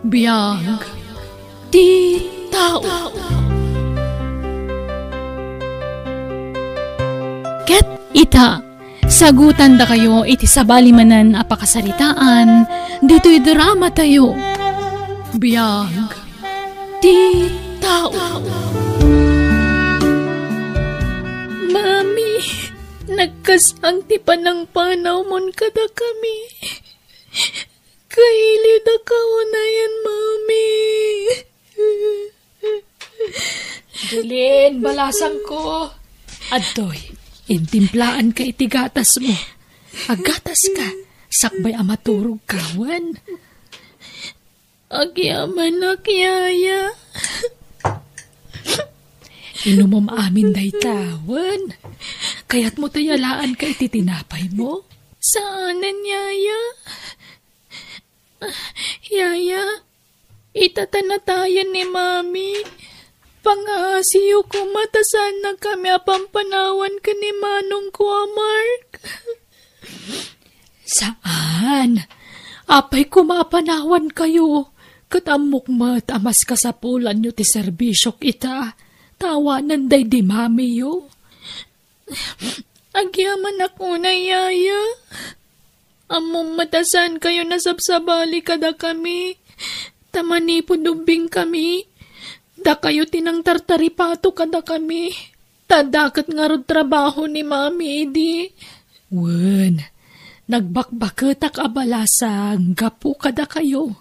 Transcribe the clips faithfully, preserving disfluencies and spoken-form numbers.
Biag ti tao. Ket ita, sagutandakayo iti sabali manen a pakasaritaan ditoy dramatayo. Biag ti tao. Mami, nagkasang ti panangpanawmon kadakami. Kailiwdaka unayen, Mami. Jilin, balasangko. Adtoy, intimplaanka iti gatasmo. Aggataska, sakbay a maturogka, wen? Agyamanak, Yaya. Inumom amin dayta, wen? Kayatmo ta yalaanka iti tinapaymo? Saanen, Yaya. Yaya, ita ta natayen ni Mami. Pangaasiyo koma ta saannakami a pampanawan ken ni manongko a Mark. Saan. Apay koma a panawankayo, ket ammok met a maskasapulanyo ti serbisiok ita, ta awanen daydi mamiyo. Agyamanak unay, Yaya. Ammom met a saankayo nasabsabali kadakami, ta manipud ubbingkami, dakayo ti nangtartaripato kadakami, ta adda ket ngarud trabaho ni Mami idi. Wen, nagbakbaketak a balasang gapu kadakayo.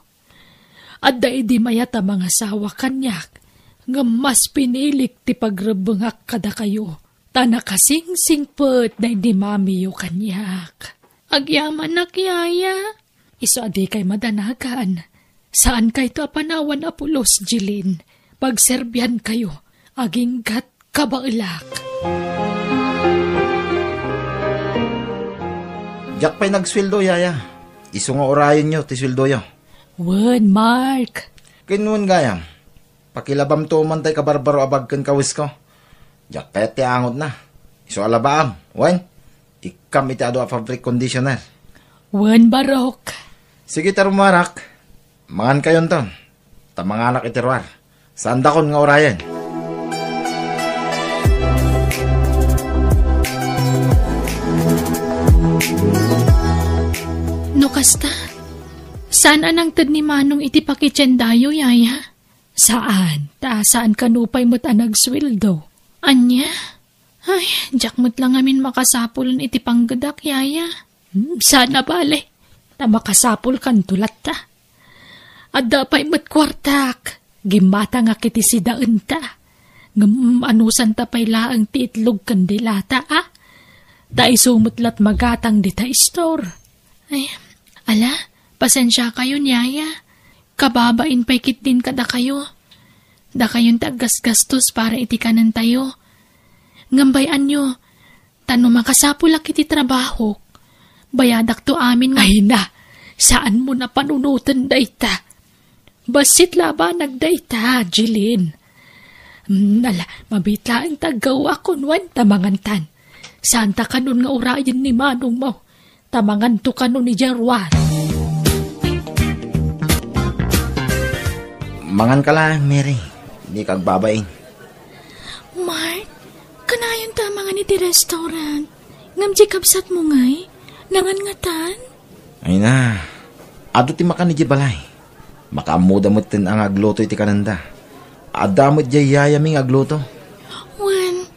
Adda idi mayat a mangasawa kaniak, ngem mas pinilik ti pagrebbengak kadakayo, ta nakasingsingpet daydi mamiyo kaniak. Agyamanak, Yaya. Isu a dikay madanagan. Saankayto a panawan a pulos, Jilin. Pagserbiankayo, aginggat kabaelak. Diak pay nagsueldo, Yaya. Isu nga urayenyo ti sueldoyo. Wen, Mark. Ken wen gayam, pakilabamto man tay kabarbaro a bag ken kawesko. Diak kayat ti angotna. Isu a labaam, wen? Ikkam iti adu a fabric conditioner. Wen, barok. Sige, ta rumarak. Mangankayonton. Ta manganak iti ruar. Saandakon nga urayen. No kasta, saan a nangted ni Manong iti pakitiendayo, Yaya? Saan, ta saan kano pay met a nagsueldo. Ania? Ay, diak met la ngamin makasapulen iti panggedak, Yaya. Hmm, saan a bale, ta makasapulkanto latta. Adda pay met kuartak, gimmatangak iti sidaenta. Ngem anusanta pay laeng ti itlog ken dilata, a? Ta isu met lat magatang dita istor. Ay, ala, pasensiakayon, Yaya. Kababain pay ketdin kadakayo. Dakayon ti aggasgastos para iti kanentayo. Ngem bay-anyo, ta no makasapulak iti trabahok, bayadakto amin nga Ay na, saanmo a panunoten dayta. Bassit labanag dayta, Jilin. Mm, ala, mabiit laeng ta aggaoakon wen ta mangantan. Saanta kanon nga urayen ni manongmo. Ta manganto kanon idiay ruar. Manganka laeng, Mary. Dika agbabain. Mark, kanayon ta mangan iti restaurant. Ngem diay kabsatmo ngay, nangan ngatan? Ay na, adu ti makan idiay balay. Makaammoda metten a nga agluto iti kanenda. Adda met diay yayami nga agluto. Wen,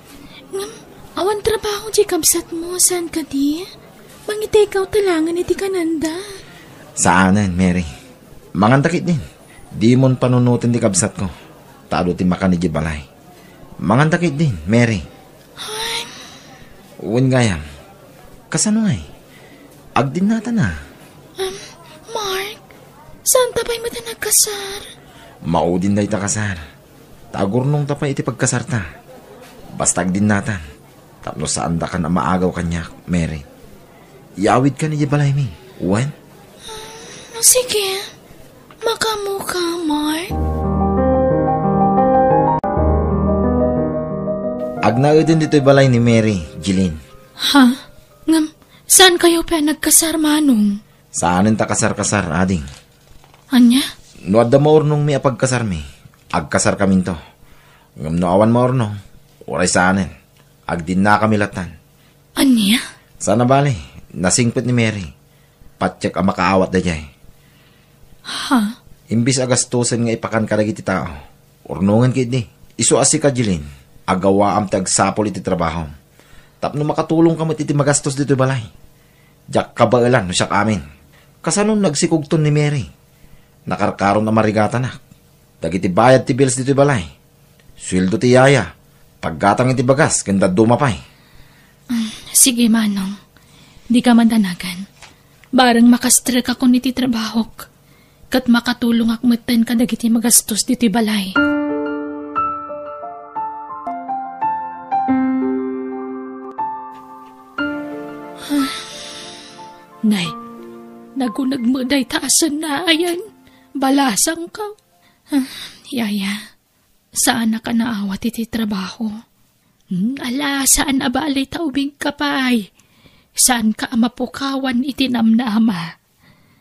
ngem, awan trabaho diay kabsatmo, saan kadi? Mangi-take out ta laengen iti kanenda. Saanen, Mary. Manganta ketdin. Dimon panunoten ti kabsatko. Ta adu ti makan idiay balay. Manganta ketdin, Mary. Ay. Wen gayam. Kasano ngay? Agdinnatana? Um, Mark, saanta pay met a nagkasar? Maudin dayta kasar. Ta agurnongta pay iti pagkasarta. Basta agdinnatan. Tapno saandakan a maagaw kaniak, Mary. Iyawidkan idiay balaymi. Wen? Um, sige. Makaammoka, Mark? Agnaeden ditoy balay ni Mary, Jeline. Ha? Ngem, saankayo pay a nagkasar, Manong? Saanen ta kasar-kasar, ading. Ania? No adda maurnongmi a pagkasarmi, agkasarkaminto. Ngem no awan maurnong, uray saanen, agdinnakami lattan. Ania? Saan a bali, nasingpet ni Mary. Patiek a makaawat daydiay. Ha? Imbis a gastusen nga ipakan kadagiti tao, urnongen ketdi. Isu a sika, Jeline, agawaam ti agsapul iti trabahom. Tapno makatulongka met iti magastos ditoy balay. Diak kabaelan no siak amin. Kasano nagsikogton ni Mary? Nakarkaron a marigatanak. Dagiti bayad ti bills ditoy balay. Sueldo ti yaya. Paggatang iti bagas ken dadduma pay. Mm, sige, Manong. Dika madanagan. Bareng makastrekakon iti trabahok. Ket makatulongak metten kadagiti magastos ditoy balay. Nay, naguneg met dayta a sennaayan. Balasangka. Ah, yaya, saanak a naawat iti trabaho. Hmm, ala, saan a bali ta ubingka pay. Saanka a mapukawan iti namnama.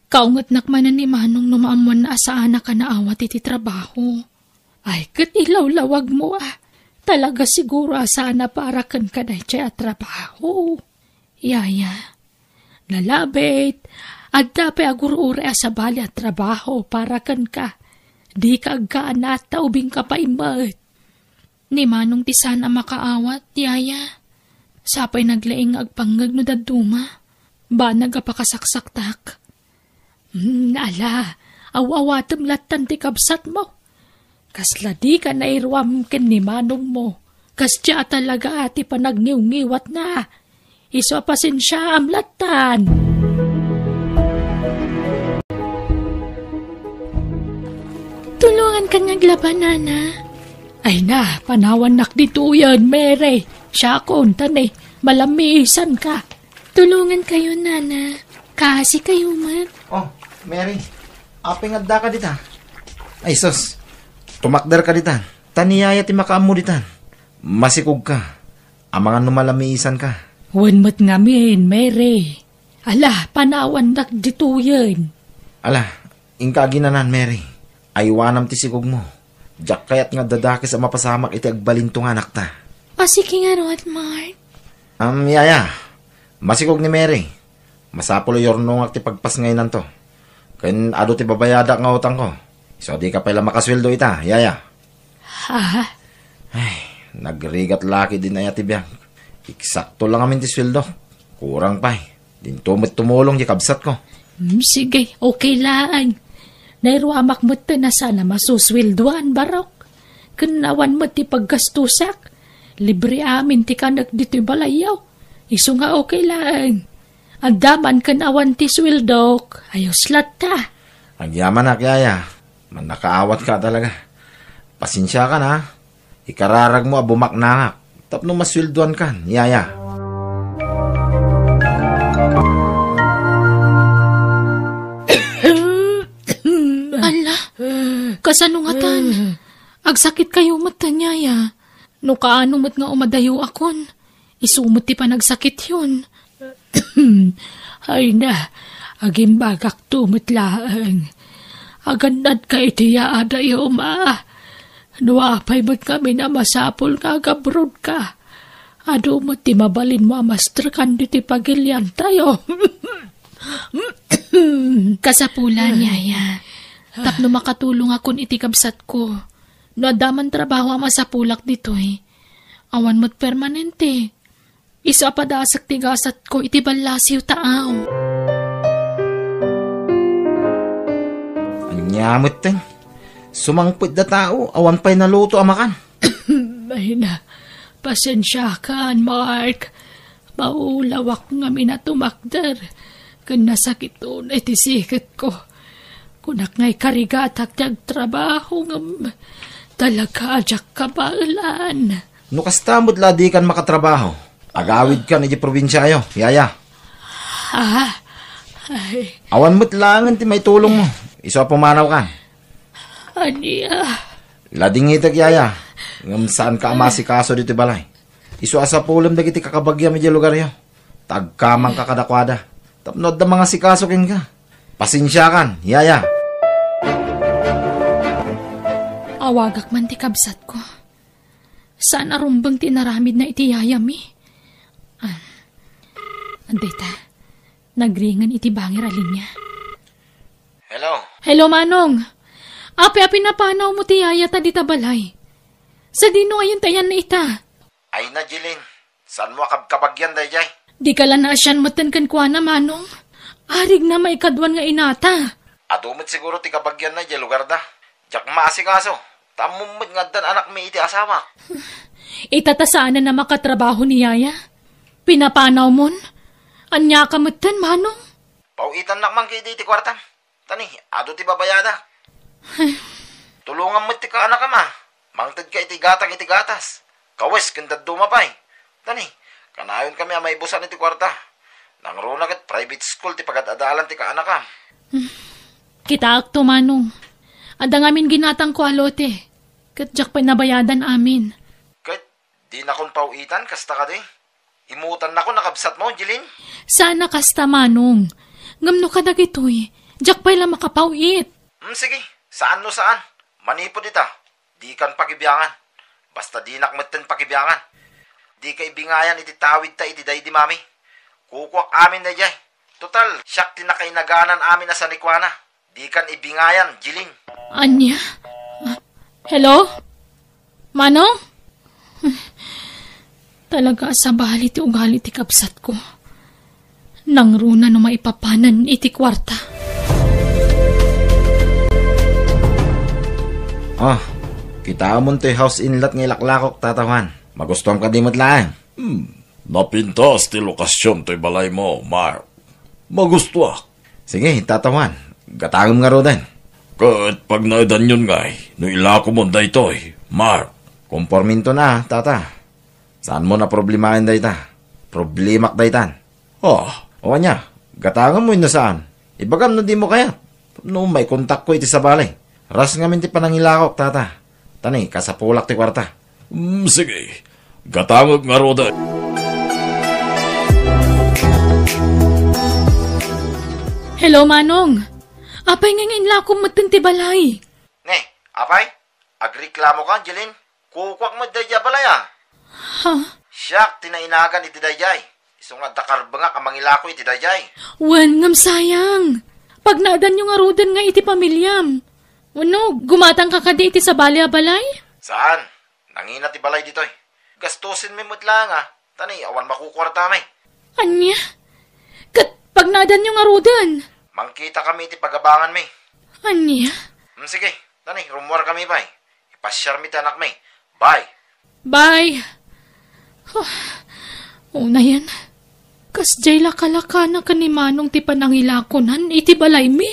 Kaungetnak manen ni Manong no maammoanna a saanak a naawat iti trabaho. Ay, ket ilawlawagmo a. Talaga siguro a saan a para kenka daytoy a trabaho. Yaya, nalabit, adda pay agur-uray a sabali a trabaho para kenka. Dika agkaanat ta ubingka pay met. Ni Manong ti saan a makaawat, yaya. Sapay naglaing nga agpangngeg no dadduma. Banag a pakasaksaktak. Hmm, ala, aw-awatem lattan ti kabsatmo. Kasla dika nairuam ken ni manongmo. Kasdiay a talaga ti panagniwngiwatna. Isu a pasensiaam lattan. Tulongankan nga aglaba, nana. Ay na, panawannak ditoyen, Mary. Siakon, ta ne, malamiisanka. Tulongankayo, nana. Kaasikayo met. Oh, Mary, apay nga addaka dita? Ay, sus, tumakderka ditan. Ta ni yaya ti makaammo ditan. Masikogka. Amangan no malamiisanka. Wen met ngamin, Mary. Ala, panawannak ditoyen. Ala, inka aginanan, Mary. Aywanam ti sikogmo. Diak kayat nga addadakes a mapasamak iti agbalinto nga anakta. O, sige ngarud, Mark. Am, yaya, masikog ni Mary. Masapul a yurnongak ti pagpasngaynanto. Ken adu ti babayadak nga utangko. Isu a dika pay la makasueldo ita, yaya. Ha? Ay, nagrigat la ketdin aya ti biag. Eksakto la ngamin ti sueldo. Kurang pay. Dinto met tumulong ti kabsatko. Hmm, sige, okay laeng. Nairuamak met ta saan a masusueldoan, barok. Ken awan met ti paggastusak. Libre amin ti kanek ditoy balayyo. Isu nga okay laeng. Adda man ken awan ti sueldok. Ayos latta. Agyamanak, yaya. Mannakaawat ka talaga. Pasensiakan, ha? Ikararagmo a bumaknangak tapno masueldoankan, yaya. Ala, kasano ngatan? Agsakitkayo met, yaya. No kaano met nga umadayoakon, isu met ti panagsakityon. Ay na, agimbagakto met laeng. Agannadka iti yaadayom a. No apay met ngamin a masapul nga agabrodka, adu met ti mabalinmo a mastrekan ditoy pagiliantayo. Kasapulan, yaya. Tapno makatulongakon iti kabsatko. No adda man trabaho a masapulak ditoy, awan met permanente. Isu a padasek ti gasatko iti ballasiw taaw. Ania metten? Sumangpet da tao, awan pay naluto a makan. Ay na, pasensiakan, Mark. Maulawak ngamin a tumakder, ken nasakiton iti siketko. Kunak nga ikarigatak ti agtrabaho, ngem talaga a diak kabaelan. No kasta met la dikan makatrabaho, agawidkan iti probinsiayo, yaya. Ah, ay. Awan met laengen ti maitulongmo. Isu a pumanawkan. Ania? Ladingitek, yaya. Ngem saanka a masikaso ditoy balay. Isu a sapulem dagiti kakabagiam idiay lugaryo. Ta agkamangka kadakuada. Tapno adda mangasikaso kenka. Pasensiakan, yaya. Awagak man ti kabsatko. Saan a rumbeng ti inaramidna iti yayami. Ah, dayta, nagringen iti bangir a linia. Hello? Hello, Manong. Apay a pinapanawmo ti yayata dita balay? Sadino ayan ti ayanna ita? Ay na, Jeline. Saanmo a kabkabagian dayjay? Dika la naasian metten kenkuana, Manong. Arigna maikaduan nga inata. Adu met siguro ti kabagianna idiay lugarda. Diak maasikaso. Ta ammom met nga addan anakmi iti asawak. Ita ta saanen a makatrabaho ni Yaya. Pinapanawmon? Ania ka metten, Manong? Paw-itannak man ketdi iti kuartam. Tani, adu ti babayadak. Tulongam met ti kaanakam a. Mangtedka iti gatang iti gatas. Kawes ken dadduma pay. Tani, kanayonkami a maibusan iti kuarta. Nangruna ket private school ti pagad-adalan ti kaanakam. Kitaakto, Manong. Adda ngamin ginatangko a lote. Ket diak pay nabayadan amin. Ket dinakon paw-itan, kasta kadi? Imutannakon a kabsatmo, Jeline? Saan a kasta, Manong. Ngem no kadagitoy, diak pay la makapaw-it. Hmm, sige, saan no saan. Manipud ita, dikan pakibiangan. Basta dinak metten pakibiangan. Dika ibingayan iti tawidta iti daydi, Mami. Kukuak amin daydiay. Total, siak ti nakainaganan amin a sanikuana. Dikan ibingayan, Jeline. Ania? Ah, hello? Manong? Talaga a sabali ti ugali ti kabsatko. Nangruna no maipapanan iti kuarta. Ah, kitaemon toy house inlet nga ilaklakok, Tata Juan. Magustuam kadi met laeng. Hmm, napintas ti lokasion toy balaymo, Mark. Magustuak. Sige, Tata Juan. Gatangem ngaruden. Ket pagnaedanyon ngay no ilakomon daytoy, Mark. Komporminto na, Tata. Saanmo a problemaen dayta. Problemak daytan. Ah. O ania, gatangem wenno saan? Ibagam no dimo kayat. No maikontakko iti sabali. Ras ngamin ti panangilakok, Tata. Tani, kasapulak ti kuarta. Mm, sige. Gatangek ngaruden. Hello, Manong. Apay nga inlakom metten ti balay? Ne, apay? Agreklamo ka, Jeline? Kukuak met daydiay a balay a. Ha? Siak ti nainagan iti daydiay. Isu nga adda karbengak a mangilako iti daydiay. Wen, ngem sayang. Pagnaedanyo ngaruden nga iti pamiliam. Wenno, gumatangka kadi iti sabali a balay? Saan? Nangina ti balay ditoy. Gastusenmi met laeng a. Tani, awan makukuartami. Ania? Ket pagnaedanyo ngaruden? Mangkitakami iti pagabanganmi. Ania? Mm, sige. Tani, rummuarkami pay. Ipasiarmi ti anakmi. Bye. Bye. Huh. Unayen, kasdiay lakalakana ken ni Manong ti panangilakonan iti balaymi.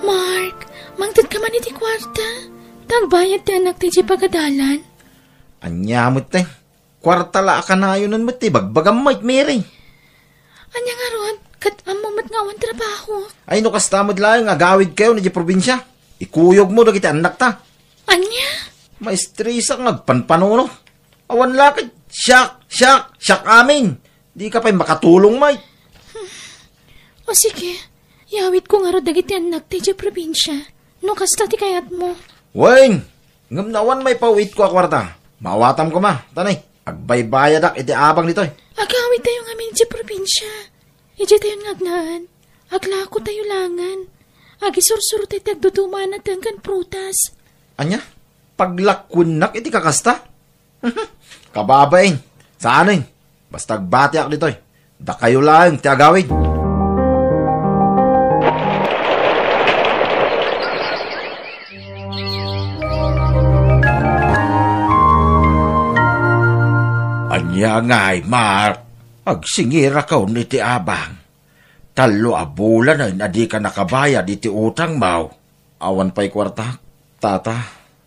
Mark, mangted ka man iti kuarta. Ta agbayad ti anak ti idiay pagadalan. Ania met, te? Kuarta la a kanayonen met ti ibagbagam, Mike Mary. Ania ngarud, ket ammo met nga awan trabaho. Ay, no kasta met laeng, agawidkayon idiay probinsia. Ikuyogmo dagiti annakta. Ania? Maestresak nga agpanpanuno. Awan la ket siak, siak, siak amin. Dika pay makatulong, Mike. O sige, iyawidko ngarud dagiti annakta idiay probinsia. No kasta ti kayatmo. Wen, ngem no awan maipaw-itko a kuarta, maawatam koma, tani, agbaybayadak iti abang ditoy. Agawidtayo ngamin idiay probinsia. Idiaytayon nga agnaan, aglakotayo laengen. Agisursuro tayo ti agduduma a nateng ken prutas. Ania? Paglakuennak iti kakasta? Kababain. Saanen? Basta agbatiak ditoy. Dakayo laeng ti agawid. Ania ngay, Mark? Agsingirakon iti abang. Tallo a bulanen a dika nakabayad iti utangmo. Awan pay kuartak, tata.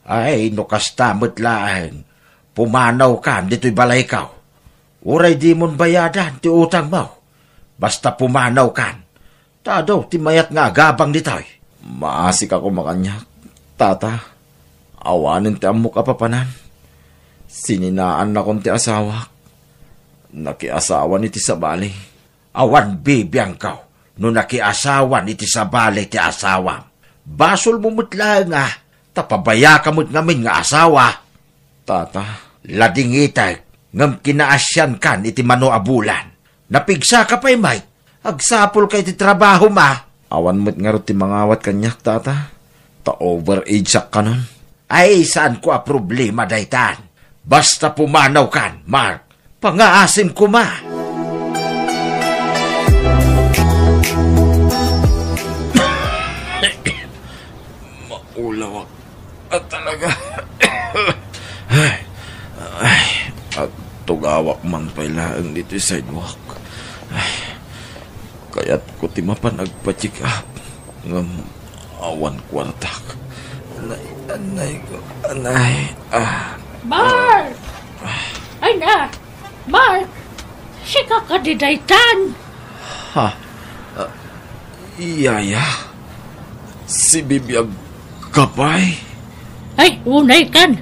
Ay, no kasta met laeng, pumanawkan ditoy balayko. Uray dimon bayadan ti utangmo. Basta pumanawkan. Ta adu ti mayat nga agabang ditoy. Maasik a kumakaniak, tata. Awanen ti ammok a papanan. Sininaannakon ti asawak. Nakiasawan iti sabali. Awan bibiangko no nakiasawan iti sabali ti asawam. Basolmo met laeng a, ta pabayaka met ngamin nga asawa. Tata, ladingitek, ngem kinaasiankan iti mano a bulan. Napigsaka pay met. Agsapulka iti trabahom a. Awan met ngarud ti mangawat kaniak, tata. Ta overage-ak kanon. Ay, saanko a problema daytan. Basta pumanawkan, Mark. Pangaasim koma. Maulawak a talaga. Ay, ay, agtugawak man pay laeng ditoy sidewalk. Ay, kayatko ti mapan agpa-check up. Ngem awan kuartak. Anay, anay ko, anay. Ah. Mark! Ay na! Mark! Sika kadi daytan? Ha? Ah, Yaya? Sibibiag ka pay? Ay, unay kan.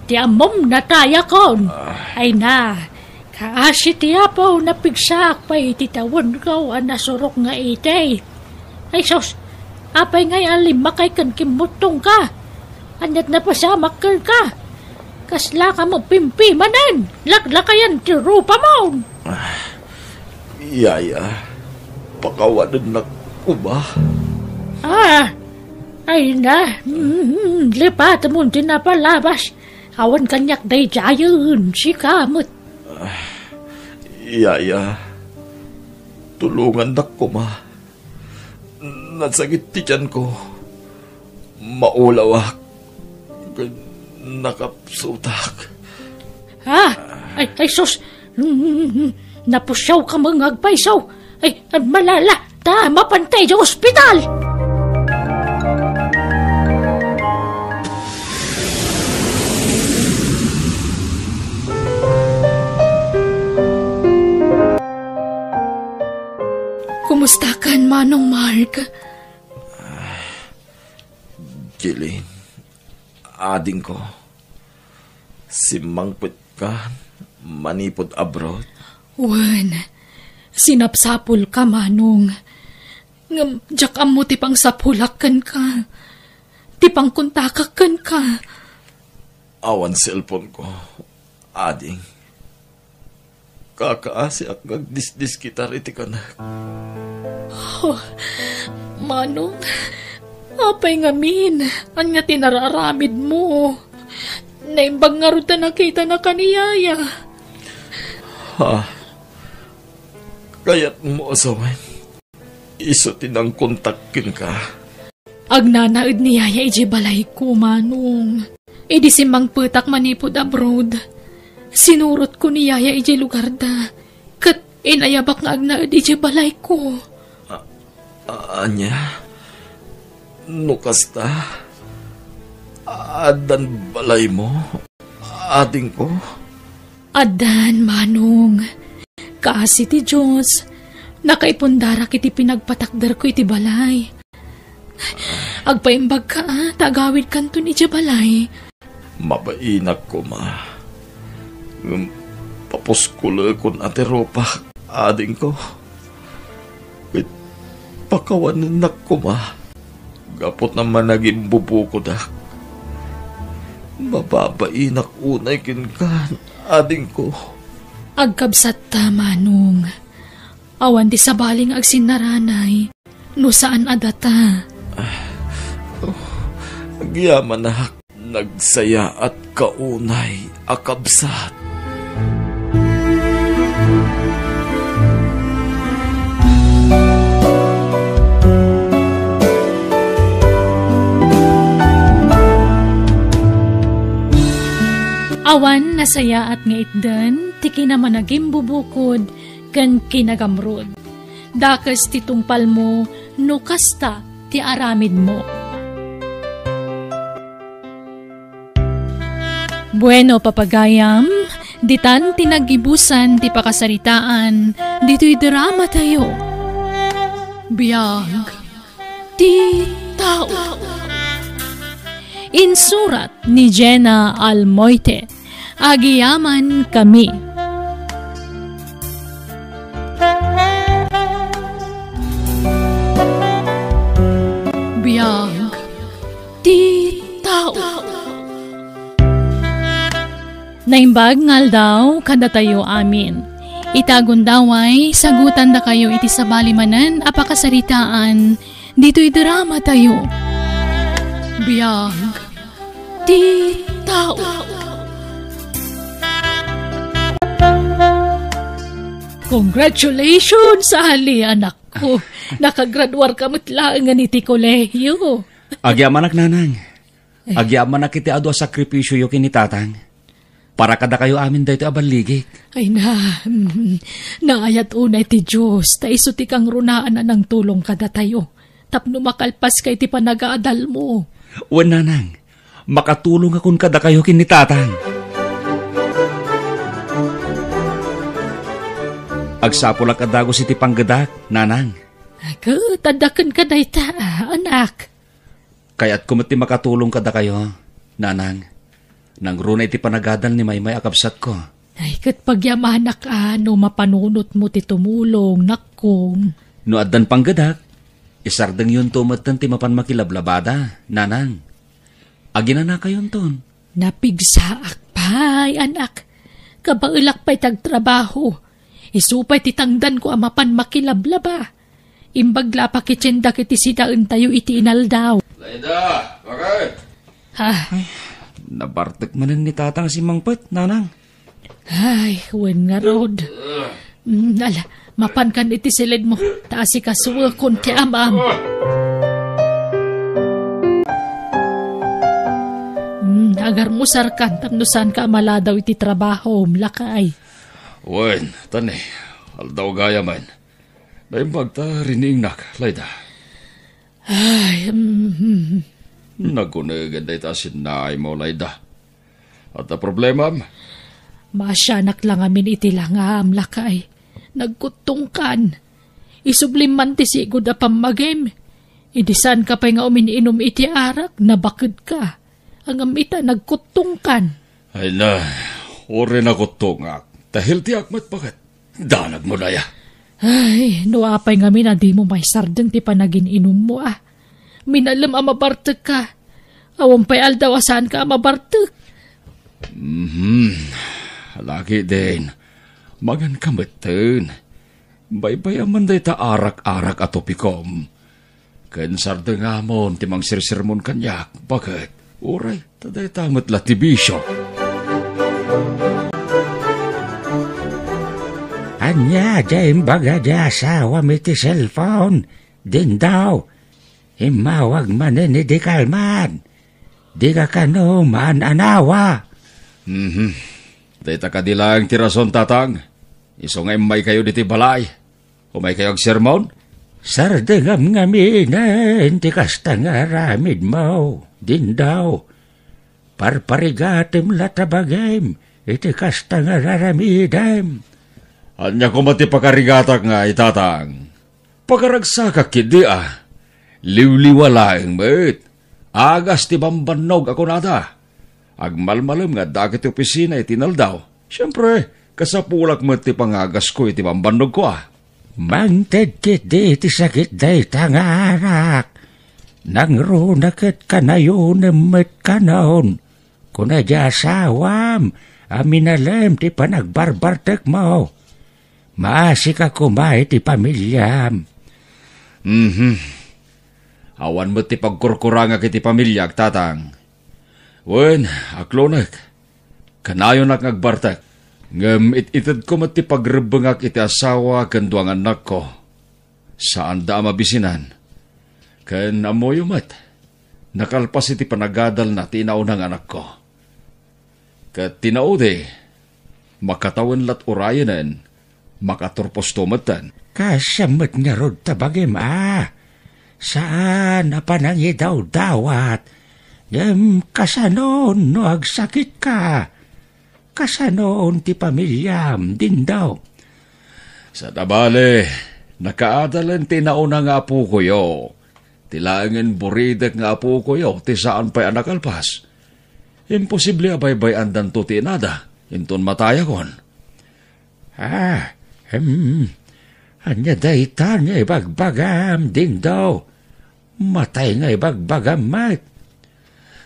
Ti ammom natayakon. Ah. Ay na, kaasi ti Apo, napigsaak pay iti tawenko a nasurok nga iti. Ay sus, apay ngay a limmakay ken kimmuttongka? Aniat napasamak kenka? Kaslaka met pimpimanen, laklakayan ti rupamon. Ah, Yaya, pakawanennak koma. Ah, ay na, mm, lipatemon ti napalabas. Awan kaniak daydiayen, sika met. Ah, Yaya, tulongannak koma. Nasakit ti tianko. Maulawak. Ken nakapsutak. Ah! Ay, ay, sus! Napusiaw ka nga agpayso! Ay, ay, malala! Ta, mapantay di ospital! Kumusta kan, Manong Mark? Jeline, adingko, simmangpetka manipud abroad? Wen, sinapsapulka, Manong. Ngem diak ammo ti pangsapulak kenka, ti pangkontakak kenka. Awan cellphone-ko, ading. Kakaasiak nga agdisdiskitar iti kanak. Oh, Manong, apay ngamin? Ania ti nararamidmo? Naimbag ngarud ta nakitana ken ni Yaya. Ha? Kayatmo a sawen? Isu ti nangkontak kenka. Agnanaed ni Yaya idiay balayko, Manong. Idi simmangpetak manipud abroad, sinurotko ni Yaya idiay lugarda, ket inayabak nga agnaed idiay balayko. A-, a-, ania? No kasta, addan balaymo? Adingko? Addan, Manong. Kaasi ti Dios, nakaipundarak iti pinagpatakderko iti balay. Agpaimbagka, a, ta agawidkanton idiay balay. Mabainak koma. Ngem papuskolekon a ti rupak, adingko. Ket pakawanennak koma gapu ta managimbubukodak. Mababainak unay kenka, adingko. Agkabsatta, Manong. Awan ti sabali nga agsinnaranay no saan a data. Ah, oh, agyamanak. Nagsayaatka unay a kabsat. Awan nasayaat nga itdan ti kinamanagimbubukod ken kinagamrud. Dakes ti tungpalmo no kasta ti aramidmo. Bueno, papagayam, ditan ti naggibusan ti pakasaritaan ditoy dramatayo. Biag ti tao. Insurat ni Jenna Almoite. Agyamankami. Naimbag nga aldaw kadatayo amin. Ita gundaway, sagutandakayo iti sabali manen a pakasaritaan ditoy dramatayo. Biag ti tao. Congratulations, Ali, anakko. Nakagraduarka met laengen iti kolehiyo. Agyamanak, nanang. Agyamanak iti adu a sakripisioyo ken ni tatang. Para kadakayo amin daytoy a balligik. Ay na, mm, naayat unay ti Dios, ta isu ti kangrunaan a nangtulong kadatayo. Tapno makalpaska iti panagadalmo. Wen, nanang, makatulongakon kadakayo ken ni tatang. Agsapulak a dagus iti panggedak, nanang. Ket adda kenka dayta, anak. Kayatko met ti makatulong kadakayo, nanang. Nangruna iti panagadal ni Maymay a kabsatko. Ay, ket pagyamanak a no mapanunotmo ti tumulong, nakkom. No addan panggedak, isardengyonto metten ti mapan makilablabada, nanang. Aginanakayonton. Napigsaak pay, anak. Kabaelak pay ti agtrabaho. Isu pay ti tangdanko a mapan makilablaba. Imbag la a pakitiendak iti sidaentayo iti inaldaw. Laida, bakit? Ha? Ay, nabartek manen ni tatang a simmangpet, nanang. Ay, wen ngarud. Mm, ala, mapankan iti silidmo, ta asikasuekon ti amam. Mm, agarmusarkan tapno saanka a maladaw iti trabahom, lakay. Wen, tani, aldaw gayam. Naimbag ta riniingnak, Laida. Ay, mm, mm. Nagunegen dayta a sinnaaymo, Laida. Adda problemam? Maasianak la ngamin iti langam, lakay. Nagkuttongkan. Isublim man ti sigud a pammagim. Idi saanka pay nga umin-inum iti arak, nabakedka. Ngem ita, nagkuttongkan. Ay na, uray nakuttongak. Ta healthy-ak met, baket. Danagmo daya. Ay, no apay ngamin a dimo maisardeng ti panagin-inummo, a. Minalem a mabartekka. Awan pay aldaw a saanka a mabartek. Mhm. Laki din. Manganka metten. Baybay-am man dayta arak-arak a topikom. Ken sardengamon ti mangsersermon kaniak, baket. Uray, ta dayta met la ti bisio. Ania diay imbaga ti asawam iti cellphone, Dindaw? Immawag manen idi kalman. Dika kano maan-anawa. Mhm. Dayta kadi laeng ti rason, Tatang. Isu nga immaykayo ditoy balay. Umaykayo agsermon? Sardengam ngamin ti kasta nga aramidmo, Dindaw. Parparigatem la ta bagim iti kasta nga aramidem. Ania koma ti pakarigatak ngay, Tatang? Pakaragsakak ketdi a. Liwliwa laeng met. Agas ti bambannog a kunada. Agmalmalem nga addaak iti opisina iti inaldaw. Siempre, kasapulak met ti pangagasko iti bambannogko a. Mangted ketdi iti sakit dayta nga arak. Nangruna ket kanayonem met kanon. Kuna di asawam a minalem ti panagbarbartekmo. Maasika koma iti pamiliam. Mhm. Awan met ti pagkurkurangak iti pamiliak, Tatang. Wen, aklonek. Kanayonak nga agbartek. Ngem it-itedko met ti pagrebbengak iti asawa ken dua nga annakko. Saanda a mabisinan. Ken ammoyo met, nakalpas iti panagadalna ti inauna nga anakko. Ket ti naudi, makatawen lat urayenen, makaturposto metten. Kasam met ngarud ta bagim a, saan a panangidawdawat, ngem kasanon no agsakitka? Kasanon ti pamiliam, Dindaw? Sada bale, nakaadalen ti nauna nga apokoyo. Ti laengen buridek nga apokoyo ti saan pay a nakalpas. Imposible a baybay-andanto ti inada, inton matayakon. Ah, em, ania dayta nga ibagbagam, Dindaw? Matay nga ibagbagam met.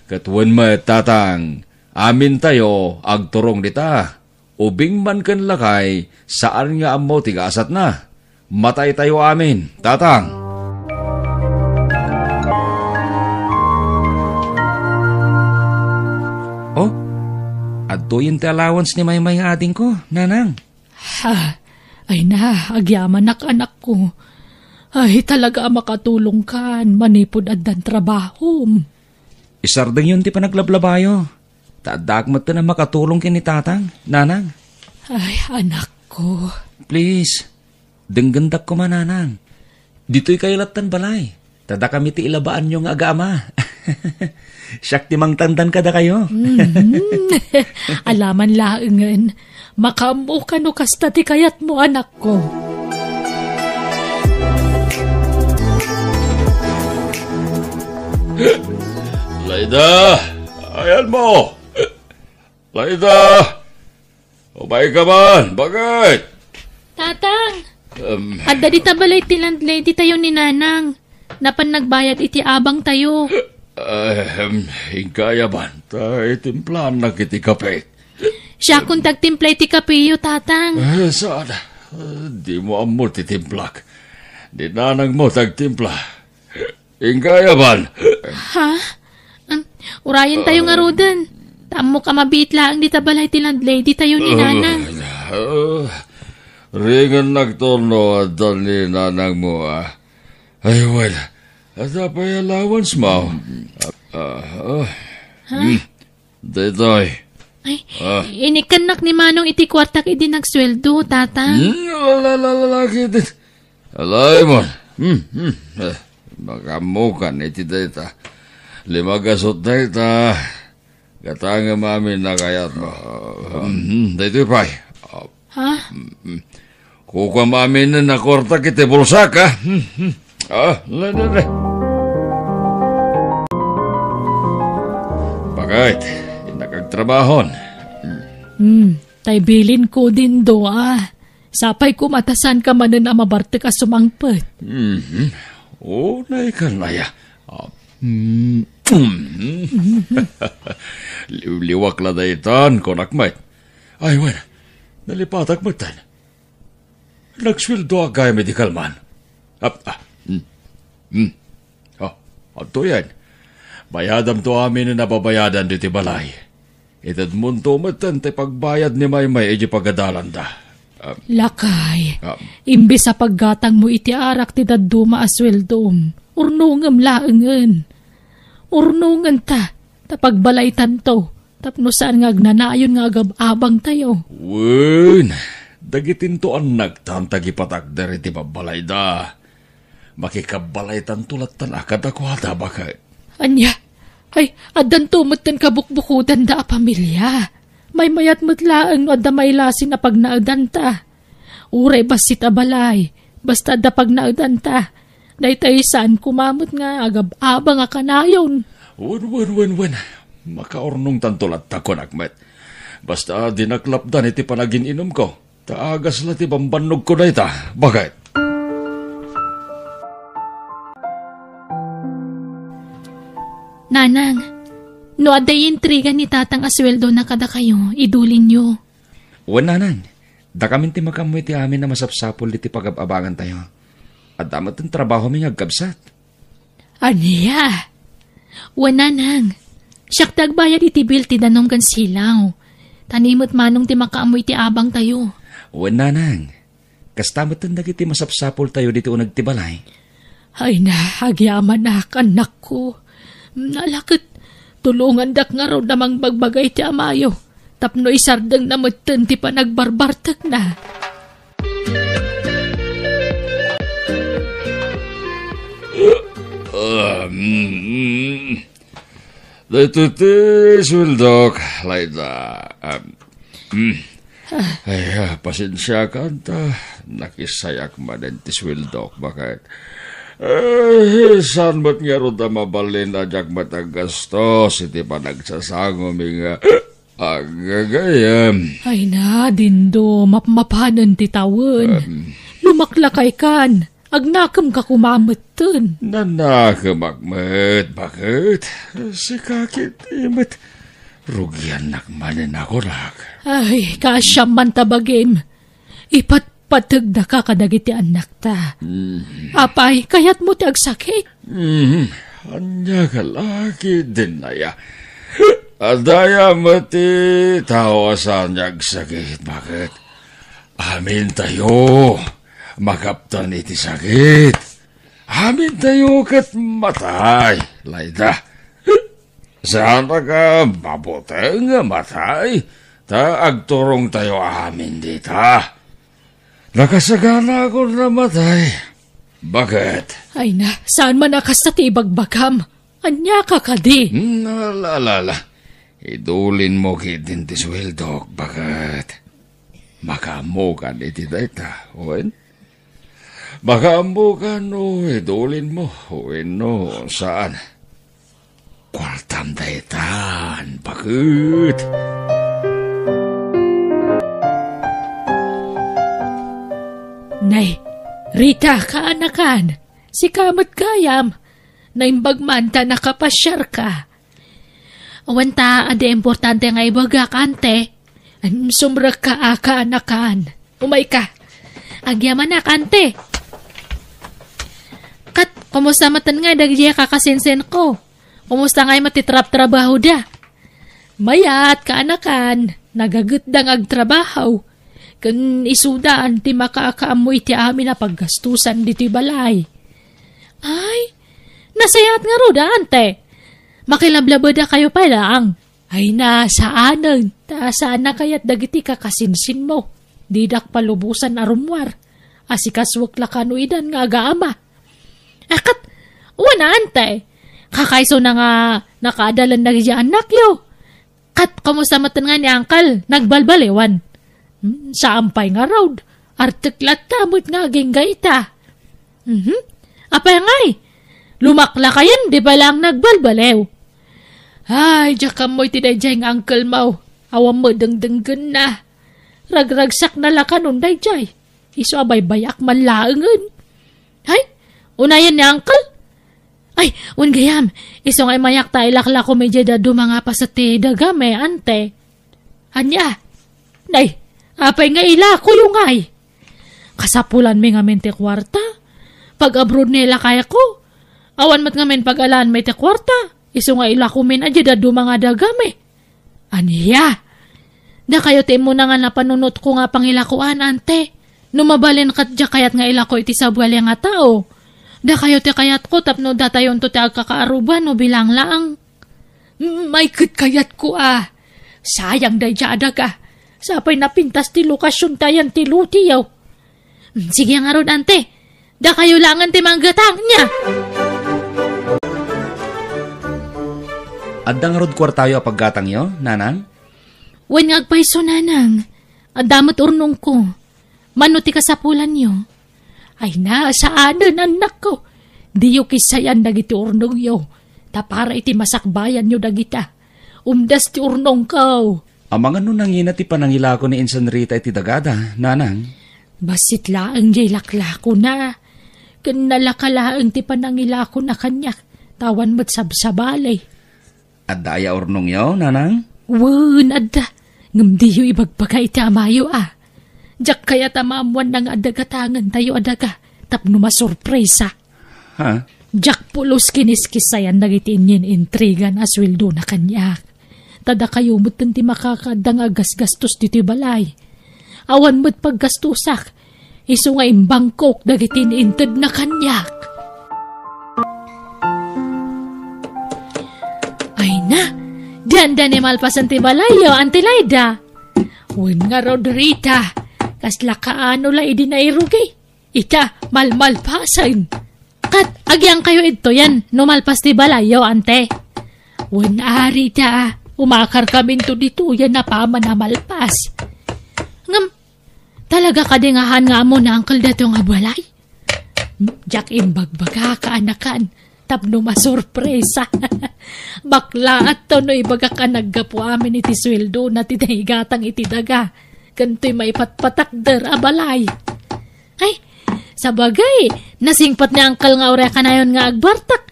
Ket wen met, Tatang, amintayo agturong dita. Ubing man ken lakay, saan nga ammo ti gasatna. Mataytayo amin, Tatang. Oh, adtoyen ti allowance ni Maymay nga adingko, Nanang. Ha? Ay na, agyamanak, anakko. Ay, talaga a makatulongkan manipud addan trabahom. Isardengyon ti panaglablabayo. Ta addaak met a makatulong ken ni Tatang, Nanang. Ay, anakko. Please, denggendak koma, Nanang. Ditoy kayo lattan balay. Ta dakami ti ilabaanyo nga aga-ama. Siak ti mangtangdan kadakayo. Mhm. Alaman laengen, makaammoka no kasta ti kayatmo, anakko. Laida! Ayanmo! Laida! Umayka man! Bakit? Tatang! Em. Adda dita balay ti landlady tayo ni Nanang. Napan nagbayad iti abang tayo. Em, inka aya man, ta itimplaannak iti kape. Siakon ti agtimpla iti kapeyo, Tatang. Eh, saan? Eh, dimo ammo ti timplak. Ni Nanangmo ti agtimpla. Inka aya man. Ha? Em, urayen tayo ngaruden. Ta ammok a mabiit laeng dita balay ti landlady tayo ni Nanang. Eh, ringennak no adda ni Nanangmo, ah. Ay, well, adda pay allowance mo. Ah, ah. Ha? Hmm. Daytoy. Ay, ah, inikkannak ni Manong iti kuartak idi nagsueldo, Tatang. Hmm, la, la, la, la, la, kidit. Alay mo. Hmm, hmm. Eh, makaammokan iti dayta. Lima gasut dayta. Gatangem amin a kayatmo. Hmm, daytoy pay. Ah, ha? Hmm, hmm. Kukuam amin a kuartak iti bulsak, ha? Hmm, hmm. Ah, la, la, la. Bakit? Innak agtrabahon. Hmm, tay bilinko, Dindo, ah. Sapay koma ta saanka manen a mabartek a sumangpet. Mhm. Unay kan aya. Ah, mm, mm. Liwliwak la daytan, kunak met. Ay, wen, nalipatak metten. Nagsueldoak gayam idi kalman. Ah, ah, mm, mm. Ah, adtoyen. Bayadamto amin a babayadan ditoy balay. Itedmonto metten ti pagbayad ni Maymay idi pagadalanda. Ah. Lakay, ah, imbes a paggatangmo iti arak ti dadduma a sueldom, urnongem laengen. Urnongenta, ta pagbalaytanto, tapno saan nga agnanayon nga agab-abangtayo. Wen, dagitinto annaktan ti agipatakder iti babbalayda. Makikabbalaytanto lattan a kadakuada, baket. Ania? Ay, addanto metten kabukbukudanda a pamilia. Maymayat met laeng no adda mailasin a pagnaedanta. Uray bassit a balay, basta adda pagnaedanta. Daytay saan koma met nga agab-abang a kanayon. Wen, wen, wen, wen. Makaurnongtanto latta, kunak met. Basta dinak lapdan iti panagin-inumko. Ta agas la ti bambannogko dayta. Baket. Nanang, no adda intriga ni Tatang a sueldona kadakayo, idulinyo. Wen, Nanang, dakamin ti makaammo iti amin a masapsapul iti pagab-abangantayo. Adda met ti trabahomi nga agkabsat. Ania? Wen, Nanang. Siak ti agbayad iti bill ti danum ken silaw. Ta ni met Manong ti makaammo iti abangtayo. Wen, Nanang. Kasta metten dagiti masapsapultayo ditoy uneg ti balay. Ay na, agyamanak, annakko. Nalaket, tulongandak ngarud a mangbagbaga iti amayo. Tapno isardengna metten ti panagbarbartekna. Um, daytoy ti sueldok, Laida. Um, mm. Ay, ah, pasensiakan ta nakisayak manen ti sueldok, baket. Eh, saan met ngarud a mabalin a diak met aggastos iti panagsasangomi nga Agagayam. Ay na, Dindo, mapmapanen ti tawen. Em. Lumaklakaykan. Agnakemka koma metten. Nanakemak met, baket. Sika ketdi met. Rugiannak manen a kunak. Ay, kaasiam man ta bagim. Ipatpategdaka kadagiti annakta. Mm. Apay, kayatmo ti agsakit? Mm. Ania ka la ketdin aya? Adda aya met ti tao a saan nga agsakit, baket? Amintayo, makaptan iti sakit. Amintayo ket matay, Laida. Saannak a mabuteng nga matay, ta agturongtayo amin dita. Nakasaganakon a matay. Baket? Ay na, saan man a kasta ti ibagbagam? Ania ka kadi? Hmm, ala, ala, ala. Idulinmo ketdin ti sueldok, baket? Makaammokan iti dayta, wen? Makaammokan no idulinmo wenno saan. Kuartam daytan, baket. Nay, Rita, kaanakan, sika met gayam. Naimbag man ta nakapasiarka. Awan ta, adi importante nga ibagak, ante. Em, sumrekka a kaanakan. Umayka. Agyamanak, ante. Ket, kumusta met ngay dagiti kakasinsinko? Kumusta ngay met ti trabtrabahoda? Mayat, kaanakan. Nagagetda nga agtrabaho. Ken isuda ti makaakaammo iti amin a paggastusan ditoy balay. Ay, nasayaat ngarud, ante. Makilablabedakayo pay laeng. Ay na, saanen, ta saanna kayat dagiti kakasinsinmo. Didak palubosan a rummuar. Asikasuek la kano idan nga agaama. A ket, wen, ante. Kakaisuna nga nakaadalan dagiti annakyo. Ket kumusta met ngay ni Uncle? Nagbalbaliwan? Hmm, saan pay ngarud. Artek latta met nga agingga ita. Mhm. Apay ngay? Lumaklakayen, di pay laeng nagbalbaliw. Ay, diak ammo iti daydiay nga uncle mo. Awan met dengdenggenna. Ragragsakna la kanon daydiay. Isu a baybay-ak man laengen. Ay, unayen ni Uncle? Ay, wen gayam, isu nga imayak ta ilaklako mi diay dadduma nga paset ti dagami, ante. Ania? Nay, apay nga ilakoyo ngay? Kasapulanmi ngamin ti kuarta. Pag-abroad ni lakayko, awan met ngamin pag-alaanmi ti kuarta. Isu nga ilakomin a diay dadduma nga dagami. Ania? Dakayo ti immuna nga napanunotko nga pangilakoan, ante. No mabalin ket diak kayat nga ilako iti sabali nga tao. Dakayo ti kayatko tapno datayonto ti agkakaaruba no bilang laeng. Mm, ay ket kayatko a. Sayang daydiay a daga. Sapay napintas ti lokasion ta ayan ti lotiyo. Mm, sige ngarud, ante. Dakayo laengen ti manggatang, nia? Adda ngarud kuartayo a paggatangyo, nanang? Wen nga agpayso, nanang. Adda met urnongko. Mano ti kasapulanyo? Ay na, saanen, annakko. Diyo kissayan dagiti urnongyo. Ta para iti masakbayanyo dagita. Umdas ti urnongko. Amangan no nangina ti panangilako ni Insan Rita iti dagada, nanang? Bassit laeng diay laklakona. Ken nalaka laeng ti panangilakona kaniak, ta awan met sabsabali. Adda aya urnongyo, nanang? Wen, adda. Ngem diyo ibagbaga iti amayo a. Diak kayat a maammoanna nga adda gatangentayo a daga tapno masurpresa. Ha? Diak pulos kiniskissayan dagiti inyin-intrigan a sueldona kaniak. Ta dakayo metten ti makakaadda nga aggasgastos ditoy balay. Awan met paggastosak, isu nga imbangkok dagiti intedna kaniak. Ay na, dianda ni malpasen ti balayyo, Auntie Laida. Wen ngarud, Rita, kasla kaano la idi nairugi? Ita, malmalpasen. Ket agyangkayo idtoyen no malpas ti balayyo, ante? Wen, Rita, umakarkaminto ditoyen a paman a malpas. Ngem, talaga kadi nga haan nga ammo ni Uncle daytoy nga balay? Diak imbagbaga, kaanakan, tapno masurpresa. Baklaatto no ibagak a naggapu amin iti sueldona ti naigatang iti daga, ken toy maipatpatakder a balay. Ay, Sabagay, nasingpet ni Uncle nga uray kanayon nga agbartak.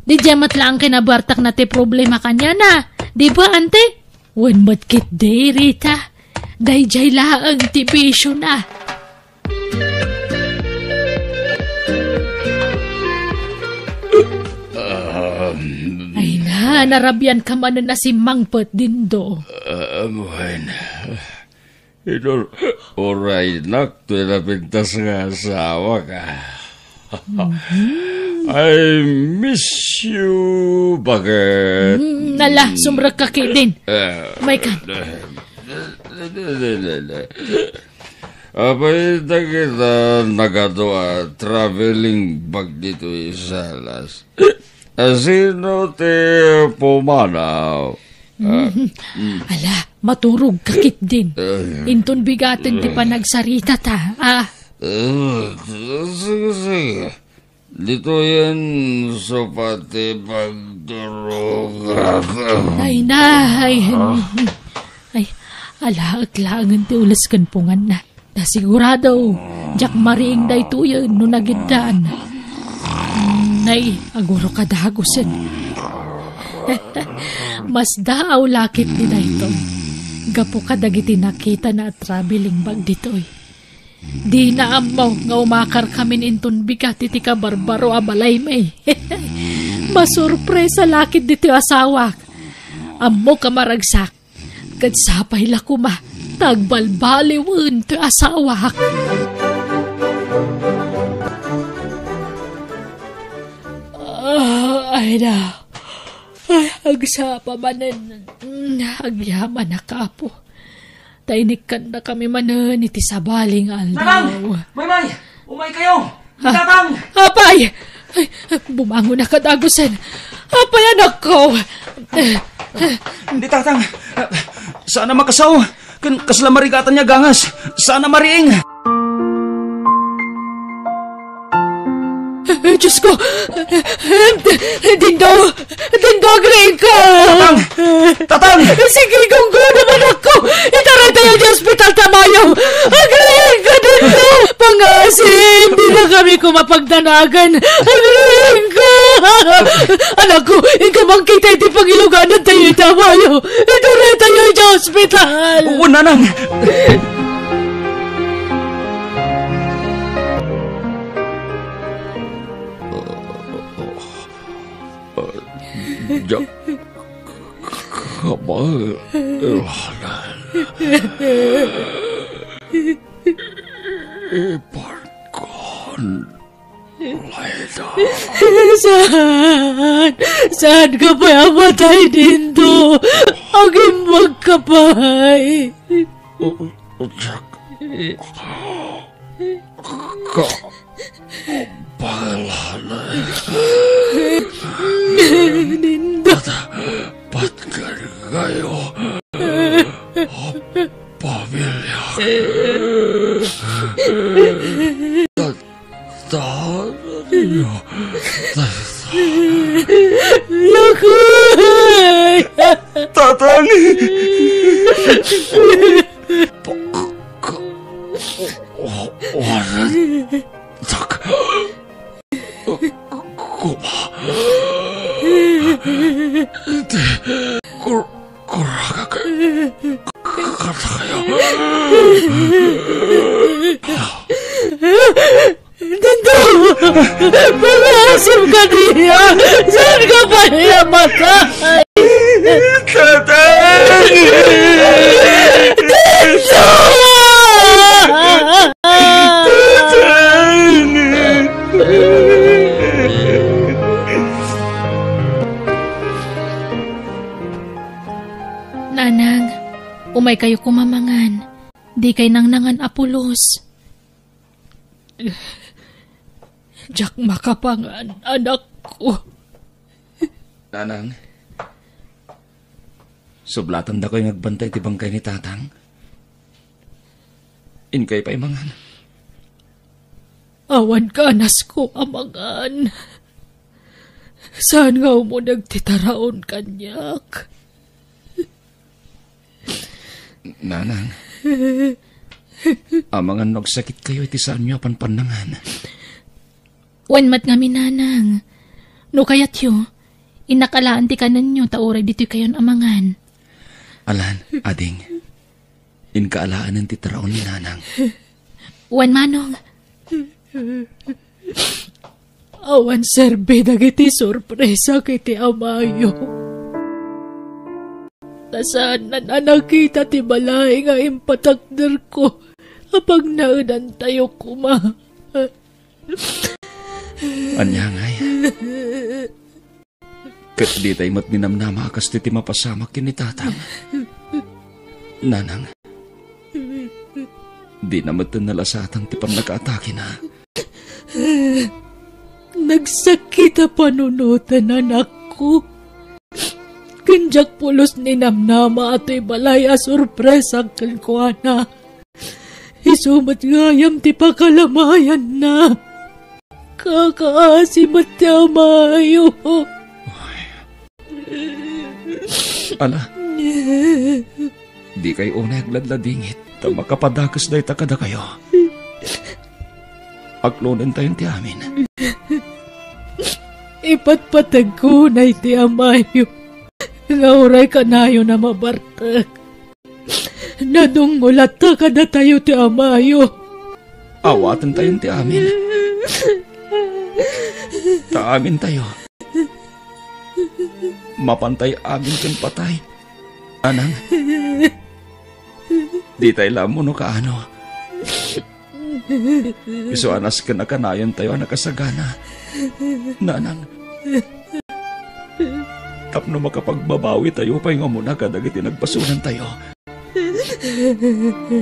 Didiay met laeng kinabartakna ti problema kaniana. Di ba, Ante? Wen met ketdi, Rita. Daydiay laeng ti bisiona. Um, Ay na, narabian ka manen a simmangpet, Dindo. Um, wen. Inur-, uraynak toy napintas nga asawak. Mhm. I miss you, bakit? Mm, nala, sumrekka ketdin. Eh, May ka. Apay dagita nagadu a traveling bag ditoy Salas? Asino ti pumanaw? Ah, mm. Ala, maturog ka ketdin. Eh. Inton bigaten ti panagsaritata. Ah. Eh, sige, sige. Ditoyen sa pati pagturog. Ay, na, ay, ay, alaek laengen ti ules ken punganna. Ta sigurado, diak mariing daytoyen no nagiddan. Nay, aguro ka dagusen. Masdaaw la ketdi daytoy. Gapu kadagiti nakitana a traveling bag ditoy. Dina ammo nga umakarkamin inton bigat iti kabarbaro a balaymi. Masurpresa la ketdi ti asawak. Ammoka, maragsak, ket sapay la koma ta agbalbaliwen ti asawak. Ah, ay na. Ay, agsapa manen. Mm, agyamanak, Apo. Ta inikkannakami manen iti sabali nga aldaw. Nanang! Maymay! Umaykayo! Ah, Tatang! Apay! Ay, bumangonak a dagusen. Apay, anakko! Ni Tatang, saan a makasao. Ken kasla marigatan nga gangas. Saan a mariing. Eh, Diyos ko! Dindo! Dindo, agriing ka! Tatang! Tatang! Sige, gunggo naman ako! Itaratayo di ospital ta mayo! Agriing ka, Dindo! Pangasi, hindi na kami ko mapagdanagan! Agriing ka! Anak ko, inka mangkita iti pangiluganan tayo ita mayo! Itaratayo di ospital! Oo, nanang! Diak kamaelan. Ipankon layda. Saan? Saan ka pay a matay, Dindo? Agimbag ka pay. Diak ka Paglaanay. Ninda. Pat-, patgan kayo. Pamilya. Tatanan niyo. Lakay! Tatang! Pagka-, o-, o-, wanan. Tak-, kuma. Iti kur-, kuraga ka-, kadakayo. Dindo! Palasim ka niya! Saan ka pa niya matay? Tatay! Dindo! Nanang, umay kayo kumamangan. Di kay nangnangan a pulos. Diak makapangan, anakko. Nanang, sublatandakoy nga agbantay ti bangkay ni Tatang. Inkay pay mangan. Awan kanasko a mangan. Saan nga umuneg ti taraon kaniak? Nanang. Amangan no agsakitkayo iti saanyo a panpannangan. Wen met ngamin, nanang. No kayatyo, innak alaen ti kanenyo ta uray ditoykayon a mangan. Alan, ading. Inka alaenen ti taraon ni nanang. Wen, manong. Awan serbi dagiti sorpresak iti amayo. Ta saanna a nakita ti balay nga impatakderko a pagnaedantayo koma. Ania ngay? Ket ditay met ninamnama a kastoy ti mapasamak ken ni tatang. Nanang, dina met nalasatan ti pannakaatakena. Nagsakit a panunoten, anakko. Ken diak pulos ninamnama a toy balay a sorpresak kenkuana. Isu met gayam ti pakalamayanna. Kakaasi met ti amayo. Ala, dikay unay agladladingit ta makapadakes dayta kadakayo. Aklonentayon ti amin. Ipatpategko unay ti amayo nga uray kanayon a mabartek. Nadungngolatta kadatayo ti amayo. Awatentayon ti amin. Ta amintayo, mapantay amin ken patay. Nanang, ditay la ammo no kaano. Isu a nasken a kanayontayo a nakasagana. Nanang, tapno makapagbabawitayo pay nga umuna kadagiti nagbasolantayo.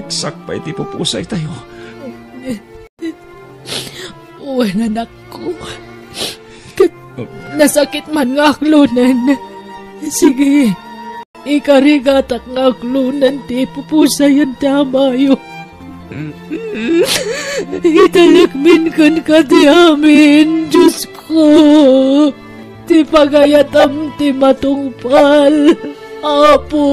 Sakbay ti pupusaytayo. Wen, anakko. Ket nasakit man nga aklonen. Sige, ikarigatak nga aklonen ti ipupusayan ti amayo. Italekmin kenka ti amin, Diosko. Ti pagayatam ti matungpal, Apo.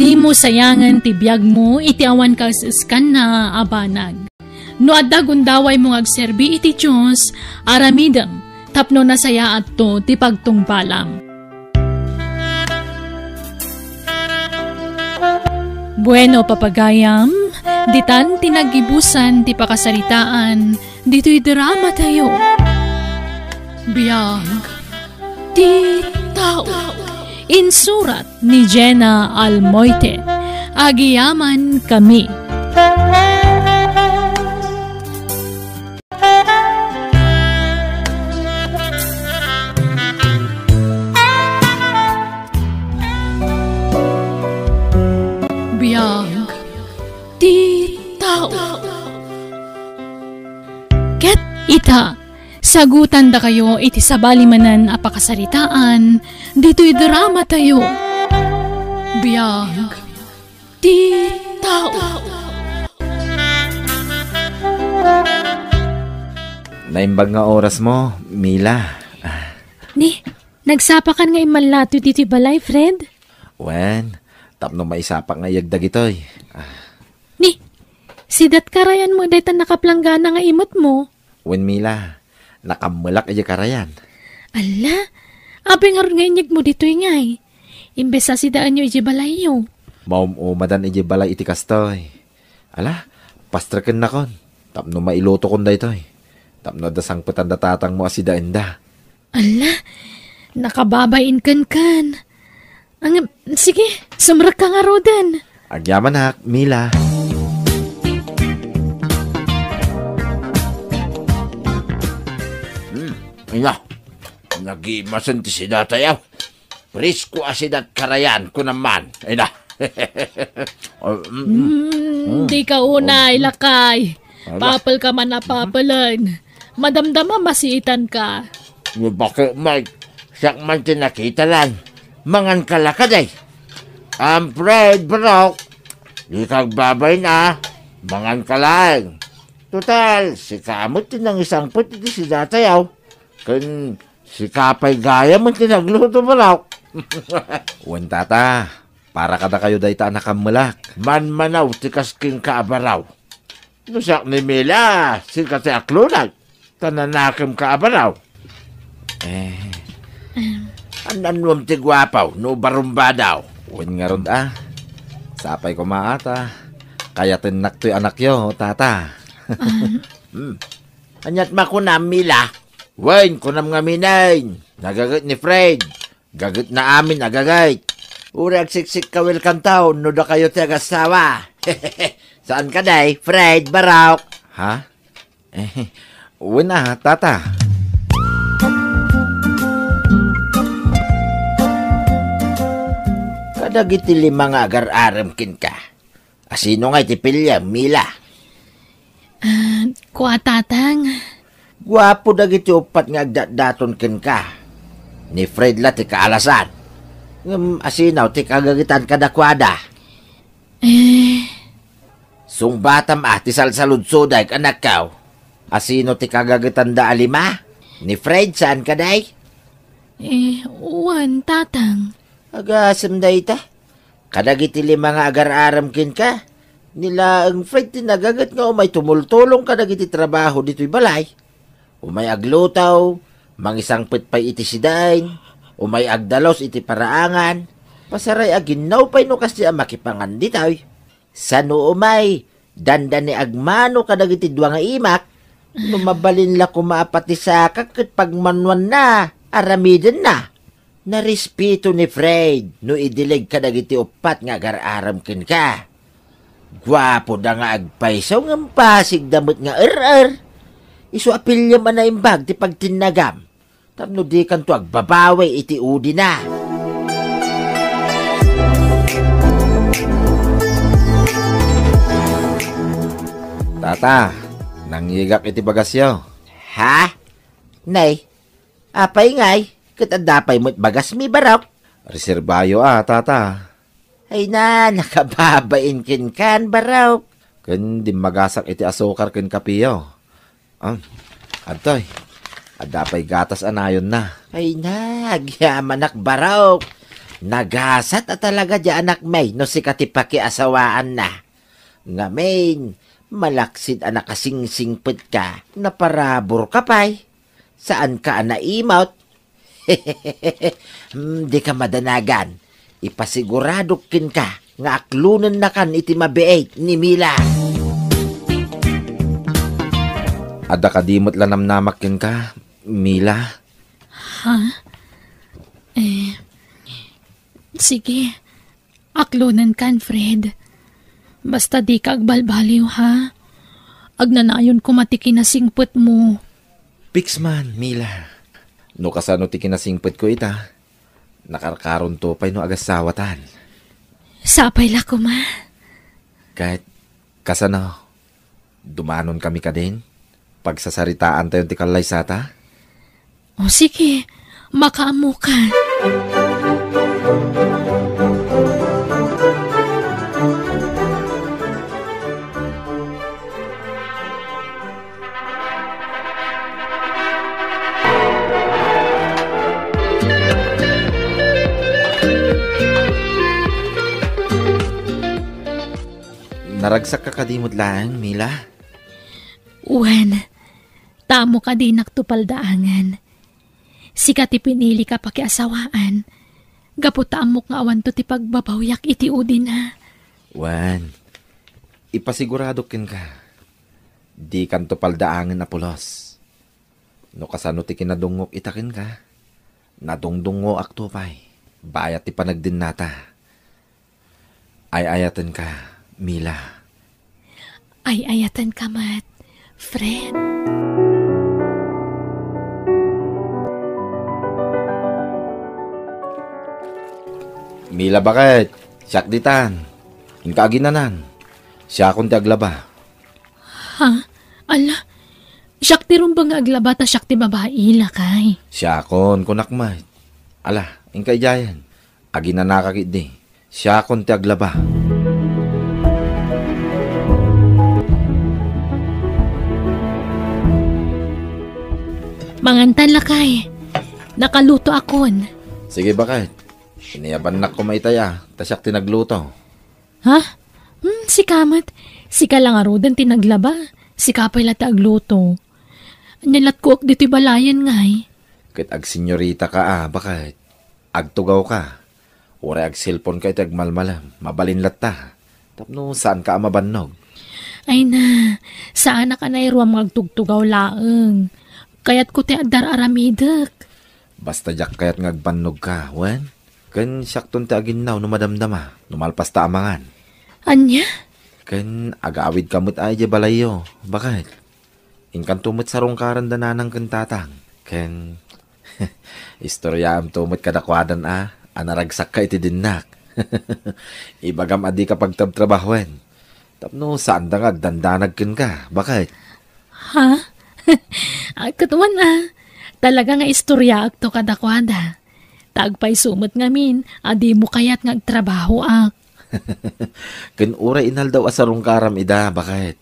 Dimo sayangen ti biagmo iti awan kaes-eskanna a banag. No adda gundawaymo nga agserbi iti Dios, aramidem tapno nasayaatto ti pagtungpalam. Bueno, papagayam, ditan ti naggibusan ti pakasaritaan ditoy dramatayo. Biag ti tao. Insurat ni Jenna Almoite. Agyamankami. Biag ti tao. Ket ita, sagutandakayo iti sabali manen a pakasaritaan ditoy dramatayo. Biag ti tao. Naimbag nga orasmo, Mila. Ni, nagsapakan nga immallato ditoy balay, Fred? Wen, tapno maisapak nga iyeg dagitoy. Ah. Ni, sida't karayanmo dayta nakaplanggana nga imetmo? Wen, Mila, nakammelak idiay karayan. Alla, apay ngarud nga inyegmo ditoy ngay? Imbes a sidaenyo idiay balayyo. Maum-umadan idiay balay iti kastoy. Ala, pastrekennakon tapno mailutokon daytoy. Tapno adda sangpetan da tatangmo a sidaenda. Alla, nakababay-in kenken. Ang, sige, sumrekka ngaruden. Agyamanak, Mila. Hmm, ina, nagimasen ti sidatayo. Presko a sida't karayan, kunam man. Ina. Oh, mm, mm. Mm, mm. Di ka unay, oh, lakay. Ala. Papel ka man a papelen. Madamdama masiitan ka. Ni bakit, Mike? Siak man ti nakita lan. Mangan ka la kadi. Am Fred, barok, dika agbabain a, manganka laeng. Total, sika met ti nangisangpet iti sidatayo, ken sika pay gayam ti nagluto, barok. Wen, tata, para kadakayo dayta a nakammelak. Manmanaw ti kas kenka a baraw. No siak ni Mila, sika ti aklonak, ta nanakemka a baraw. Eh. Em. An-annuam ti guapaw no barumbadaw? Wen ngarud a. Sapay koma a ta kayatennak toy anakyo, tata. Em. Hmm. Aniat makunam, Mila? Wen, kunam ngamin, nagaget ni Fred. Gagetna amin a gaget. Uray agsiksikkawilkanto no dakayo ti agassawa. Saan kadi, Fred, barok? Ha? Eh, wen a, tata. Kadagiti lima nga agar-arem kenka, asino ngay ti piliem, Mila? Ah, kua, tatang. Guapo dagiti uppat nga agdatdaton kenka. Ni Fred la ti kaalasan. Ngem asino ti kagagetan kadakuada? Eh. Sungbatam a ti salsaludsodak, anakko. Asino ti kagagetanda a lima? Ni Fred, saan kadi? Eh, wen, tatang. Agasem dayta. Kadagiti lima nga agar-arem kenka, ni laeng Fred ti nagaget nga umay tumultulong kadagiti trabaho ditoy balay. Umay agluto, mangisangpet pay iti sidain, umay agdalus iti paraangan, pasaray a ginnaw pay no kasdi a makipangan ditoy. Sano umay, dandani agmano kadagiti dua nga imak, no mabalin la koma a pati sakak ket pagmanoanna, aramidenna. Narespeto ni Fred no idileg kadagiti uppat nga agar-arem kenka. Guapoda nga agpayso ngem pasigda met nga er-er. Isu a piliem a naimbag ti pagtinnagam tapno dikanto agbabawi iti udina. Tata, nangigak iti bagasyo. Ha? Nay, apay ngay, ket adda pay met bagasmi, barok? Reserbayo a, tata. Ay na, nakababain kenkan, barok. Ken dimmagasak iti asukar ken kapeyo. Ah, adtoy, adda pay gatas a nayonna. Ay na, agyamanak, barok. Nagasat a talaga di anakmi no sika ti pakiasawaanna. Ngamin, malaksid a nakasingsingpetka, naparabur ka pay. Saan ka a naimot? Hmm, di ka madanagan. Ipasiguradok kenka nga aklonennakan iti mabiit ni Mila. Adda kadi met la namnamak kenka, Mila? Ha? Eh, sige. Aklonenkan, Fred. Basta dika agbalbaliw, ha? Agnanayon koma ti kinasingpetmo. Piks man, Mila. No kasano ti kinasingpetko ita, nakarkaronto pay no agassawatan. Sapay la koma. Ket kasano? Dumanonkami kadin? Pagsasaritaantayon ti kallaysata? O sige, makaammokan. Naragsakka kadi met laeng, Mila? Wen, ta ammok a dinakto paldaangen. Sika ti pinilika pakiasawaan, gapu ta ammok nga awanto ti pagbabawiak iti udina. Wen, ipasiguradok kenka, dikanto paldaangen a pulos. No kasano ti kinadungngok ita kenka, nadungdungngoakto pay, bayat ti panagdennata. Ay-ayatenka, Mila. Ay-ayatenka met, Fred. Mila, baket? Siak ditan. Inka aginanan. Siakon ti aglaba. Ha? Ala, siak ti rumbeng nga aglaba ta siak ti babai, lakay. Siakon, kunak met. Ala, inka idiayen. Aginanaka ketdi. Siakon ti aglaba. Mangantan, lakay. Nakalutoakon. Sige, baket. Iniabannak koma itay a, ta siak ti nagluto. Ha? Hmm, sika met. Sika la ngaruden ti naglaba. Sika pay la ti agluto. Ania latkuak ditoy balayen ngay? Ket agsenyorita ka a, baket. Agtugaw ka. Uray agselpon ka iti agmalmalem, mabalin latta. Tapno saan ka a mabannog. Ay na, saanak a nairuam nga agtugtugaw laeng. Kayatko ti adda ar-aramidek. Basta diak kayat nga agbannog ka, wen? Ken siakton ti aginnaw no madamdama, no malpas ta a mangan. Ania? Ken agawid ka met a idiay balayyo, baket. Inkanto met sarungkaran da nanang ken tatang. Ken istoriaamto met kadakuadan a, a naragsakka iti dinnak. Ibagam a dika pagtrabtrabahoen. Tapno saanda nga agdandanag kenka, baket. Ha? Ay, ket wen a. Talaga nga istoriaakto kadakuada. Ta agpayso met ngamin a dimo kayat nga agtrabahoak. Ken uray inaldaw a sarungkaram ida, baket.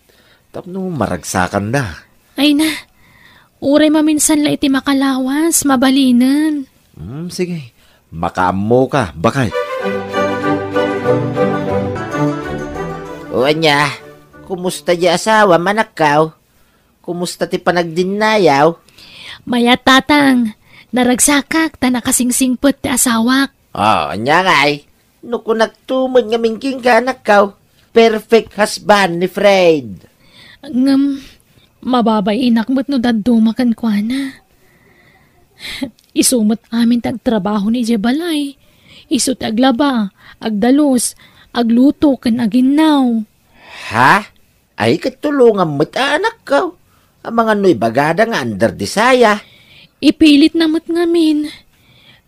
Tapno maragsakanda. Ay na, uray maminsan la iti makalawas, mabalinen. Hmm, sige. Makaammoka, baket. O ania, kumusta di asawam, anakko? Kumusta ti panagdinnayaw? Mayat, tatang. Naragsakak ta nakasingsingpet ti asawak. Ah, ania ngay? No kunakto met ngamin kenka, anakko, perfect husband ni Fred. Ngem, mababainak met no dadduma kenkuana. Isu met amin ti agtrabaho idiay balay. Isu ti aglaba, agdalus, agluto, ken aginnaw. Ha? Ay, ket tulongam met a, anakko. Amangan no ibagada nga under desire. Ipilitna met ngamin.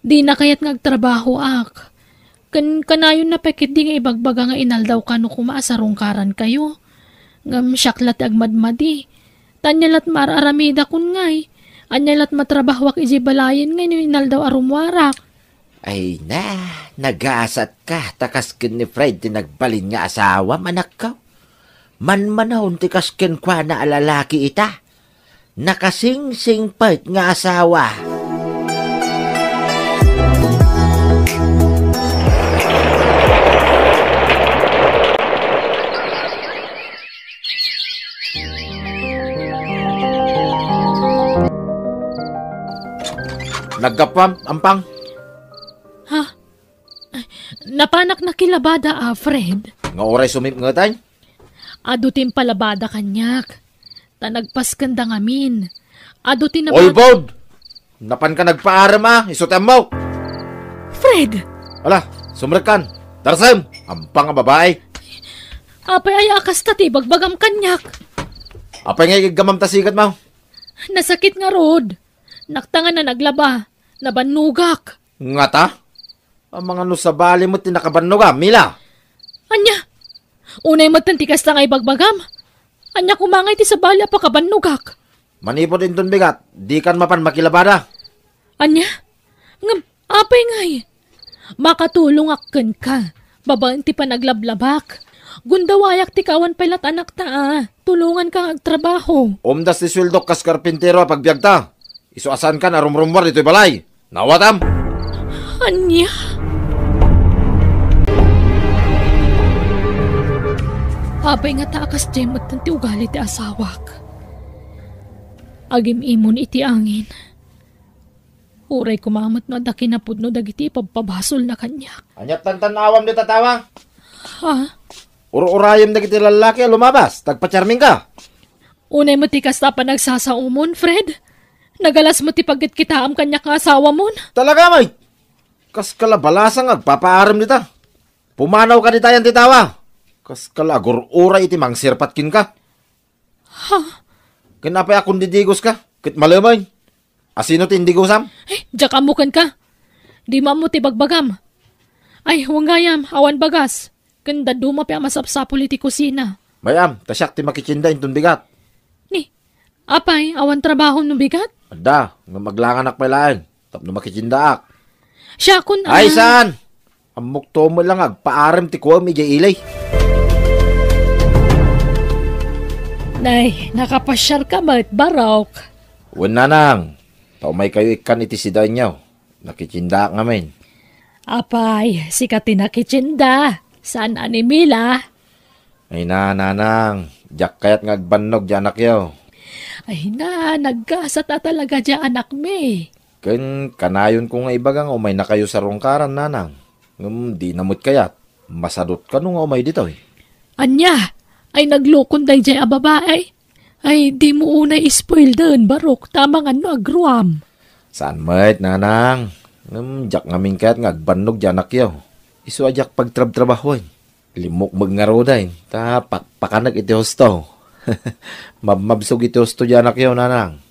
Dina kayat nga agtrabahoak. Ken kanayonna pay ketdi nga ibagbaga nga inaldaw kano koma a sarungkarankayo. Ngem siak la ti agmadmadi. Ta ania lat maar-aramidakon ngay? Ania lat matrabahoak idiay balayen ngay no inaldaw a rummuarak? Ay na, nagasatka ta kas ken ni Fred ti nagbalin nga asawam, anakko. Manmanawon ti kas kenkuana a lalaki ita. Nakasingsingpet nga asawa. Naggapuam, Ampang? Ha? Napanak nakilabada, a, Fred. Nga uray sumipngetan? Adu ti impalabada kaniak. Ta nagpaskenda ngamin. Adu ti nabag- Oy, Bod! Napanka nagpaarem a, isu ti ammok. Fred! Ala, sumrekkan. Tarsem! Ampang a babai. Apay aya a kasta ti ibagbagam kaniak? Apay nga igiggamam ta sikat mo? Nasakit ngarud. Naktangan a naglaba. Nabannogak. Ngata? Amangan no sabali met ti nakabannogam, Mila. Ania? Unay metten ti kasta nga ibagbagam? Ania koma ngay ti sabali a pakabannogak? Manipud inton bigat, dikan mapan makilabada. Ania? Ngem, apay ngay? Makatulongak kenka, babaen ti panaglablabak. Gundawayak ti kawan pay lat anakta a, tulonganka nga agtrabaho. Umdas ti sueldok kas karpintero a pagbiagta. Isu a saankan a rumrummuar ditoy balay. Nawatam? Ania? Apay ngata a kasdiay metten ti ugali ti asawak. Agim-imon iti angin. Uray koma met no adda kinapudno dagiti ipabpabasolna kaniak. Ania ti tantan-awam dita, tawa? Ha? Ur-urayem dagiti lallaki a lumabas, ta agpacharmingka. Unay met ti kasta a panagsasaomon, Fred. Nagalas met ti pagkitkitaam kaniak nga asawamon. Talaga, may? Kaska la balasang agpapaarem dita. Pumanawka dita yan ti tawa. Kaska la agur-uray iti mangsirpat kenka. Ha? Ken apay a kundidigoska? Ket malemay. Asino ti indigosam? Eh, diak ammo kenka. Dimo ammo ti bagbagam. Ay, wen gayam, awan bagas. Ken dadduma pay a masapsapul iti kusina. Mayam, ta siak ti makitienda inton bigat. Ni, apay, awan trabaho no bigat? Adda, ngem aglanganak pay laeng, tapno makitiendaak. Siakon a. Ay, saan? Ammok to met la nga agpaarem ti kuam idiay ili. Nay, nakapasiarka met, Barok? Wen, nanang. Ta umaykayo ikkan iti sidaenyo. Nakitiendaak ngamin. Apay, sika ti nakitienda. Saan a ni Mila? Ay na, nanang. Diak kayat nga agbannog diay anakyo. Ay na, naggasat a talaga diay anakmi. Ken kanayonko nga ibaga nga umaynakayo sarungkaran, nanang. Ngem dina met kayat. Masadut kano nga umay ditoy. Ania? Ay naglokon daydiay a babai? Ay, dimo unay ispoilden, Barok, ta amangan no agruam. Saan met, nanang. Ngem diak ngamin kayat nga agbannog diay anakyo. Isu a diak pagtrabtrabahoen. Limmukmeg ngaruden, ta pakpakanek iti husto. Mabmabsog iti husto diay anakyo, nanang.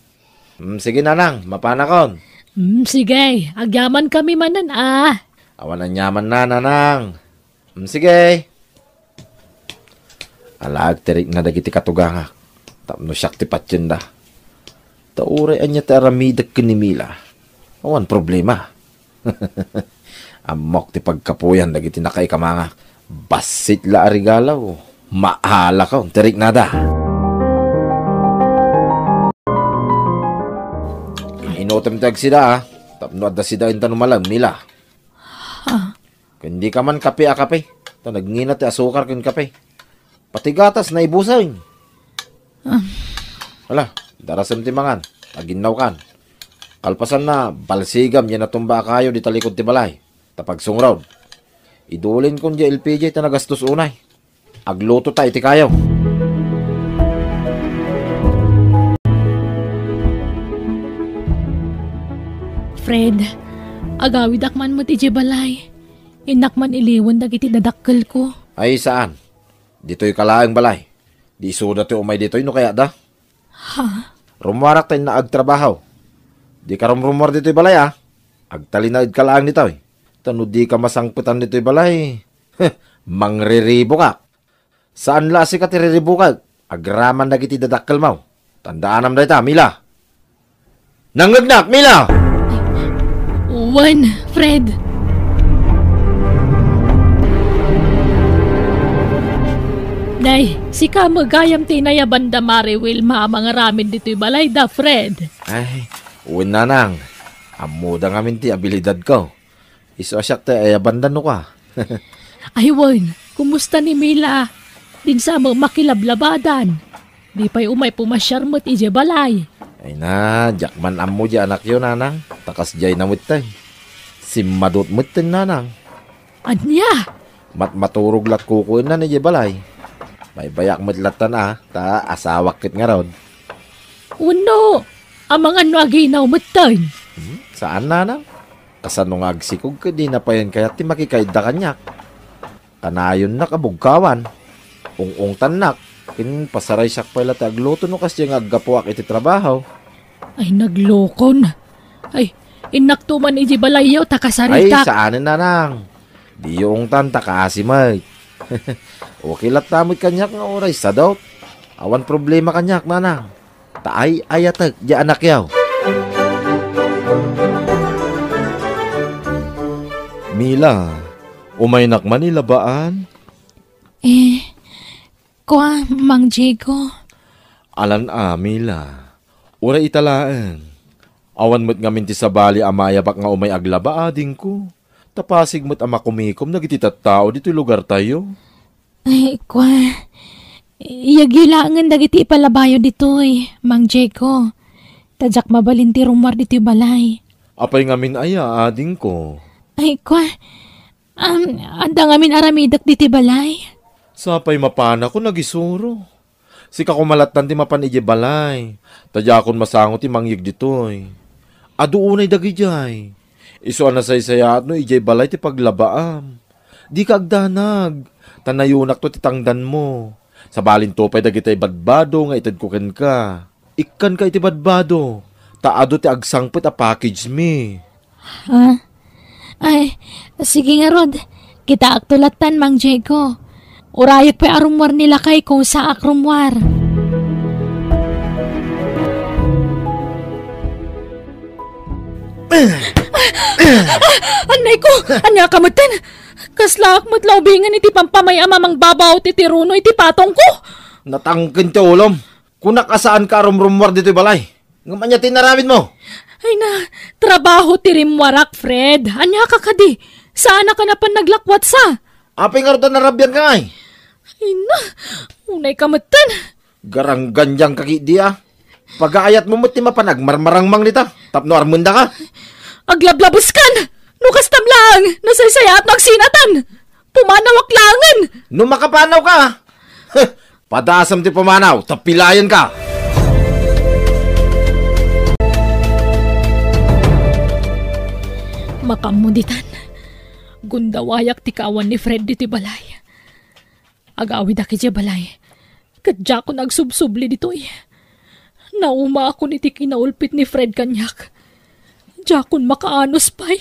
Mm, sige, nanang, mapanakon. Mm, sige, agyamankami manen a. Awan aniamanna, nanang. Mm, sige. Alaek ti rikna dagiti katugangak tapno siak ti patienda. Ta uray ania ti aramidek ken ni Mila, awan problema. Ammok ti pagkapuyan dagiti nakaikamangak. Bassit la a regalo. Maalakon ti riknada. Inutem ti agsida, a. Tapno adda sidaenta no malem, Mila. Ah. Ken dika man kape a kape. Ta nagngina ti asukar ken kape. Pati gatas, naibusen. Ah. Ala, darasem ti mangan. Aginnawkan. Kalpasanna, balsigam diay natumba a kayo dita likod ti balay. Ta pagsungrod, idulinkon diay L P G ta nagastos unay. Aglutota iti kayo. Fred, agawidak man met idiay balay. Innak man iliwen dagiti dadakkelko. Ay, saan? Ditoyka laeng balay. Di isuda ti umay ditoy no kayatda. Ha? Rummuarak ta innak agtrabaho. Dika rumrummuar ditoy balay, a. Agtalinaedka laeng ditoy. Ta no dika masangpetan ditoy balay, heh, mangriribukak. Saan la a sika ti riribukek. Agraman dagiti dadakkelmo. Tandaanam dayta, Mila. Nangngegnak, Mila! Wen, Fred. Nay, sika met gayam ti inayabanda Mari Wilma a mangaramid ditoy balayda, Fred. Ay, wen, nanang. Ammoda ngamin ti abilidadko. Isu a siak ti ayabanda no kua. Ay wen, kumusta ni Mila? Dinsa met makilablabadan. Di pay umay pumasiar met idiay balay. Ay na, diak man ammo diay anakyo, nanang. Ta kasdiay na metten. Simmadut metten, nanang. Ania? Matmaturog latkuko innan idiay balay. Maybayak met lattan a, ta asawak ket ngarud. Wenno, amangan no aginaw metten. Hmm, saan, nanang? Kasano nga agsikog ket dina payen kayat ti makikaidda kaniak? Kanayonnak a bugkawan. Ung-ungtannak, ken pasaraysiak pay la ti agluto no kasdiay nga aggapuak iti trabaho. Ay, naglokon. Ay, innakto man idiay balayyo ta kasaritak. Ay, saanen, nanang. Diyo ungtan ta kaasi met. Okay latta met kaniak nga uray sadot. Awan problema kaniak, nanang. Ta ay-ayatek diay anakyo. Mila, umaynak man ilabaan? Eh, kua, Mang Diego. Alan a, Mila. Uray ita laeng. Awan met ngamin ti sabali a mayabak nga umay aglaba, adingko. Ta pasig met a makumikom dagiti tattao ditoy lugartayo. Ay, kua. Iyagyo laengen dagiti ipalabayo ditoy, Mang Diego. Ta diak mabalin ti rummuar ditoy balay. Apay ngamin aya, adingko? Ay, kua. Um, adda ngamin aramidek ditoy balay? Sapay mapanakon agisuro. Sika koma lattan ti mapan idiay balay, ta diakon masango ti mangyeg ditoy. Adu unay dagidiay. Isu a nasaysayaat no idiay balay ti paglabaam. Dika agdanag, ta nayonakto ti tangdanmo. Sabalinto pay dagiti badbado nga itedko kenka. Ikkanka iti badbado, ta adu ti agsangpet a package mi. Ha? Ay, sige ngarud. Kitaakto lattan, Mang Diego. Urayek pay a rummuar ni lakayko, saak rummuar. Annayko! Ania ka metten? Kaslaak met la ubingen iti pampamay-am a mangbabaut iti runo iti patongko. Natangken ti ulom. Kunak a saanka a rumrummuar ditoy balay. Ngem ania ti inaramidmo? Ay na, trabaho ti rimmuarak, Fred. Ania ka kadi? Saanak a napan naglakwatsa? Apay ngarud a narabianka ngay? Ay na, unayka metten. Garanggandiangka ketdi a. Pagaayatmo met ti mapan agmarmarangmang dita tapno armendaka. Aglablabeskan! No kastam laeng, nasaysayaat no agsinatan! Pumanawak laengen! No makapanawka, padasem ti pumanaw, ta pilaenka! Makaammo ditan, gundawayak ti kaawan ni Fred ditoy balay. Agawidak idiay balay, ket diakon agsubsubli ditoy. Naumaakon iti kinaulpit ni Fred kaniak. Diakon makaanus pay.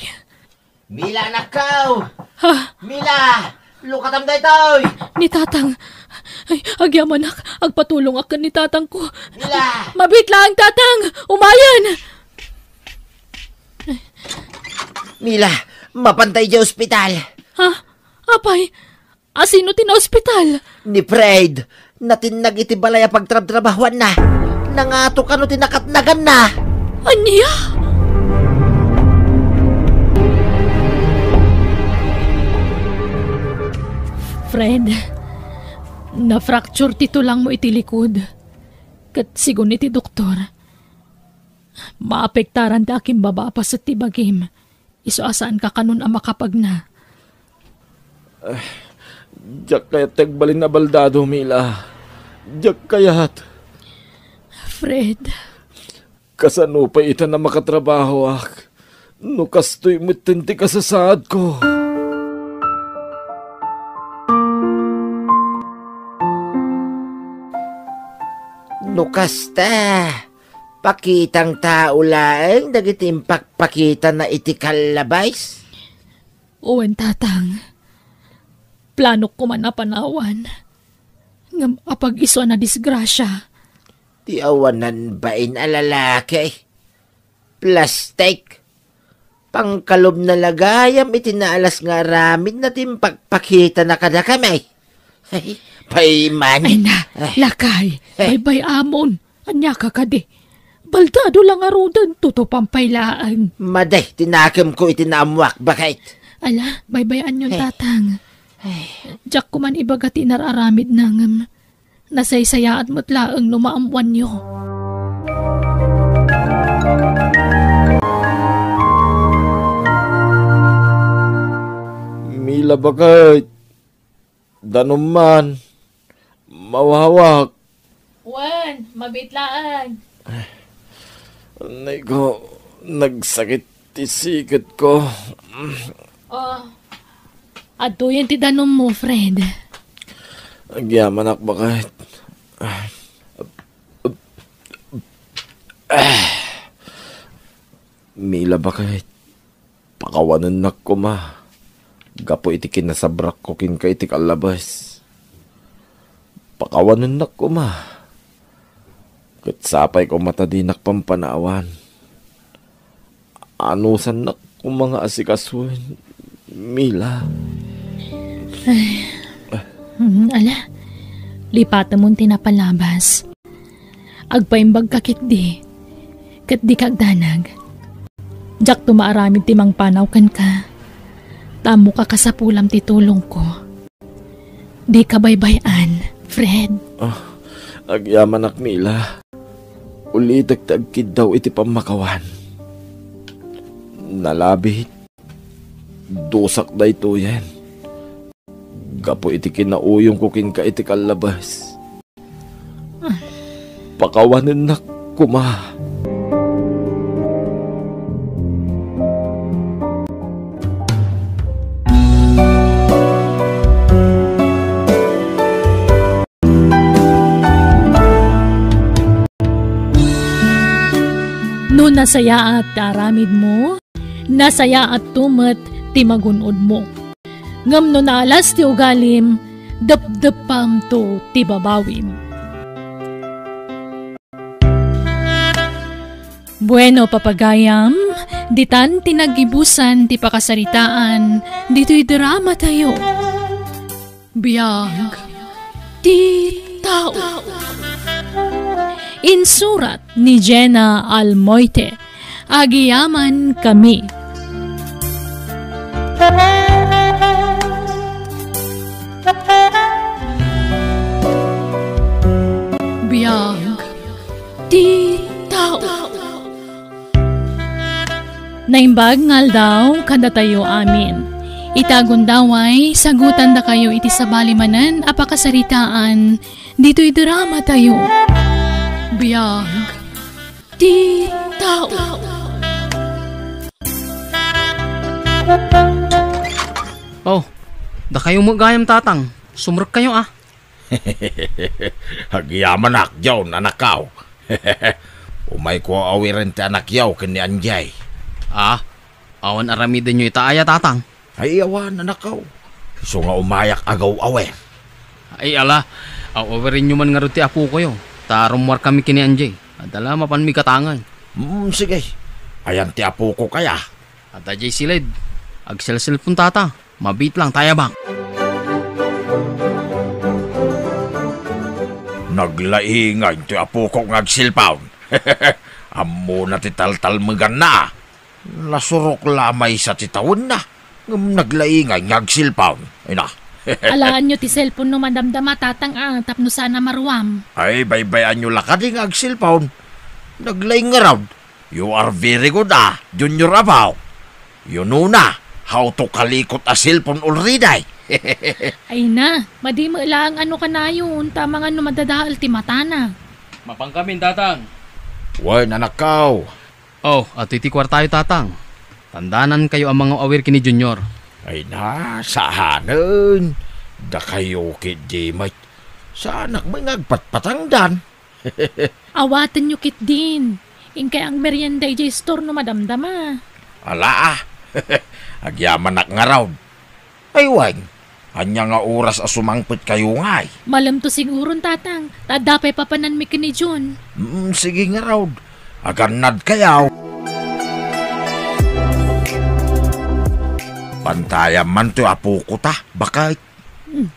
Mila, anakko! Ha? Mila! Lukatam daytoy! Ni Tatang! Ay, agyamanak, agpatulongak ken ni Tatangko. Mila! Mabiit laeng, Tatang! Umayen! Mila, mapanta idiay ospital. Ha? Apay, a sino ti naospital? Ni Fred. Natinnag iti balay a pagtrabtrabahuanna. Nangato kano ti nakatnaganna. Ania? Fred, na-fracture ti tulangmo iti likod. Ket sigun iti doktor, maapektaran ti akimbaba a paset ti bagim. Isu a saanka kanon a makapagna. Diak kayat ti agbalin a baldado, Mila. Diak kayat. Fred. Kasano pay itan a makatrabahoak no kastoy metten ti kasasaadko? No kasta, pakitang tao laeng dagiti impakpakitana iti kallabais? Wen, Tatang. Planok koma a panawan. Ngem apag isu a nadisgrasia. Ti awanan bain a lalaki. Plastik. Pangkalubna la gayam iti naalas nga aramidna ti impakpakitana kadakami. Ay, paiman. Ay na, lakay, baybay-amon. Ania ka kadi? Baldado la ngaruden, tutupan pay laeng. Madi ti nakemko iti naammoak, baket. Ala, baybay-anyon, Tatang. Diak koman ibaga ti inar-aramidna ngem nasaysayaat met laeng no maammoanyo. Mila, baket. Danum man, mawawak. Wen, mabiit laeng. Nay ko, nagsakit ti siketko. Oh, adtoyen ti danummo, Fred. Agyamanak, baket. Mila, baket. Pakawanennak koma gapu iti kinasabrakko kenka iti kallabes. Pakawanennak koma. Ket sapay koma ta dinak pampanawan. Anusannak koma nga asikasuen, Mila. Ay. Mm, ala, lipatemon ti napalabas. Agpaimbagka ketdi, ket dika agdanag. Diakto maaramid ti mangpanaw kenka. Ta ammoka kasapulam ti tulongko. Dika baybay-an, Fred. Ah, agyamanak, Mila. Ulitek ti agkiddaw iti pammakawan. Nalabit, dusak daytoyen. Gapu iti kinauyongko kenka iti kallabes. Pakawanennak koma. No nasayaat ti aramidmo, nasayaatto met ti magun-odmo. Ngem no naalas ti ugalim, depdeppamto ti babawim. Bueno, papagayam, Ditan ti naggibusan ti pakasaritaan ditoy dramatayo. Biag ti tao. Insurat ni Jenna Almoite. Agiyaman kami. Biag ti tao. Naimbag nga aldaw kadatayo amin. Ita gundaway, sagutandakayo iti sabali manen a pakasaritaan ditoy dramatayo. Biag ti tao. Oh, dakayo met gayam, Tatang. Sumrekkayo, a. Agyamanak, John, anakko. Umayko awiren ti anakyo ken ni Anjay. A, awan aramidenyo ita aya, Tatang? Ay, awan, anakko. Isu nga umayak agaw-awer. Ay, ala, aw-awirenyo man ngarud ti apokoyo, ta rummuarkami ken ni Anjay. Adda la mapanmi gatangay. Hmm, sige. Ayan ti apokok aya? Adda diay siled. Agselselpon, Tata. Mabiit lang, ta ayabak. Naglaingay ti apokok nga agselpon. Ammona ti taltalmeganna. Nasurok la maysa ti tawenna, ngem naglaingay nga agselpon. Ay na. Alaanyo ti selpon no madamdama, Tatang, a, tapno saan a maruam. Ay, baybay-anyo la kadi nga agselpon. Naglaing ngarud. You are very good, a, Junior, apo. You know na how to kalikot a selpon already. Ay na, madi met laeng no kanayon, ta amangan no madadael ti matana. Mapankamin, Tatang. Wen, anakko. Oh, adtoy ti kuartayo, Tatang. Tandanankayo a mangaw-awir ken ni Junior. Ay na, saanen. Dakayo ketdi met. Saanak met nga agpatpatangdan. Awatenyo ketdin. Inkay agmerienda idiay istor no madamdama. Ala, a. Agyamanak ngarud. Ay wen, ania nga oras a sumangpetkayo ngay? Malemto siguron, Tatang, ta adda pay papananmi ken ni Jun. Mm, sige ngarud. Agannadkayo. Bantayam man toy apoko ta, baket. Hmm.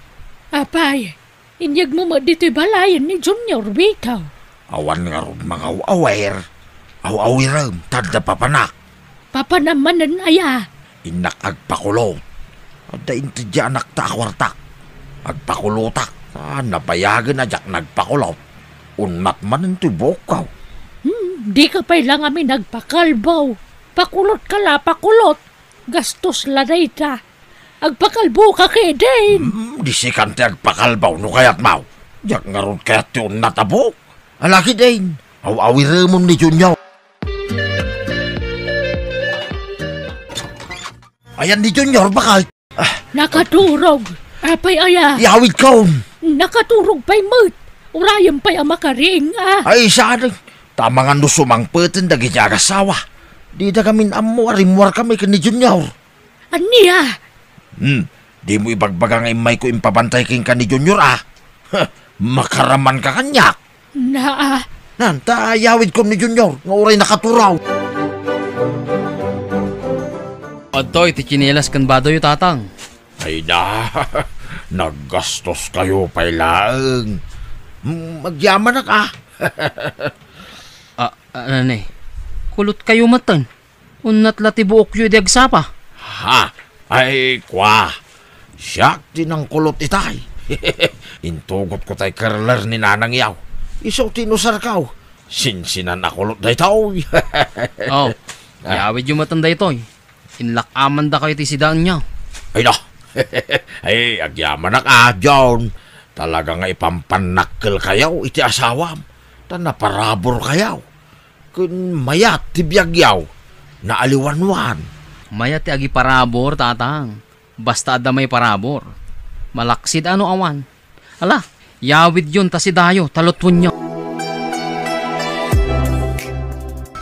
Apay, inyegmo met ditoy balayen ni Junior, Vito. Awan ngarud mangaw-awer. Aw-awirem, ta adda papanak. Papanam manen aya? Innak agpakulot. Adda inted diay anakta a kuartak. Agpakulotak. Ah, nabayagen a diak nagpakulot. Unnat manen toy buokko. Hmm, dika pay la ngamin agpakalbo. Pakulotka la, pakulot. Gastos la dayta. Agpakalboka ketdin. Hmm, di sikan ti agpakalbo no kayatmo. Diak ngarud kayat ti unnat a buok. Ala ketdin, aw-awiremon ni Junior. Ayan ni Junior, baket. Ah. Nakaturog. Apay aya? Iyawidkon. Nakaturog pay met. Urayem pay a makaring, a. Ay, saan. Ta amangan no sumangpeten dagiti agassawa. Dida ngamin ammo a rimmuarkami ken ni Junior. Ania? Hmm, dimo ibagbaga nga immayko impabantay kenka ni Junior, a. Huh, makaramanka kaniak. Naa. Nan, ta iyawidkon ni Junior nga uray nakaturog. Adtoy ti tsinelas ken badoyo, Tatang. Ay na, naggastoskayo pay laeng. Hmm, agyamanak, a. Ah, ah, nane, kulotkayo metten. Unnat la ti buokyo idi agsapa. Ha? Ay, kua. Siak ti nangkulot itay. Intugotko tay curler ni nanangyo. Isu ti inusarko. Sinsinan a kulot daytoy. Oh, ah, iyawidyo metten daytoy. Inlak-amandakayo ti sidaenyo. Ay, no. Ay, agyamanak, a, John. Talaga nga ipampannakkelkayo iti asawam. Ta naparaburkayo. Ken mayat ti biagyo, naaliwanwan. Mayat ti agiparabur, Tatang. Basta adda maiparabur. Malaksid a no awan. Ala, yawidyon ta sidayo, ta lutwenyo.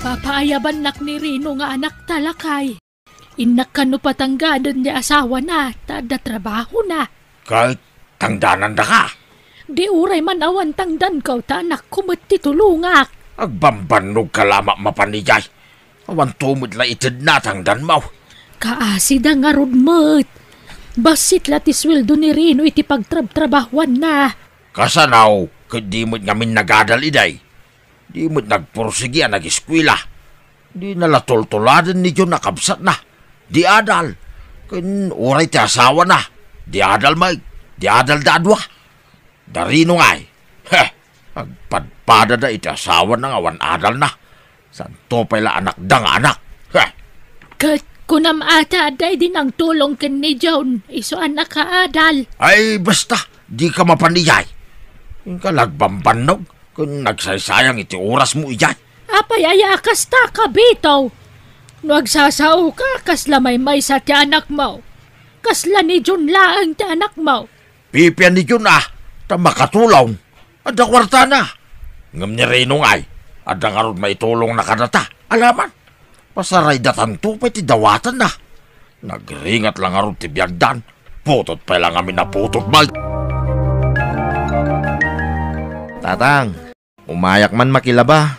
Papaayabannak ni Rino nga anakta, lakay. Innak kano patanggaden ti asawana, ta adda trabahona. Ket tangdanandaka? Di uray man awan tangdanko ta anakko met ti tulongak. Agbambannogka la a mapmapan idiay. Awan to met la itedna ti angganmaw. Kaasida ngarud met. Bassit la ti sueldo ni Rino iti pagtrabtrabahuanna. Kasano ket di met ngamin nagadal idiay? Di met nagpursigi a nagiskuela. Di na la tultuladen ni John a kabsatna. Di adal. Ken uray ti asawana, di adal met. Di adalda a dua. Da Rino ngay. Heh, agpadpadada iti asawana nga awan adalna. Santo pay la anakda nga anak. Heh. Ket kunam ata, adda idi nangtulong ken ni John, isu a nakaadal. Ay, basta, dika mapan idiay. Inka la agbambannog, ken nagsaysayang iti orasmo idiay. Apay aya a kasta, kabito? No agsasaoka, kasla maymaysa ti anakmo. Kasla ni John laeng ti anakmo. Pipian ni John a, ta makatulong. Adda kuartana. Ngem ni Rino ngay, adda ngarud maitulongna kadata. Alaman, pasaraydatanto pay ti dawatanna. Nagringat la ngarud ti biagdan. Putot pay la ngamin a putot, bay. Tatang, umayak man makilaba.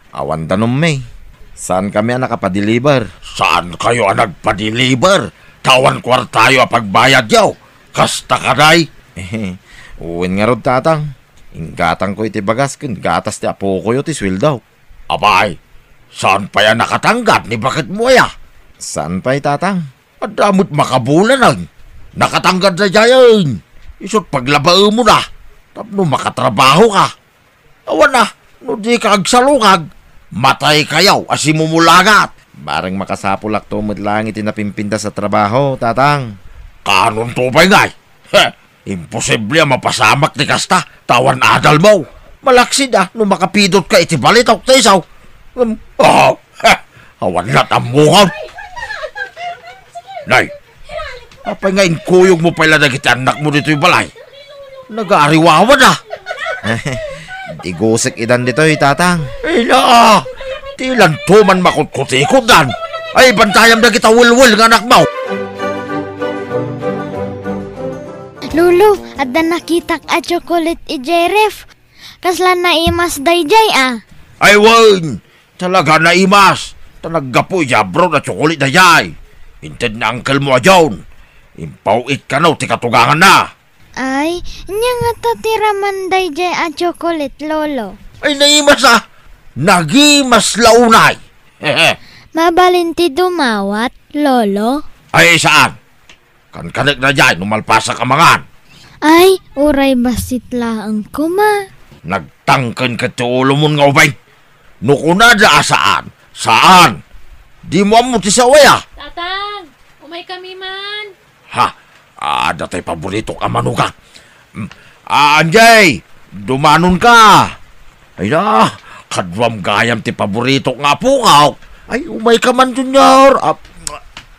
Awan danummi. Saankami a nakapadeliver. Saankayo a nagpadeliver? Ta awan kuartayo a pagbayadyo. Kasta kadi? Wen ngarud, Tatang. Inggatangko iti bagas ken gatas ti apokoyo ti sueldo. Apay, saan pay a nakatanggad ni baketmo aya? Saan pay, Tatang. Adda met makabulanen. Nakatanggad daydiayen. Isu't paglabaemon a tapno makatrabahoka. Awan a, no dika agsalungag, mataykayo a simumulagat. Bareng makasapulakto met laeng iti napimpintas a trabaho, Tatang. Kaanonto pay ngay? Heh, imposible a mapasamak ti kasta, ta awan adalmo. Malaksid a no makapidotka iti balitok ti isaw. Ngem, oh, heh, awan lat ammoam. Nay, apay nga inkuyogmo pay la dagiti annakmo ditoy balay? Nagaariwawa da. Digusek idan ditoy, Tatang. Ina, ti lanto man makutkutikotdan. Ay, bantayam dagita welwel nga anakmo. Lolo, adda nakitak a chocolate idiay ref. Kasla naimas daydiay a. Ay, wen, talaga naimas. Ta naggapu idiay abroad a chocolate daydiay. Inted ni uncle mo a John. Impaw-it kano ti katuganganna. Ay, ania ngata ti raman daydiay a chocolate, Lolo? Ay, naimas a. Nagimas la unay. Mabalin ti dumawat, Lolo? Ay, saan? Kankanek daydiay no malpasak a mangan. Ay, uray bassit laeng koma. Nagtangken ket ti ulomon nga ubing. No kunada a saan, saan. Dimo ammo ti sao aya. Tatang, umaykami man. Ha, adda tay paboritok a manugang. Mm. Ah, Anjay, dumanonka. Ay na, kaduam gayam ti paboritok nga apokak. Ay, umayka man, Junior. Ah,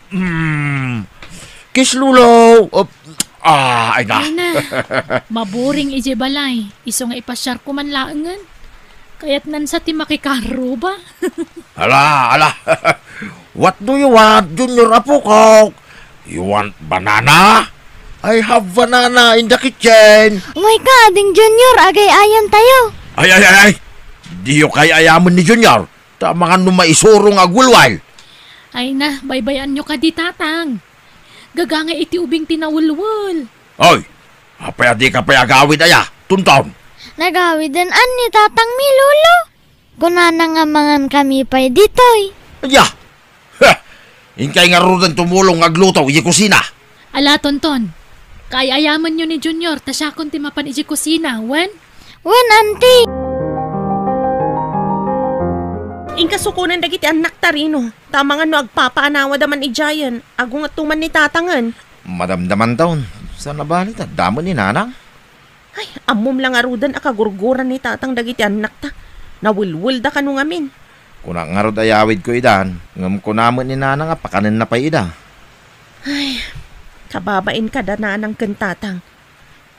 mm. Kiss, Lolo. Ah, ah, ay na. Ay na. Maburing idiay balay. Isu nga ipasiarko man laengen. Kayatnan sa ti makikarruba. Ala, ala. What do you want, Junior, apokak? You want banana? I have banana in the kitchen. Umayka, Ading Junior, agay-ayan tayo. Ay, ay, ay, ay. Diyo kay-ayamen ni Junior. Ta amangan no maisurong nga agwelwel. Ay na, baybay-anyo kadi, Tatang. Gagangay iti ubing ti nawelwel. Oy, apay a dika pay agawid aya, Tonton? Nagawiden an ni Tatang mi, Lolo. Kunana nga mangankami pay ditoy. Aya! Heh! Inkay ngaruden tumulong nga agluto idiay kusina. Ala, Tonton. Kaay-ayamenyo ni Junior ta siakon ti mapan idiay kusina, wen? Wen, Auntie. Inka sukonen dagiti annakta, Rino. Ta amangan no agpapaanawada man idiayen, agungetto man ni Tatangen. Madamdamanton. Saan a bali ta, damo ni Nanang? Ay, ammom la ngaruden a kagurguran ni Tatang dagiti annakta. Nawelwelda kano ngamin. Kunak ngarud a yawidko idan, ngem kuna met ni Nanang a pakanenna pay ida. Ay, kababain kada Nanang ken Tatang.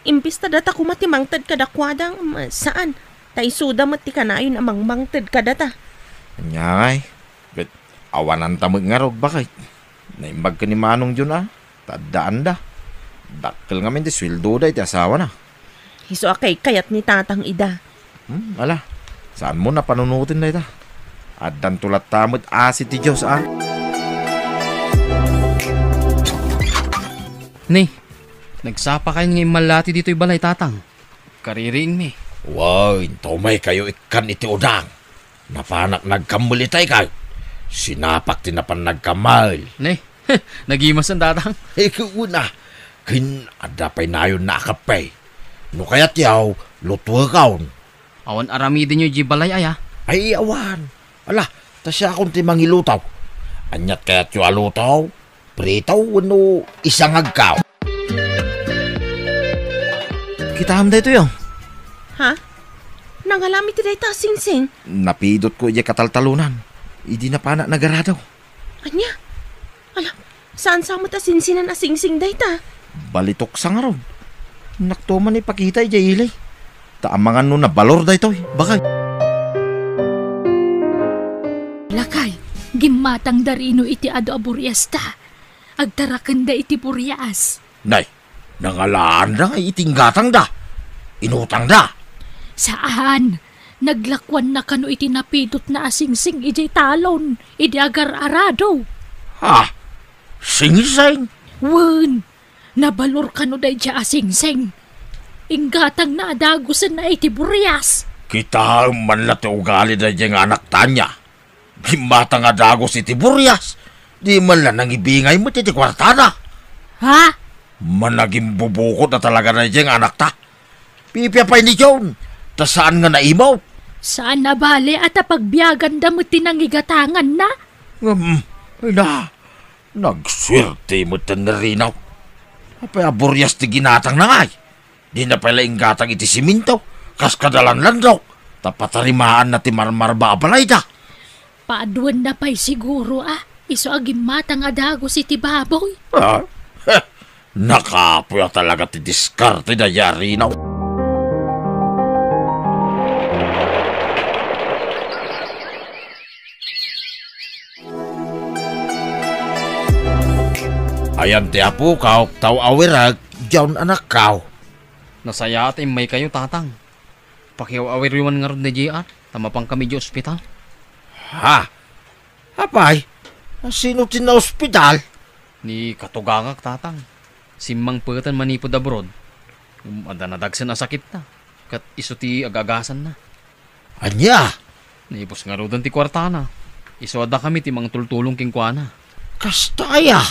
Imbes ta data koma ti mangted kadakuada, ngem saan. Ta isuda met ti kanayon a mangmangted kadata. Ania ngay, ket awananta met ngarud, baket. Naimbag ken ni Manong Jun a, ta addaanda. Dakkel ngamin ti sueldoda iti asawana. Isu a kaykayat ni Tatang ida. Hmm, ala, saanmo a panunoten dayta. Addanto latta met asi ti Dios a. Ni, nagsapakayon nga immallati ditoy balay, Tatang. Kaririingmi. Wen, tumaykayo ikkan iti udang. Napanak nagkammel itay kay. Sinapak ti napan nagkammel. Ne, nagimasen, Tatang. Ikaw una. Ken adda pay nayon na a kape. No kayatyo, lutuekon. Awan aramidenyo idiay balay aya? Ay, awan. Ala, ta siakon ti mangiluto. Aniat kayatyo a luto? Prito wenno isangagko? Kitaem daytoy, oh. Ha? Nangalam iti dayta a singsing? Napidotko idiay kataltalonan. Idi napanak nagarado. Ania? Ala, saan sa met a sinsinan a singsing dayta? Balitok sa ngarud. Nakto man ipakita idiay ili. Ta amangan no nabalor daytoy, bakay. Lakay, gimmatangda rino iti adu a buriasta. Agtarakenda iti burias. Nay, nangalaanda nga iti inggatangda. Inutangda. Saan. Naglakuanna kano iti napidotna a singsing idiay talon, idi agar-arado. Ha? Singsing? Wen, nabalor kano daydiay a singsing. Inggatangna a dagusenna iti burias. Kitaem man la ti ugali daydiay nga anakta ania. Gimmatang a dagus iti burias. Di man la nangibingay met iti kuartana. Ha? Managimbubukod a talaga daydiay nga anakta. Pipia pay ni John, ta saan nga naimot. Saan a bale a ta pagbiaganda met ti nangigatanganna? Ngem, ina, nagsuerte met ni Rino. Apay a burias ti ginatangna ngay? Dina pay la inggatang iti siminto, kas kada lanlandok, ta patarimaanna ti marmarba a balayda. Paaduenna pay siguro a isu a gimmatang a dagus iti baboy. Ah, heh, nakapuy a talaga ti diskarte daydiay a Rino. Ayan ti apokaw, ta aw-awirek, John anakkaw. Nasayaat a immaykayo, Tatang. Pakiaw-awiryo man ngarud ni J R, ta mapankami idiay ospital. Ha? Apay, sino ti naospital? Ni katugangak, Tatang. Simmangpeten manipud abroad. Ngem adda nadagsen a sakitna, ket isu ti agagasanna. Ania? Naibus ngaruden ti kuartana. Isu a dakami ti mangtultulong kenkuana. Kasta aya?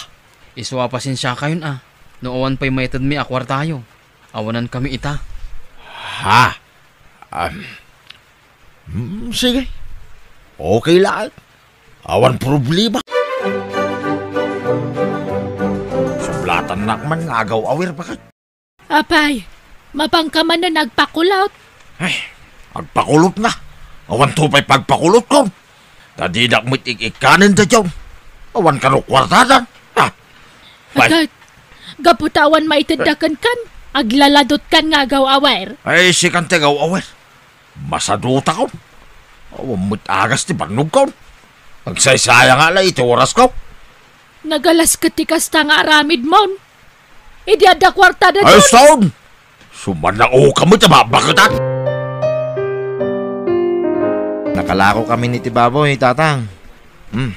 Isu a pasensiakayon a, no awan pay maitedmi a kuartayo. Awanankami ita. Ha? Um, hmm, sige. Okay laeng. Awan problema. Sublatannak man nga agaw-awir, bakit? Apay, mapanka manen agpakulot? Ay, agpakulot na. Awanto pay pagpakulotkon. Ta dinak met ik-ikkanen daydiay. Awan kano kuartadan. Ha? Ay. Agay, gapu ta awan maitedda kenkan, aglaladotkan nga agaw-awir. Ay, sikan ti agaw-awir. Masadutakon. Awan met agas ti bannogkon. Agsaysayang la iti orasko. Nagalas ket ti kasta nga aramidmon. Idi adda kuarta daytoy. Ay, son! Sumannaoka met a babaketan. Nakalako kami ni ti baboy, Tatang. Hmm.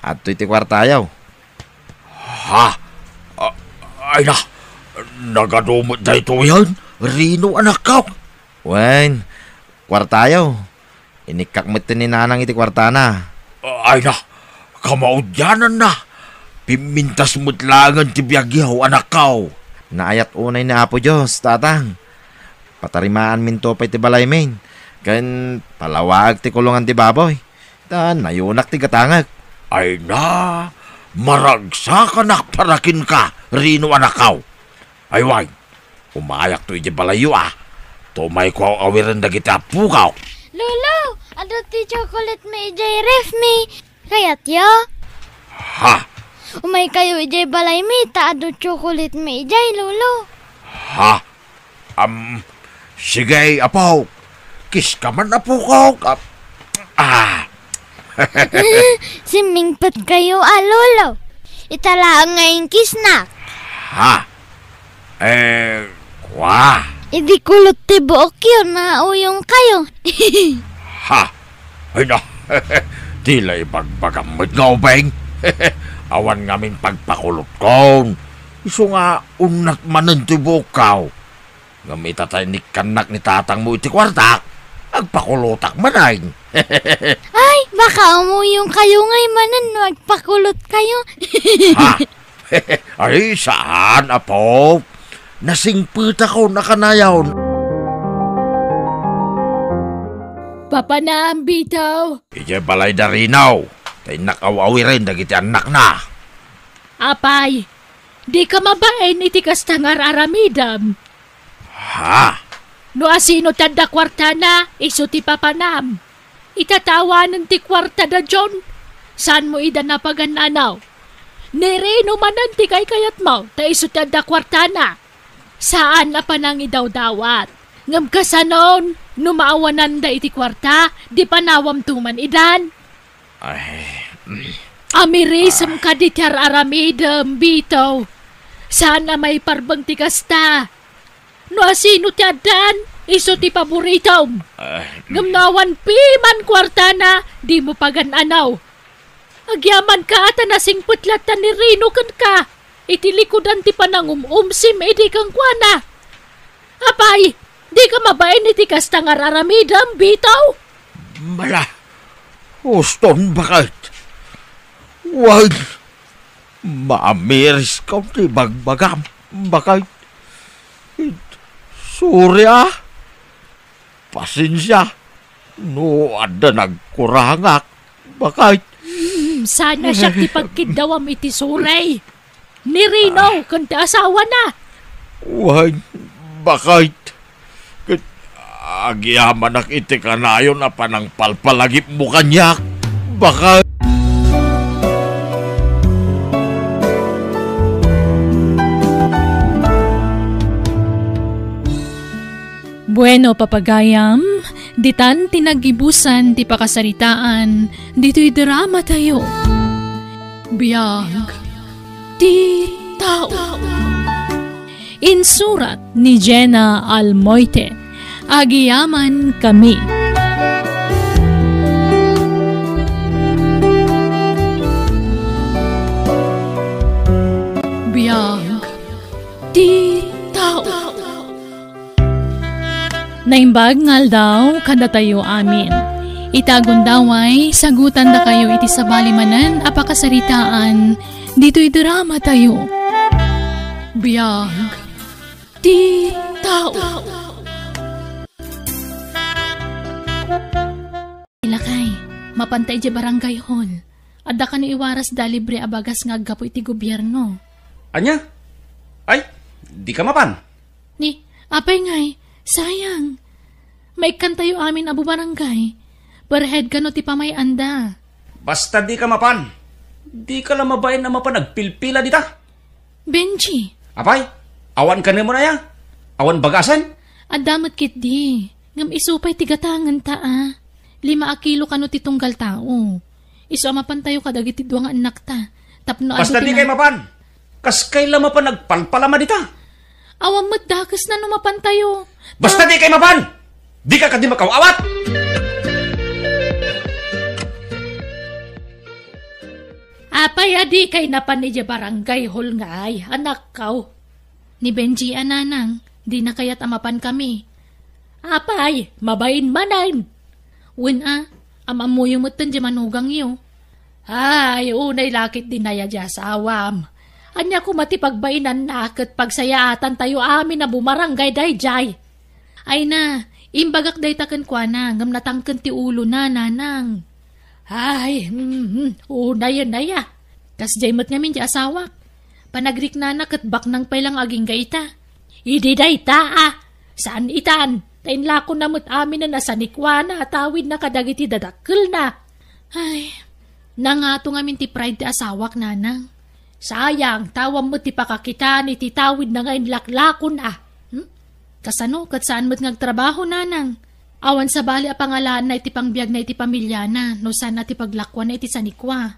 Adtoy ti kuartayo. Ha? A-, ay na, nagadu met daytoyen, Rino anakko. Wen, kuartayo. Inikkak met ni Nanang iti kuartana. Ay na, kamaudiananna. Pimmintas met laengen ti biagyo, anakko. Naayat unay ni Apo Dios, Tatang. Patarimaanminto pay ti balaymin, ken palawaek ti kulongan ti baboy. Ta nayunak ti gatangek. Ay na, maragsakanak para kenka, Rino anakko. Ay wen, umayakto idiay balayyo a. Tumayko aw-awiren dagiti appokaw. Lolo, adda ti chocolate mi idiay ref mi. Kayatyo? Ha? Umaykayo idiay balaymi ta adu chocolate mi idiay, Lolo. Ha? Am, sige, apo. Kiss ka man, apokok. Ah. Ah. Simmingpetkayo a, Lolo. Ita laeng nga inkisnak. Ha? Eh, kwa? Idi kulot ti buokyo, nauyongkayo. Ha? Ay na, Ti la ibagbagam met nga ubing. Awan ngamin pagpakulotkon. Isu nga unnat manen ti buokkaw. Ngem ita ta inikkannak ni tatangmo iti kuartak, agpakulotak manen. Ay, baka umuyong kayo ngay manen no agpakulot kayo. Ha? Ay, saan, apo. Nasingpetakon a kanayon. Papanam, Bitaw. Idiay balay da Rino, ta innak aw-awiren dagiti annakna. Apay, dika mabain iti kasta nga ar-aramidem. Ha? No asino ti adda kuartana, isu ti papanam. Ita ta awanen ti kuarta da John, saanmo ida napagan-anaw. Ni Rino manen ti kaykayatmo, ta isu ti adda kuartana. Saan a panangidawdawat. Ngem kasanon, no maawananda iti kuarta, di panawamto man idan. Ay, mm. Amirisem Ah. kadi ti ar-aramidem, Bitaw. Saan a maiparbeng ti kasta. No asino ti addan, isu ti paboritom. Ah. Ngem no awan piman kuartana, dimo pagan-anaw. Agyamanka a ta nasingpet latta ni Rino kenka iti likudan ti panangum-umsim idi kenkuana. Apay, dika mabain iti kasta nga ar-aramidem, Bitaw? Mala, uston, baket. Wen, maamiris ka ti bagbagam, baket. Sorry, a. Pasensia no adda nagkurangak, baket. Hmm, sana siak ti pagkiddawam iti sorry. Ni Rino Ah. ken ti asawana. Wen, baket. Ket agyamanak iti kanayon a panangpalpalagipmo kaniak, baket. Bueno, papagayam, ditan ti naggibusan ti pakasaritaan ditoy drama tayo. Biag ti tao. Insurat ni Jenna Almoite. Agiyaman kami. Biag ti tao. Naimbag nga aldaw kadatayo amin. Ita a gundaway, sagutandakayo iti sabali manen a pakasaritaan ditoy drama tayo. Biag ti tao. Lakay, mapanta idiay barangay hall. Adda kano iwaras da libre a bagas nga aggapu iti gobierno. Ania? Ay, dika mapan? Ni, apay ngay, sayang. Maikkantayo amin a bubarangay. Per head kano ti pamay-anda. Basta dika mapan. Dika la mabain a mapan agpilpila dita. Benji. Apay, awan kanenmo aya? Awan bagasen? Adda met ketdi. Ngem isu pay ti gatangenta a. Lima a kilo kano ti tunggal tao. Isu a mapantayo kadagiti dua nga annakta. Tapno adu Basta ti dikay na- mapan. Kaskay la mapan agpalpalama dita. Awan met dakesna no mapantayo. Basta dikay mapan! Dika kadi makaw-awat! Apay a dikay napan idiay barangay hall ngay, anakkaw? Ni Benji a nanang, dina kayat a mapan kami. Apay, mabain manen. Wen a, am-ammoyo metten diay manugangyo. Ay, unay la ketdi naya diay asawam. Ania koma ti pagbainanna ket pagsayaatantayo amin a bumarangay daydiay. Ay na, imbagak dayta kenkuana, ngem natangken ti ulona, nanang. Ay, mm, mm, unayen aya. Kasdiay met ngamin ti asawak. Panagriknana ket baknang pay la nga agingga ita. Idi dayta, a, saan itan, ta inlakona met aminen a sanikuana a tawidna kadagiti dadakkelna. Ay, nangato ngamin ti pride ti asawak, nanang. Sayang, ta awan met ti pakakitaan iti tawidna nga inlaklakon a. Hmm? Kasano, ket saan met nga agtrabaho, nanang? Awan sabali a pangalaanna iti pangbiagna iti pamiliana, no saan a ti paglakuanna iti sanikua.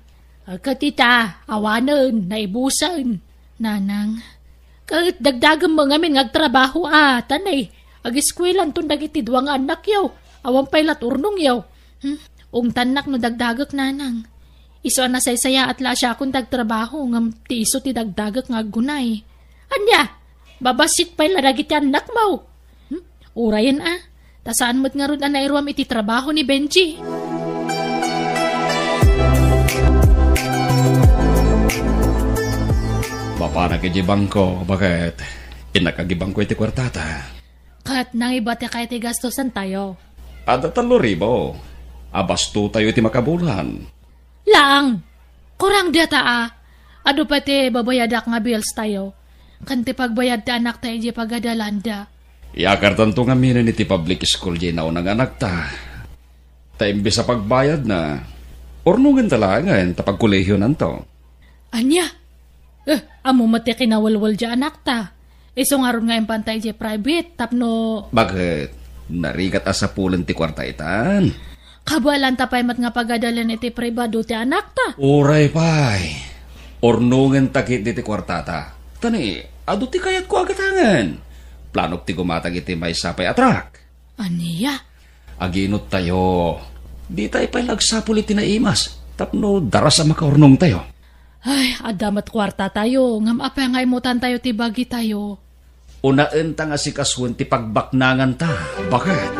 Ket ita, awanen, naibusen. Nanang, ket dagdagem met ngamin nga agtrabaho a, ta nay, agiskuelanton dagiti dua nga annakyo, awan pay la turnongyo. Hmm? Ungtannak no dagdagek, nanang. Isu a nasaysayaat la a siakon ti agtrabaho, ngem ti isu ti dagdagek nga aggunay. Ania? Babassit pay la dagiti annakmo? Hmm? Urayen a, ta saan met ngarud a nairuam iti trabaho ni Benji. Mapanak iti bangko, baket? Innak agibangko iti kuartata. Ket nangibatika iti gastosantayo? Adda tallo ribu. Abastotayo iti makabulan. Laang! Kurang data a. Adu pay ti babayadak nga bills tayo. Ken ti pagbayad ti anakta idiay pagadalanda. Iyakartanto ngamin iti public school diay nauna nga anakta. Ta imbes a pagbayadna, urnongenta laengen ta pagkolehionanto. Ania? Eh, ammo met ti kinawelwel diay anakta. Isu ngarud nga impanta idiay private tapno... Baket? Narigat a sapulen ti kuarta itan. Kabaelanta pay met nga pagadalen iti pribado ti anakta. Uray pay. Urnongenta ketdi ti kuartata. Ta ni, adu ti kayatko a gatangen. Planok ti gumatang iti maysa pay a truck. Ania? Aginuttayo. Ditay pay la agsapul iti naimas tapno daras a makaurnongtayo. Ay, adda met kuartatayo, ngem apay nga imutantayo ti bagitayo? Unaenta nga sikasuen ti pagbaknanganta. Baket?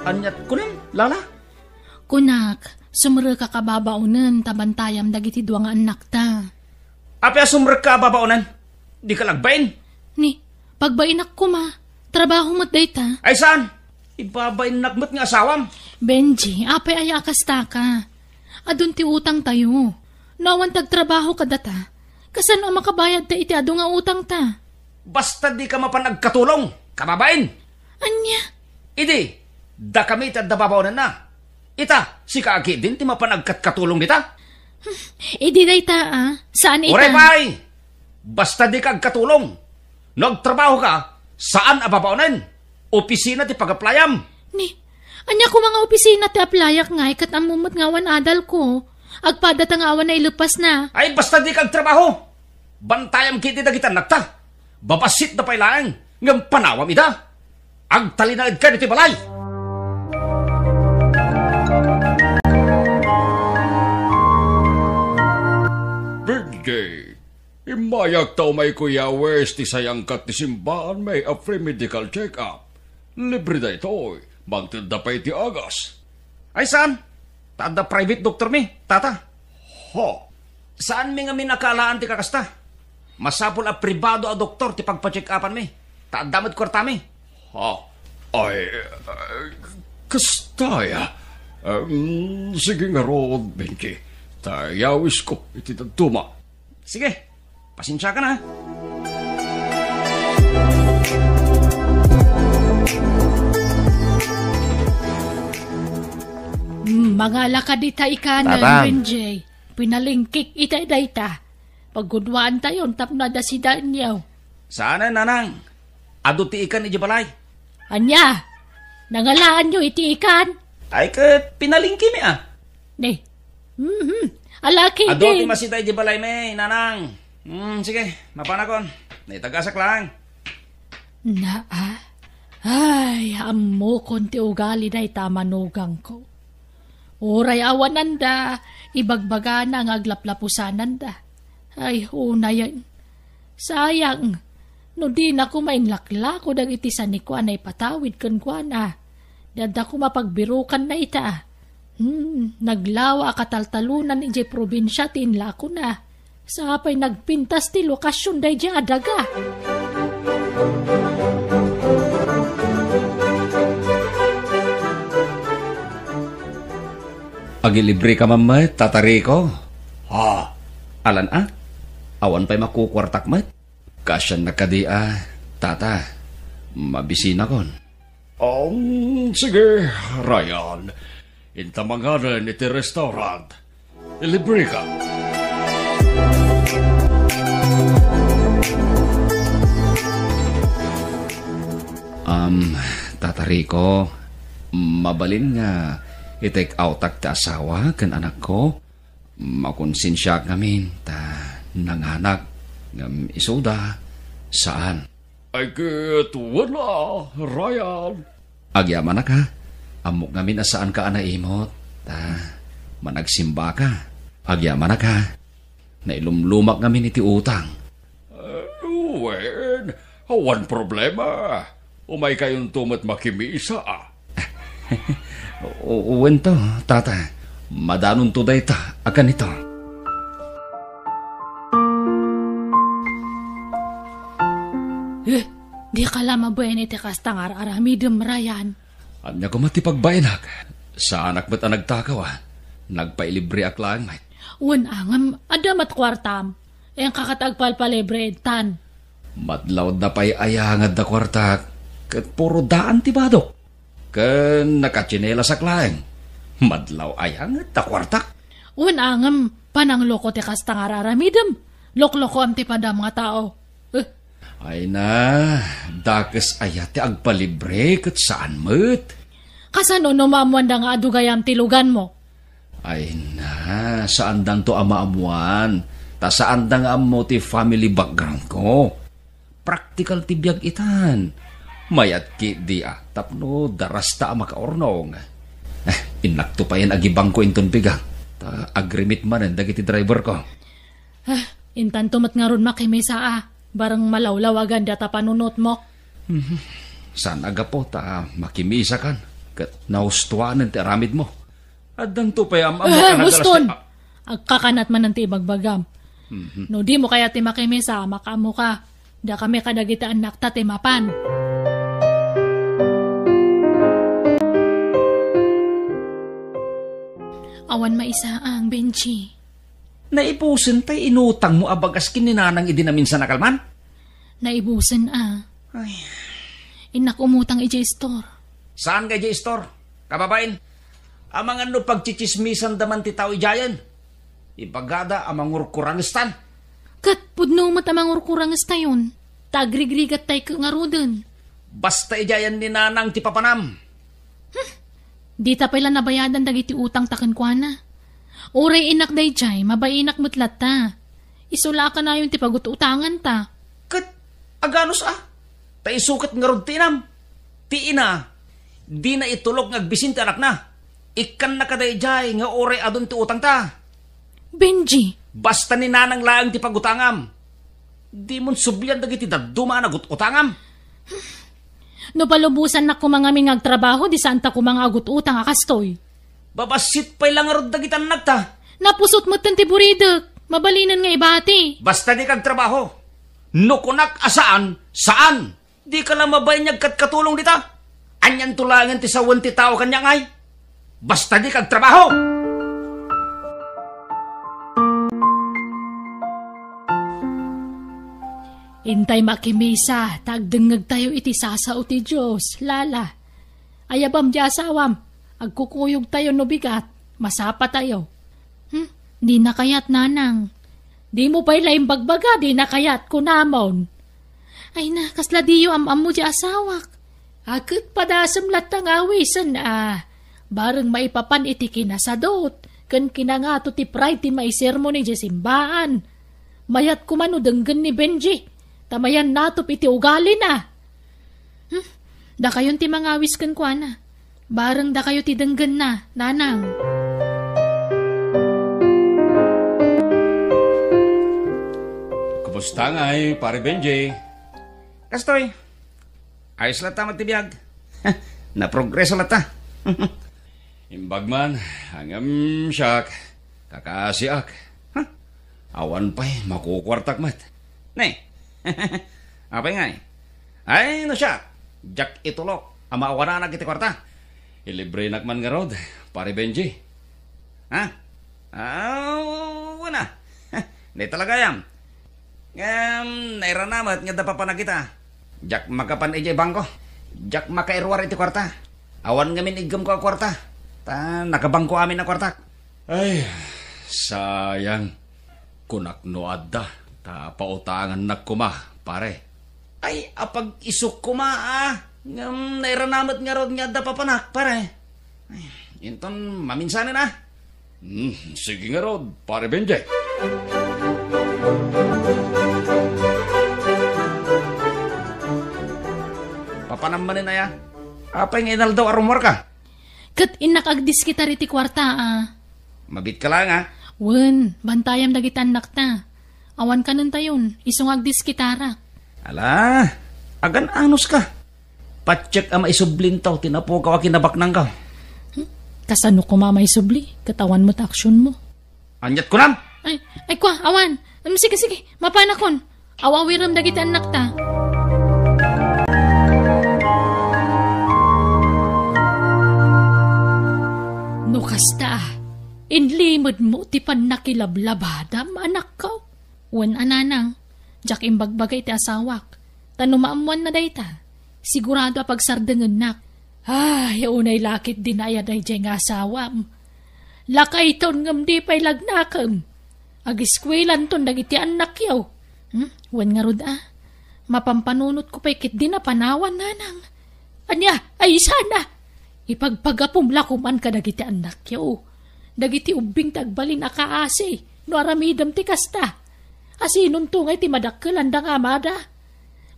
Aniat kunam, Lala? Kunak, sumrekak a babaonen ta bantayam dagiti dua nga annakta. Apay a sumrekka a babaonen? Dika la agbain? Ni, pagbainak koma. Trabaho met dayta. Ay saan? Ibabainnak met nga asawam. Benji, apay aya a kastaka? Adun ti utangtayo. No awan ti agtrabaho kadata, kasano a makabayadta iti adu nga utangta? Basta dika mapan agkatulong, kababain! Ania? Idi, dakami ti adda babaonenna. Ita, sika ketdin ti mapan agkatkatulong dita? Idi dayta, a, saan ita? Uray pay! Basta dika agkatulong. No agtrabahoka, saan a babaonen. Opisina ti pag-applyam. Ni, ania koma nga opisina ti applyak ngay ket ammo met nga awan adalko? Agpadata nga awan naileppasna. Ay, basta dika agtrabaho. Bantayam ketdi dagiti annakta. Babassitda pay laeng, ngem panawam ida. Agtalinaedka ditoy balay. Birthday. Immayak ta umayko iyawis ti sayangkat ti simbaanmi a free medical check-up. Libre daytoy. Mangtedda pay ti agas. Ay saan? Ta adda private doktormi, tata. Ho. Saanmi ngamin a kaalaan ti kakasta. Masapul a pribado a doktor ti pagpa-check-upanmi. Ta adda met kuartami. Ha? Ay, eh, kasta aya. Em, sige ngarud, Benji. Ta iyawisko iti dadduma. Sige, pasensiakan a. Hmm, mangalaka dita ikanen, Tatang. Benji. Pinalingkik ita dayta. Paggunwaantayon tapno adda sidaenyo. Saanen, nanang. Adu ti ikan idiay balay. Ania? Nangalaanyo iti ikan? Ay, ket pinalingkimi a. Ni. Mhm. Alaki. Adu ti masida idiay balaymi, nanang. Hmm, sige, mapanakon. Naitagasak lang. Naa. Ay, ammokon ti ugali dayta a manugangko. Uray awananda, ibagbagana nga aglaplapusananda. Ay, unayen. Sayang, no dina koma inlaklako dagiti sanikuan a ipatawid kenkuana. Di adda koma pagbirukanna ita. Hmm, naglawa a kataltalonan idiay probinsia ti inlakona. Sa pay nagpintas ti lokasion daydiay a daga. Agilibreka man met, Tata Rico? Ha? Alan a? Awan pay makukuartak met? Kasianna kadi a, Tata? Mabisinakon. Um, sige, Ryan. Inta manganen iti restaurant. Ilibreka. Um, Tata Rico, mabalin nga i-take outak ti asawa ken anakko? Makonsensiaak ngamin ta nanganak ngem isuda, saan. Ay, ket wala, Ryan. Agyamanak, ha? Ammok ngamin a saanka a naimot. Ta, managsimbaka. Agyamanak, ha? Nailumlumak ngamin iti utang. Eh, wen, awan problema. Umaykayonto met makimisa, a. O-, wen to, tata. Madanonto dayta a kanito. Eh, dika la mabain iti kasta nga ar-aramidem, Ryan. Ania koma ti pagbaenak? Saanak met a nagtakaw, a. Nagpailibreak laeng met. Wen, ngem, adda met kuartam. Inka ket agpalpalibre intan. Madlawda pay aya nga adda kuartak, ket puro daan ti badok. Ken nakatsinelas ak laeng. Madlaw aya nga adda kuartak. Wen, ngem, panangloko ti kasta nga ar-aramidem. Loklokoam ti padam nga tao. Eh. Ay na, dakes aya ti agpalibre ket saan met. Kasano no maammoanda nga adu gayam ti luganmo? Ay na, saandanto a maammoan, ta saanda nga ammo ti family background ko. Praktikal ti biag itan. Mayat ketdi a, tapno darasta a makaurnong. Eh, innakto payen agibangko inton bigat, ta agrimit manen dagiti driver ko. Ah, intanto met ngarud makimisa a, bareng malawlawagan data panunotmo. Mhm. Saan a gapu ta makimisakan, ket nahustuanen ti aramidmo. Addanto pay am-ammo. Ah, a nagalas Boston! Ti, a- Agkakanat manen ti ibagbagam. Mhm. No dimo kayat ti makimisa, makaammoka. Dakami kadagiti annakta ti mapan. Awan maisaang, Benji. Naibusen tay inutangmo a bagas ken ni Nanang idi naminsan a kalman? Naibusen a. Ay. Innak umutang idiay istor. Saan nga idiay istor? Kababain, amangan no pagtsitsismisanda man ti tao idiayen. Ibagada a mangurkurangestan. Ket pudno met a mangurkurangestayon, ta agrigrigattay ket ngaruden. Basta idiayen ni Nanang ti papanam. Hmm. Dita pay la nabayadan dagiti utangta kenkuana. Uray innak daydiay, mabainak met latta. Isu la a kanayon ti pagut-utanganta. Ket aganus a? Ta isu ket ngarud ti inam. Ti ina, dina itulok nga agbisin ti anakna. Ikkannaka daydiay nga uray adun ti utangta. Benji! Basta ni Nanang laeng ti pagutangam. Dimon sublian dagiti dadduma a nagut-utangam. No palubosannak koma ngamin nga agtrabaho, di saanta koma nga agut-utang a kastoy. Babassit pay la ngarud dagiti annakta. Napusot metten ti buridek. Mabalinen nga ibati. Basta dika agtrabaho. No kunak a saan, saan. Dika la mabain nga agkatkatulong dita. Anianto laengen ti sawen ti tao kaniak ngay? Basta dika agtrabaho! Intay makimisa, ta agdengngegtayo iti sasao ti Dios, Lala. Ayabam diay asawam, agkukuyogtayo no bigat, masapatayo. Hmm? Dina kayat, Nanang. Dimo pay la imbagbaga, dina kayat, kunamon. Ay na, kasla diyo am-ammo diay asawak. A, ket padasem latta nga awisen a. Bareng maipapan iti kinasadut, ken kinangato ti pride ti maisermon idiay simbaan. Mayat koma no denggen ni Benji, ta mayan natop iti ugalina. Hmm? Dakayon ti mangawis kenkuana. Bareng dakayo ti denggenna, Nanang. Kumusta ngay, Pare Benji? Kastoy. Ayos latta met ti biag. Naprogreso latta. Imbag man, ngem siak, kakaasiak. Ha? Awan pay, makukuartak met. Ne? Apay ngay? Ay, no siak, diak itulok a maawananak iti kuarta. Ilibrenak man ngarud, Pare Benji. Ha? Ah, wala. Di talaga yan. Ngem, nairana met nga adda papanak ita. Diak makapan idiay bangko. Diak makairuar iti kuarta. Awan ngamin iggem ko a kuarta. Ta nakabangko amin a kuartak. Ay, sayang. Kunak no adda, ta pautangannak koma, pare. Ay, apag-isuk koma, a. Ngem, nairana met ngarud nga adda papanak, pare. Ay, inton maminsanen, a. Hmm, sige ngarud, Pare Benjay. Manen aya? Apay nga inaldaw a rummuarka? Ket innak agdiskitar iti kuarta, a. Mabiitka laeng, a. Wen, bantayam dagiti annakta. Awan kanentayon, isu nga agdiskitarak. Ala, agan-anuska. Patiek a maisublinto ti napukaw a kinabaknangko. Hmm? Kasano koma maisubli? Ket awan met aksionmo. Aniat kunam? Ay, ay, kua, awan. Em, sige, sige, mapanakon. Aw-awirem dagiti annakta. No kasta, inlimedmo ti pannakilablabadam, anakko? Wen a, nanang, diak imbagbaga iti asawak. Ta no maammoanna dayta, sigurado a pagsardengennak. Ay, unay la ketdi naayada idiay nga asawam. Lakayton ngem di pay lagnakem. Agiskuelanton dagiti annakyo. Hmm? Wen ngarud a. Mapampanunotko pay ketdi a panawan, nanang. Ania, ay sana? Ipagpagapom la koman kadagiti annakyo. Dagiti ubbing ti agbalin a kaasi, no aramidem ti kasta. Asinonto ngay ti madakkelanda nga amada?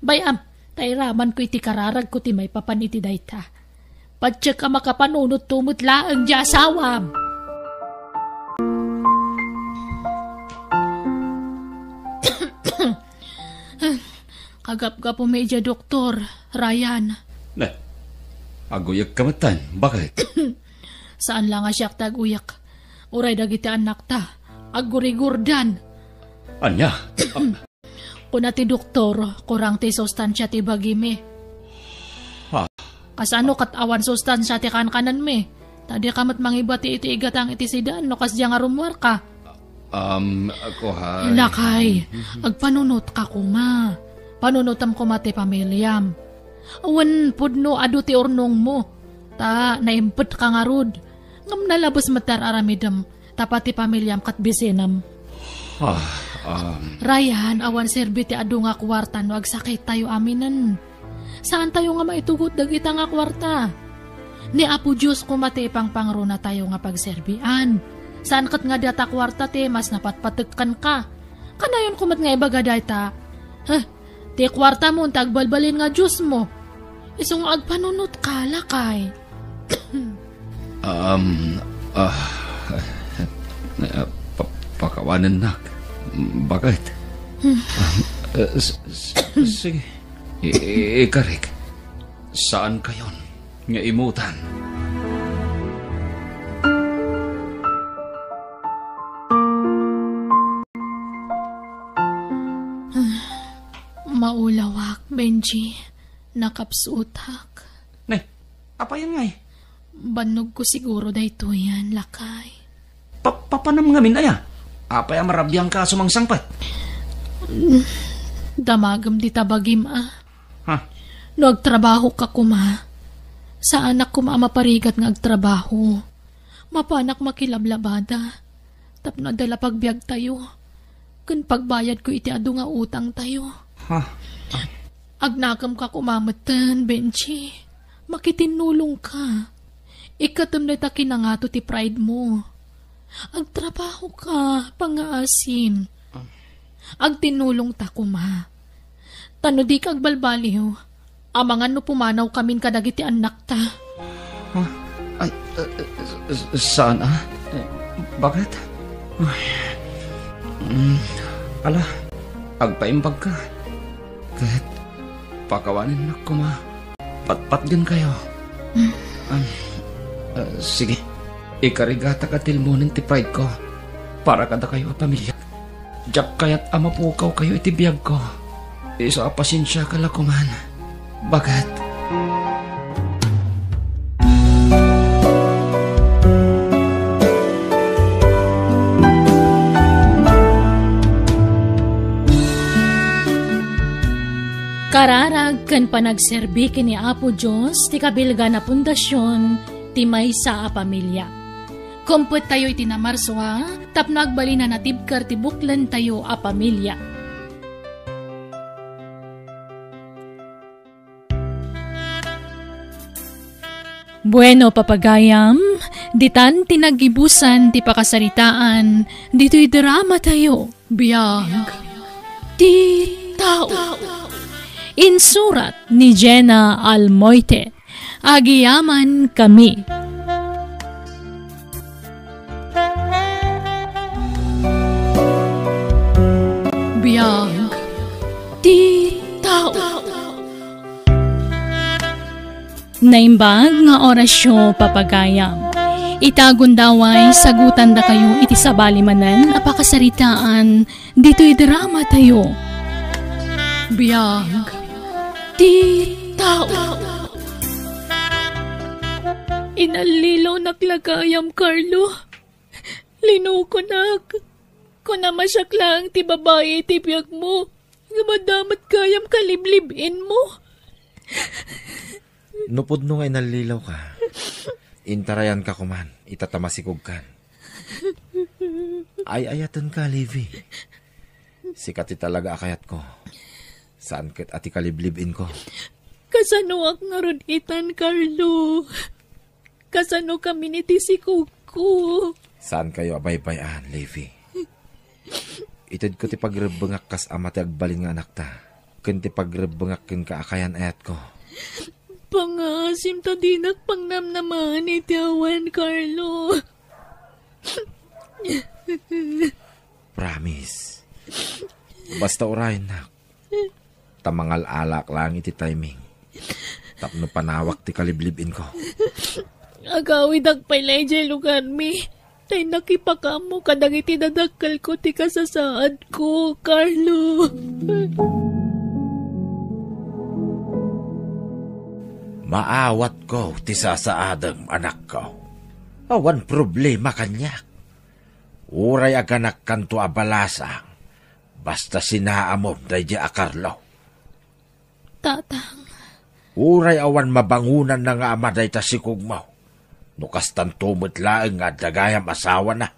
Bay-am, ta iramanko iti kararagko ti maipapan iti dayta. Patiek a makapanunotto met laeng ti asawam. Kagapgapumi idiay doktor, Ryan. Ne, aguyekka metten. Bakit? Saan la nga siak ti aguyek. Uray dagiti annakta, aggurigurdan. Ania? Kuna ti doktor, kurang ti sustansia ti bagimi. Ha? Kasano ket awan sustansia ti kankanenmi? Ta dika met mangibati iti igatang iti sidan no kasdiay nga rummuarka. Um, kuan. Lakay, agpanunotka koma. Panunotem koma ti pamiliam. Wen pudno adu ti urnongmo. Ta naimpetka ngarud. Ngem nalabes met ti ar-aramidem. Tapno ti pamiliam ket bisinem. Ah, um. Ryan, awan serbi ti adu nga kuarta no agsakit tayo aminen. Saan tayo nga maitugot dagita nga kuarta? Ni Apo Dios koma ti ipangpangruna tayo nga pagserbian. Saan ket nga data kuarta ti mas napatpatek kenka. Kanayon koma nga ibaga dayta. Huh, ti kuartamon ti agbalbalin nga diosmo. Isu nga agpanunotka, lakay. Um, ah, ah, pa-, pakawanennak. Bakit? Hmm. Um, eh, s-, s-, sige. I-, i-, ikarik. Saan kayon nga imutan? Maulawak, Benji. Nakapsutak. Ne, apay ngay? Bannogko siguro daytoyen, lakay. Pa-, papanam ngamin aya? Apay a marabiangka a sumangsangpet? Damagem dita bagim a. Ha? No agtrabahoka koma, saanak koma a maparigat nga agtrabaho. Mapanak makilablabada. Tapno adda la pagbiagtayo. Ken pagbayadko iti adu nga utangtayo. Ha? Agnakemka koma metten, Benji. Makitinnulongka. Ikkatem dayta kinangato ti pride mo. Agtrabahoka, pangngaasim. Agtinnulongta koma. Ta no dika agbalbaliw, amangan no pumanawkamin kadagiti annakta. Ha? Ay, eh, eh, s-, saan, ah? Eh, bakit? Ay. Mm, ala, agpaimbagka. Ket pakawanennak koma. Patpatgenkayo. Mm. Ah, ah, sige. Ikarigatak a tilmonen ti pride ko para kadakayo a pamilya. Diak kayat a mapukawkayo iti biagko. Isu a pasensiaka la koman. Baket. Kararag ken panagserbi ken ni Apo Dios ti kabilgan a pundasion ti maysa a pamilya. Kumpettayo iti Namarsua tapno agbalin a natibker ti buklentayo a pamilya. Bueno, papagayam, ditan ti naggibusan ti pakasaritaan ditoy drama tayo. Biag ti tao. Insurat ni Jena Almoite. Agyamankami. Biag ti tao. Naimbag nga orasyo, papagayam. Ita gundaway, sagutandakayo iti sabali manen a pakasaritaan ditoy dramatayo. Biag ti tao. Inallilawnak la gayam, Carlo. Linukonak. Kunam a siak laeng ti babai iti biagmo. Nga madamot gayam kaliblib-inmo. No pudno nga inallilawka, intarayanka koman ita ta masikogkan. Ay-ayatenka, Levi. Sika ti talaga a kayatko. Saan ket a ti kaliblib-inko. Kasanoak ngarud itan, Carlo? Kasano kami ni ti sikogko? Saankayo a baybay-an, Levi. Itedko ti pagrebbengak kas ama ti agbalin nga anakta, ken ti pagrebbengak kenka a kayan-ayatko. Pangngaasim ta dinak pangnamnamaen iti awan, Carlo. Promise. Basta urayennak. Ta mangal-alaak laeng iti timing tapno panawak ti kaliblib-inko. Agawidak pay la idiay lugarmi, tay nakipakaammo kadagiti dadakkelko ti kasasaadko, Carlo. Maawatko ti sasaadem, anakko. Awan problema kaniak. Uray aganakkanto a balasang, basta sinaamom daydiay a Carlo. Tatang. Uray awan mabangonanna nga ama dayta sikogmo, no kastanto met laeng nga adda gayam asawana.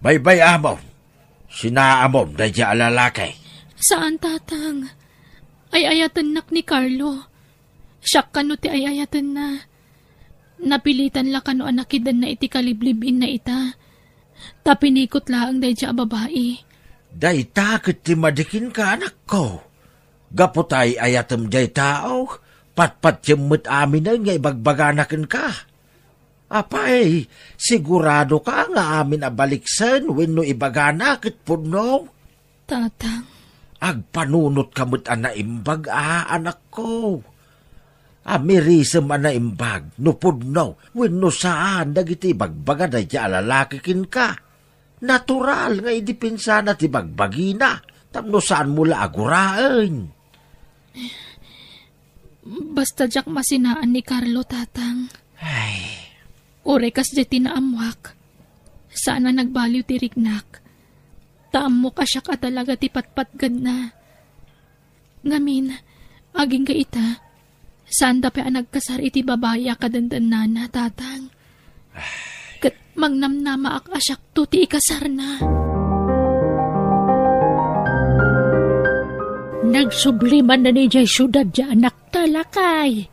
Baybay-amon, sinaamom daydiay a lalaki. Saan, Tatang. Ay-ayatennak ni Carlo. Siak kano ti ay-ayatenna. Napilitan la kano a nakidenna iti kaliblib-inna ita. Ta pinikot laeng daydiay a babai. Dayta ket ti madi kenka, anakko. Gapu ta ay-ayatem diay tao, patpatiem met aminen nga ibagbagana kenka. Apay, siguradoka nga amin a baliksen wenno ibagana ket pudno? Tatang. Agpanunotka met a naimbag a, anakko. Amirisem a naimbag no pudno wenno saan dagiti ibagbaga daydiay a lalaki kenka. Natural nga idipensana ti bagbagina tapno saanmo la a guraen. Basta diak masinaan ni Carlo, Tatang. Ay. Uray kasdiay ti naammoak, saan a nagbaliw ti riknak. Ta ammok a siak a talaga ti patpatgedna. Ngamin, agingga ita, saanda pay a nagkasar iti babai a kadendennana, Tatang. Ket mangnamnamaak a siakto ti ikasarna. Nagsubli manen idiay siudad ti anakta, lakay.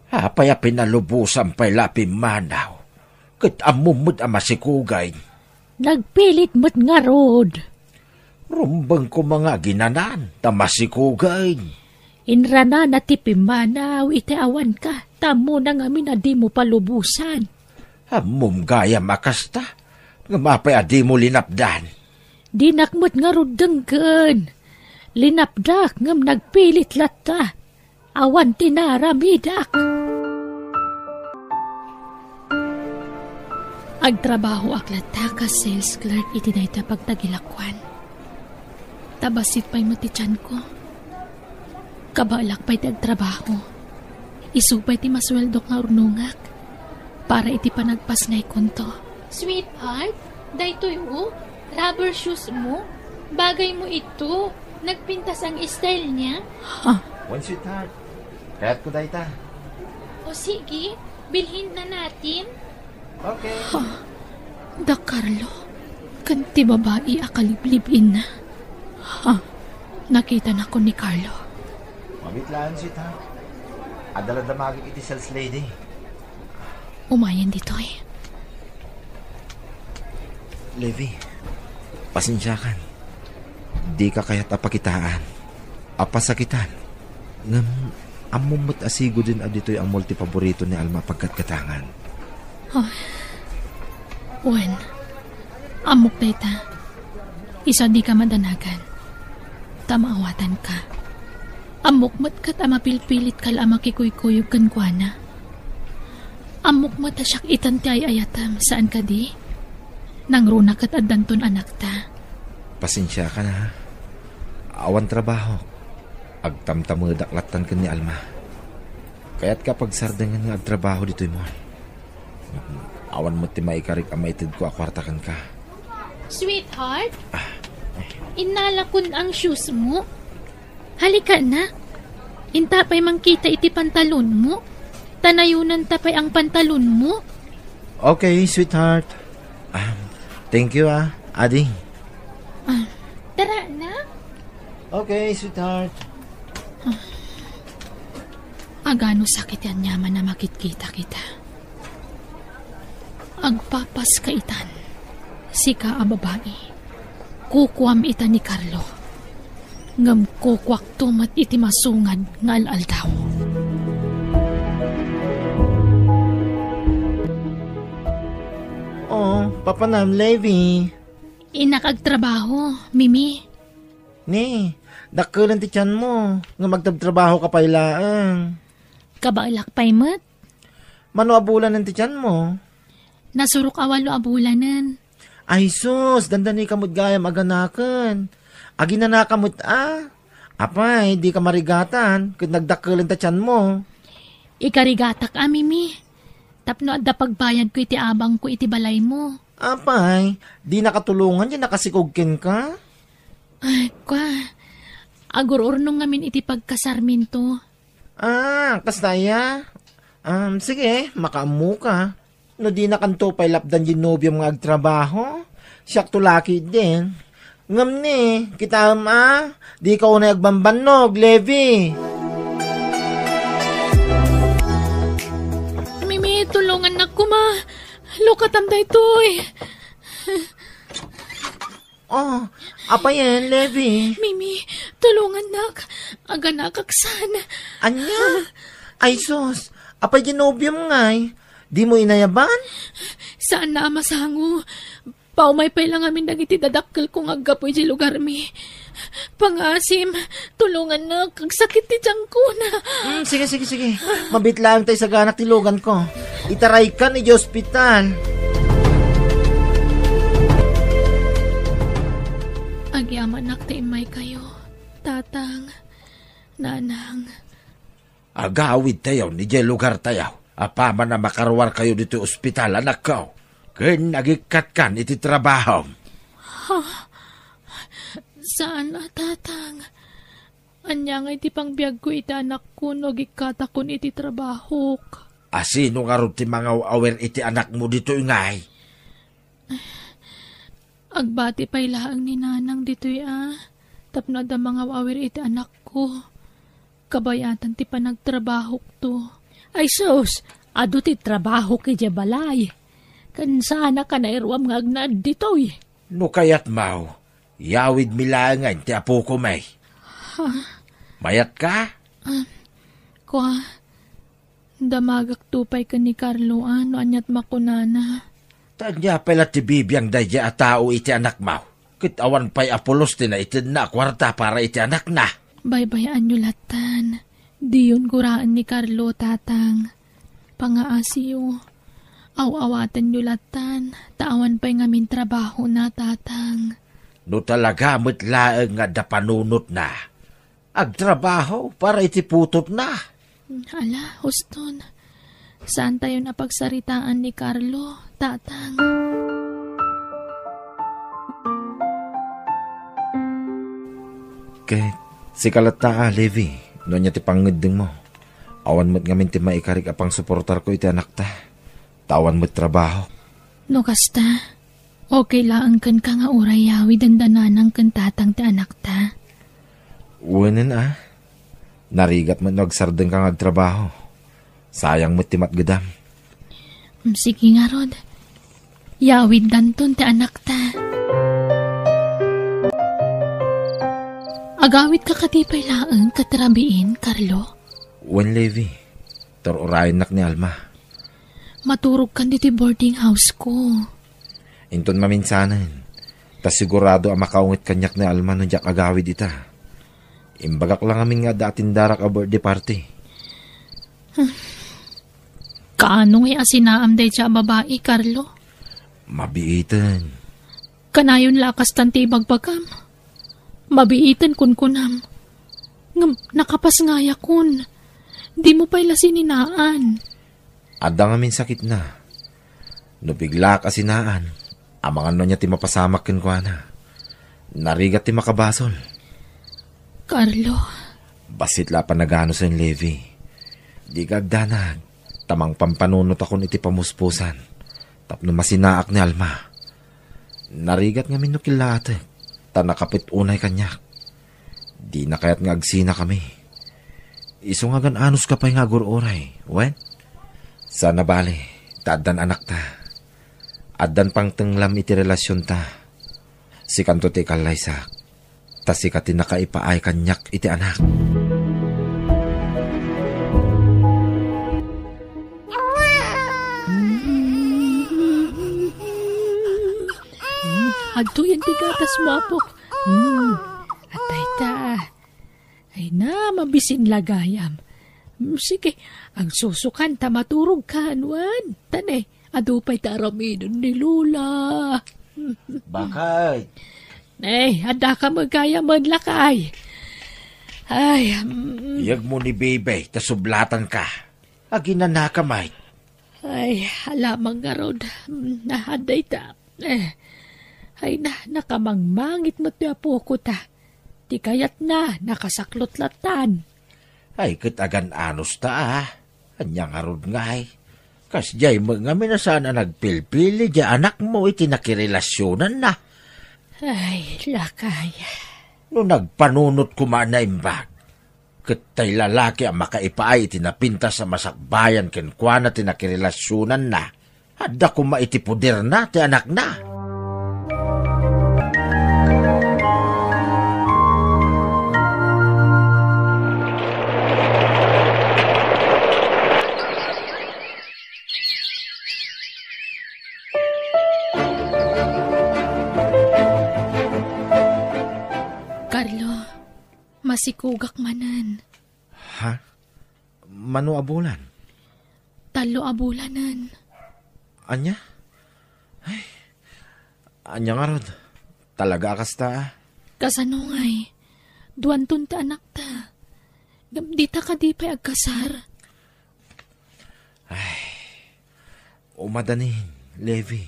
Apay a pinalubosan pay la a pimmanaw, ket ammom met a masikugen? Nagpilit met ngarud. Rumbeng koma nga aginanan ta masikugen. Inranana ti pimmanaw iti awanka, ta ammona ngamin a dimo palubosan. Ammom gayam a kasta, ngem apay a dimo linapdan? Dinak met ngarud denggen. Linapdak ngem nagpilit latta. Awan ti naaramidak. Agtrabahoak latta kas sales clerk iti dayta pagtagilakoan. Ta bassit pay met ti tianko. Kabaelak pay ti agtrabaho. Isu pay ti masueldok nga urnongak para iti panagpasngaykonto. Sweetheart, daytoy, o, rubber shoes mo. Bagay mo ito. Nagpintas ang style niya. Ha? Wen, sweetheart. Kayatko dayta. O sige, bilhin na natin. Okay. Ha? Da Carlo, ken ti babai a kaliblib-inna. Ha? Nakitanakon ni Carlo. Mabitlaan, sweetheart. Adala damagik iti sales lady. Umayen ditoy. Levi, pasensiakan. Dika kayat a pakitaan a pasakitan Ngem, ammom met a sigudin a ditoy a mall ti paborito ni Alma a paggatgatangan. Oh. Wen, ammok dayta. Isu a dika madanagan. Ta maawatanka. Ammok met ket a mapilpilitka la a makikuykuyog kenkuana. Ammok met a siak itan ti ay-ayatem, saan kadi? Nangruna ket addanton anakta. Pasensiakan, ha? Awan trabaho. Agtamtamedak lattan ken ni Alma. Kayatka a pagsardengen nga agtrabaho ditoy mall. Awan met ti maikarik a maitedko a kuarta kenka. Sweetheart, ah, innalakon ang shoes mo. Halika na. Inta pay mangkita iti pantalonmo. Ta nayunanta pay ang pantalonmo. Okay, sweetheart. Ah, thank you, ah, Adi. Ah, tara na. Okay, sweetheart. Agano sakit ti aniaman a makitkita kita. Agpapas ka itan, sika a babai. Kukuam ita ni Carlo. Ngem kukuakto met iti masungad nga al-aldaw. Oh, papanam, Levi. Innak agtrabaho, Mimi. Ni, dakkelen ti tianmo, ngem agtabtrabaho ka pay laeng. Kabaelak pay met. Mano a bulanen ti tianmo? Nasurok a walo a bulanen. Ay sus, dandani ka met gayam aganaken. Aginana ka met a. Apay, di ka marigatan, ket nagdakkelen ta tianmo. Ikarigatak a, Mimi. Tapno adda pagbayadko iti abangko iti balaymo. Apay, di nakatulongan ti nakasikog kenka? Ay, kwa. Agur-urnong ngamin iti pagkasarminto. Ah, kasta aya? Um, sige, makaammo ka. No di nakanto pay lapdan di nobiom nga agtrabaho, siak to laki din. Ngem ni, kitaem a, di ka unay agbambannog, Levi. Mimi, tulongannak koma. Lukatam daytoy. Oh, apayen, Levi? Mimi, tulongannak. Aganakak san. Ania? Ay sus, apay di nobiom ngay? Di mo inayaban? Saan na a masango. Paumay pay la ngamin dagiti dadakkelko nga aggapu idiay lugarmi. Pangaasim, tulongannak, agsakit ti tiangko na. Mm, sige, sige, sige. Mabiit laeng ta isaganak ti luganko. Itaraykan idiay ospital. Agyamanak ta immaykayo, Tatang, Nanang. Agawidtayo idiay lugartayo. Apaman a makaruarkayo ditoy ospital, anakko, ken agikkatkan iti trabahom. Ha? Saan a, Tatang. Ania ngay ti pangbiagko iti anakko no agikkatakon iti trabahok? A sino ngarud ti mangaw-awir iti anakmo ditoy ngay? Agbati pay laeng ni Nanang ditoy a, tapno adda mangaw-awir iti anakko. Kabayatan ti panagtrabahokto. Ay sus, adu ti trabahok idiay balay. Ken saanak a nairuam nga agnaed ditoy. No kayatmo, yawidmi laengen ti apokon. Ha? Mayatka? Ah, kua, damagakto pay ken ni Carlo a no aniat makunana. Ta ania pay la ti bibiang daydiay a tao iti anakmo? Ket awan pay a pulos ti naitedna a kuarta para iti anakna. Baybay-anyo lattan. Diyon guraen ni Carlo, Tatang. Pangaasiyo. Aw-awatenyo lattan, ta awan pay ngamin trabahona, Tatang. No talaga met laeng nga adda panunotna, agtrabaho para iti putotna. Ala, huston. Saantayon a pagsaritaan ni Carlo, Tatang. Ket sika latta a, Levi, no ania ti pangngeddengmo. Awan met ngamin ti maikarik a pangsuportarko iti anakta, ta awan met trabaho. No kasta, okay laeng kenka nga uray yawiden da Nanang ken Tatang ti anakta? Wenen a, narigat met no agsardengka nga agtrabaho. Sayang met ti matgedam. Mm, sige ngarud. Yawiddanton ti anakta. Agawidka kadi pay laeng ket rabiin, Carlo? Wen, Levi. Tur-urayennak ni Alma. Maturogkan ditoy boarding house ko. Inton maminsanen, ta sigurado a makaunget kaniak ni Alma no diak agawid ita. Imbagak la ngamin nga adda atindarak a birthday party. Kaano ngay a sinaam dayta a babai, Carlo? Mabiiten. Kanayon la a kastan ti ibagbagam. Mabiiten kunkunam. Ngem nakapasngayakon. Dimo pay la sininaan. Adda ngamin sakitna. No biglaak a sinaan, amangan no ania ti mapasamak kenkuana. Narigat ti makabasol. Carlo. Bassit la a panaganusen, Levi. Dika agdanag, ta mangpampanunotakon iti pamuspusan tapno masinaak ni Alma. Narigat ngamin no killaatek, ta nakapet unay kaniak. Dina kayat nga agsinakami. Isu nga agan-anuska pay nga agur-uray, wen? Saan a bale, ta addan anakta. Addan pangtenglam iti relasionta. Sikanto ti ikallaysak, ta sika ti nakaipaay kaniak iti anak. Mm, adtoyen ti gatasmo, apok. Mm, adtoy ta. Ay na, mabisin la gayam. Mm, sige, agsusukan ta maturogkan, wen? Tan, eh, adu pay ta aramiden ni Lola. Bakit? Eh, adda ka met gayam, lakay. Ay, mm. Iyegmo ni Bebe, ta sublatanka. Aginanaka, Mike. Ay, alamang ngarud. Mm, adtoy ta. Eh, ay na, nakamangmangit met ti apoko ta. Ti kayatna, nakasaklot latan. Ay, ket agan-anusta, a. Ania ngarud ngay? Kasdiay met ngamin a saan a nagpilpili diay anakmo iti nakirelasionanna. Ay, lakay. No nagpanunot koma a naimbag, ket tay lalaki a makaipaay iti napintas a masakbayan kenkuana ti nakirelasionanna, adda koma iti poderna ti anakna. Carlo, masikogak manen. Ha? Mano a bulan? Tallo a bulanen. Ania? Ay, ania ngarud? Talaga a kasta, a? Kasano ngay? Duanton ti anakta. Ngem dita kadi pay agkasar? Ay, umadanin, Levi.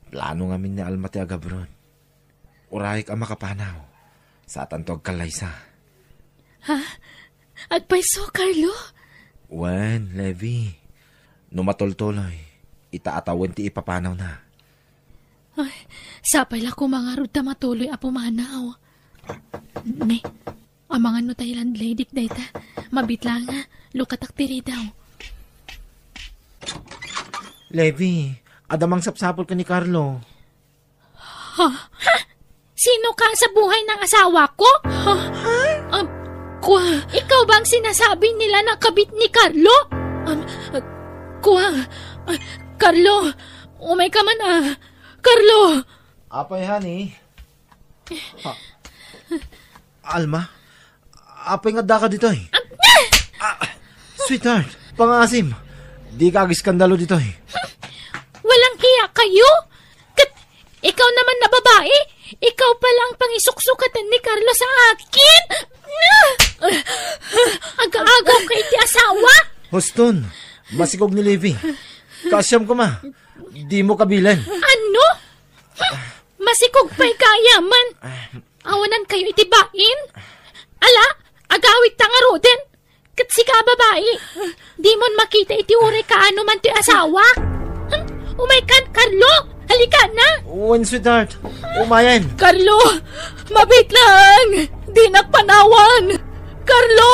Plano ngamin ni Alma ti agabron. Urayek a makapanaw. Satanto agkallaysa. Ha? Agpayso, Carlo? Wen, Levi. No matultuloy, ita a tawen ti ipapanawna. Ay, sapay la koma ngarud ta matuloy a pumanaw. Ne, amangan no tay landlady dayta. Mabitla nga, lukatak ti ridaw. Levi, adda mangsapsapul ken ni Carlo. Ha? Ha? Sino ka sa buhay ng asawa ko? Ha? Ah, kwa, ikaw ba ang sinasabi nila na kabit ni Carlo? Um, kwa, ah, Carlo, umay ka man, ah. Carlo! Apay, honey? Ah, Alma? Apay nga addaka ditoy? Ah, sweetheart, pangaasim. Dika agiskandalo ditoy. Walang hiya kayo? Kat ikaw naman na babae, ikaw pala ang pangisuksukatan ni Carlo sa akin? Aga-agaw ka iti asawa? Huston, masikog ni Levi. Kaasiam koma, di mo kabilen. Ano? Masikog pay gayam man. Awanan kayo iti bain? Ala, agawid ta ngaruden. Ket sika a babai, dimon makita iti uray kaano man ti asawa. Hmm? Umay kan, Carlo! Halika na! Wen, sweetheart. Umayen. Carlo! Mabitlang! Dinak panawan! Carlo!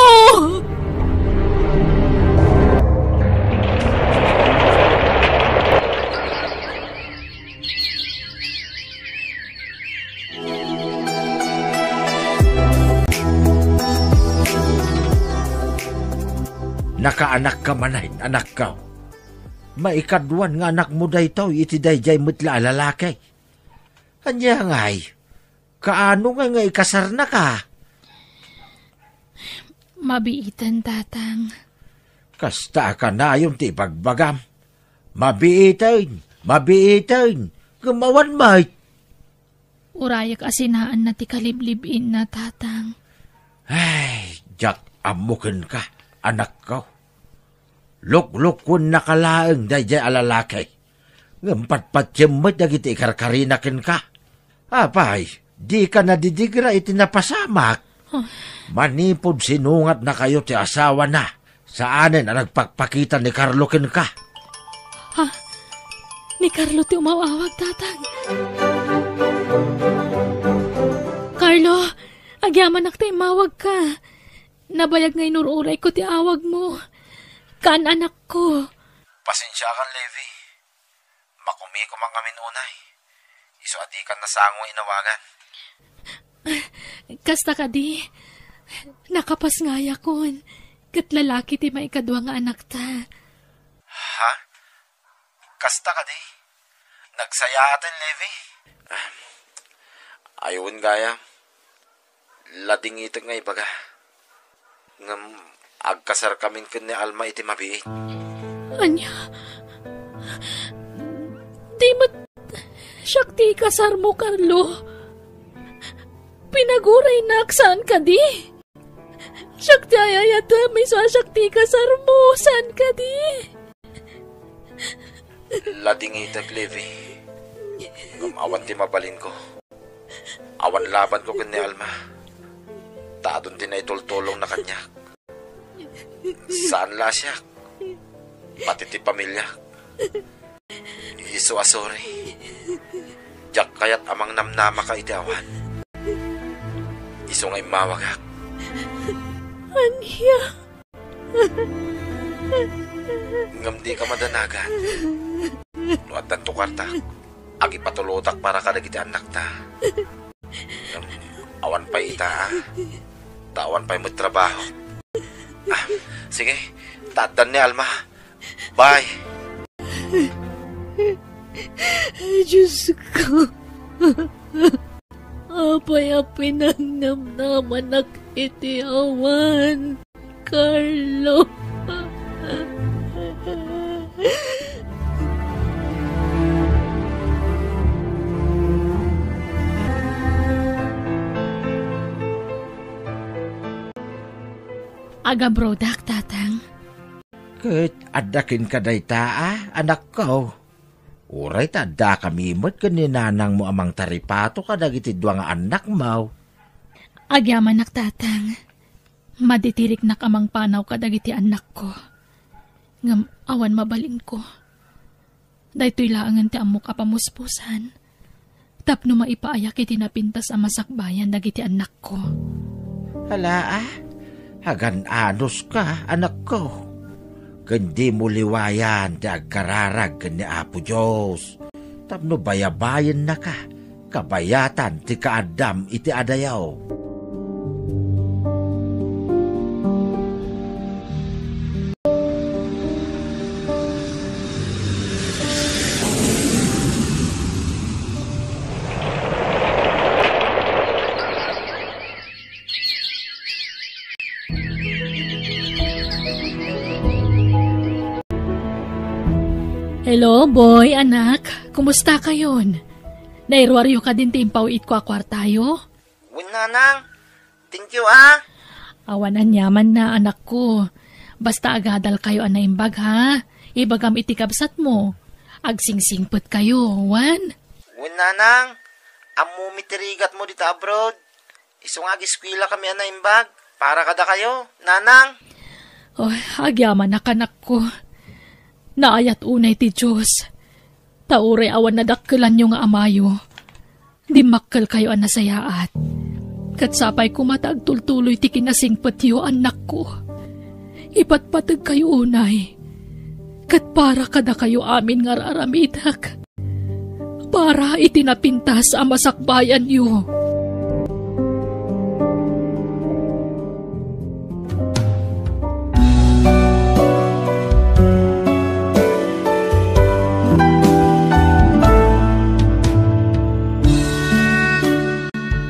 Nakaanakka manen, anakko. Maikaduan nga anakmo daytoy iti daydiay met la a lalaki. Ania ngay? Kaano ngay nga ikasarnaka? Mabiiten, Tatang. Kasta a kanayon ti ibagbagam. Mabiiten, mabiiten, ngem awan met. Urayek a sinaanna ti kaliblib-inna, Tatang. Ay, diak ammo kenka, anakko. Luklukuennaka laeng daydiay a lalaki. Ngem patpatiem met dagiti ikarkarina kenka. Apay, dika nadidigra iti napasamak? Ah. Manipud sinungatnakayo ti asawana, saanen a nagpakpakita ni Carlo kenka. Ha? Ni Carlo ti umaw-awag, Tatang. Carlo, agyamanak ta immawagka. Nabayag nga inur-urayko ti awagmo. Kaan, anakko. Pasensiakan, Levi. Makumikom ngamin unay. Isu a dikan nasango nga inawagan. Kasta kadi, nakapasngayakon, ket lalaki ti maikadua nga anakta. Ha? Kasta kadi? Nagsayaaten, Levi. Ah, aywan gayam. Ladingitek nga ibaga. Ngem agkasarkamin ken ni Alma iti mabiit. Ania? Di met siak ti ikasarmo, Carlo? Pinaguraynak, saan kadi? Siak ti ay-ayatem, isu a siak ti ikasarmo, saan kadi? Ladingitek, Levi. Ngem awan ti mabalinko. Awan labanko ken ni Alma. Ta adun ti naitultulongna kaniak. Saan la a siak. Pati ti pamiliak. Isu a sorry. Diak kayat a mangnamnamaka iti awan. Isu nga immawagak. Ania? Ngem dika madanagan. No addanto kuartak, agipatulodak para kadagiti annakta. Ngem awan pay ita, a. Ta awan pay met trabaho. Ah, sige, ta addan ni Alma. Bye. Diyos ko. Apay a pinangnamnamanak iti awan, Carlo? Agabrodak, Tatang. Ket adda kenka dayta, a, anakko. Uray ta addakami met ken ni nanangmo a mangtaripato kadagiti dua nga annakmo. Agyamanak, Tatang. Maditiriknak a mangpanaw kadagiti annakko. Ngem awan mabalinko. Daytoy laengen ti ammok a pamuspusan tapno maipaayak iti napintas a masakbayan dagiti annakko. Ala, a, agan-anoska, anakko. Ken dimo liwayan ti agkararag ken ni Apo Dios tapno bayabayennaka kabayatan ti kaaddam iti adayo. Hello, boy, anak. Kumusta kayon? Nairuaryo kadin ti impaw-itko a kuartayo? Wen, nanang. Thank you, a. Awan aniamanna, anakko. Basta agadalkayo a naimbag, ha? Ibagam iti kabsatmo. Agsingsingpetkayo, wen? Wen, nanang. Ammomi ti rigatmo dita abroad. Isu nga agiskuelakami a naimbag para kadakayo, nanang. Oh, agyamanak, anakko. Naayat unay ti Dios. Ta uray awan nadakkelanyo nga amayo, dimmakkelkayo a nasayaat. Ket sapay koma ta agtultuloy ti kinasingpetyo, annakko. Ipatpategkayo unay, ket para kadakayo amin nga ar-aramidek para iti napintas a masakbayanyo.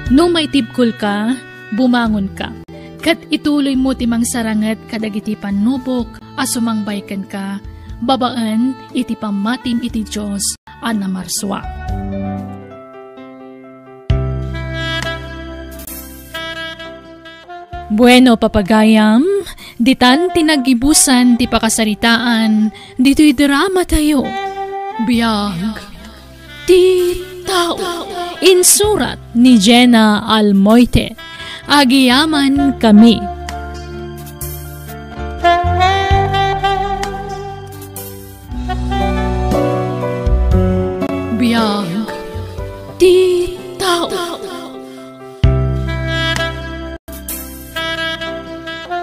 No maitibkolka, bumangonka, ket ituloymo ti mangsaranget kadagiti pannubok a sumangbay kenka babaen iti pammatim iti Dios a namarsua. Bueno, papagayam, ditan ti naggibusan ti pakasaritaan ditoy drama tayo. Biag ti tao. Insurat ni Jenna Almoite. Agiyaman kami. Biag ti tao.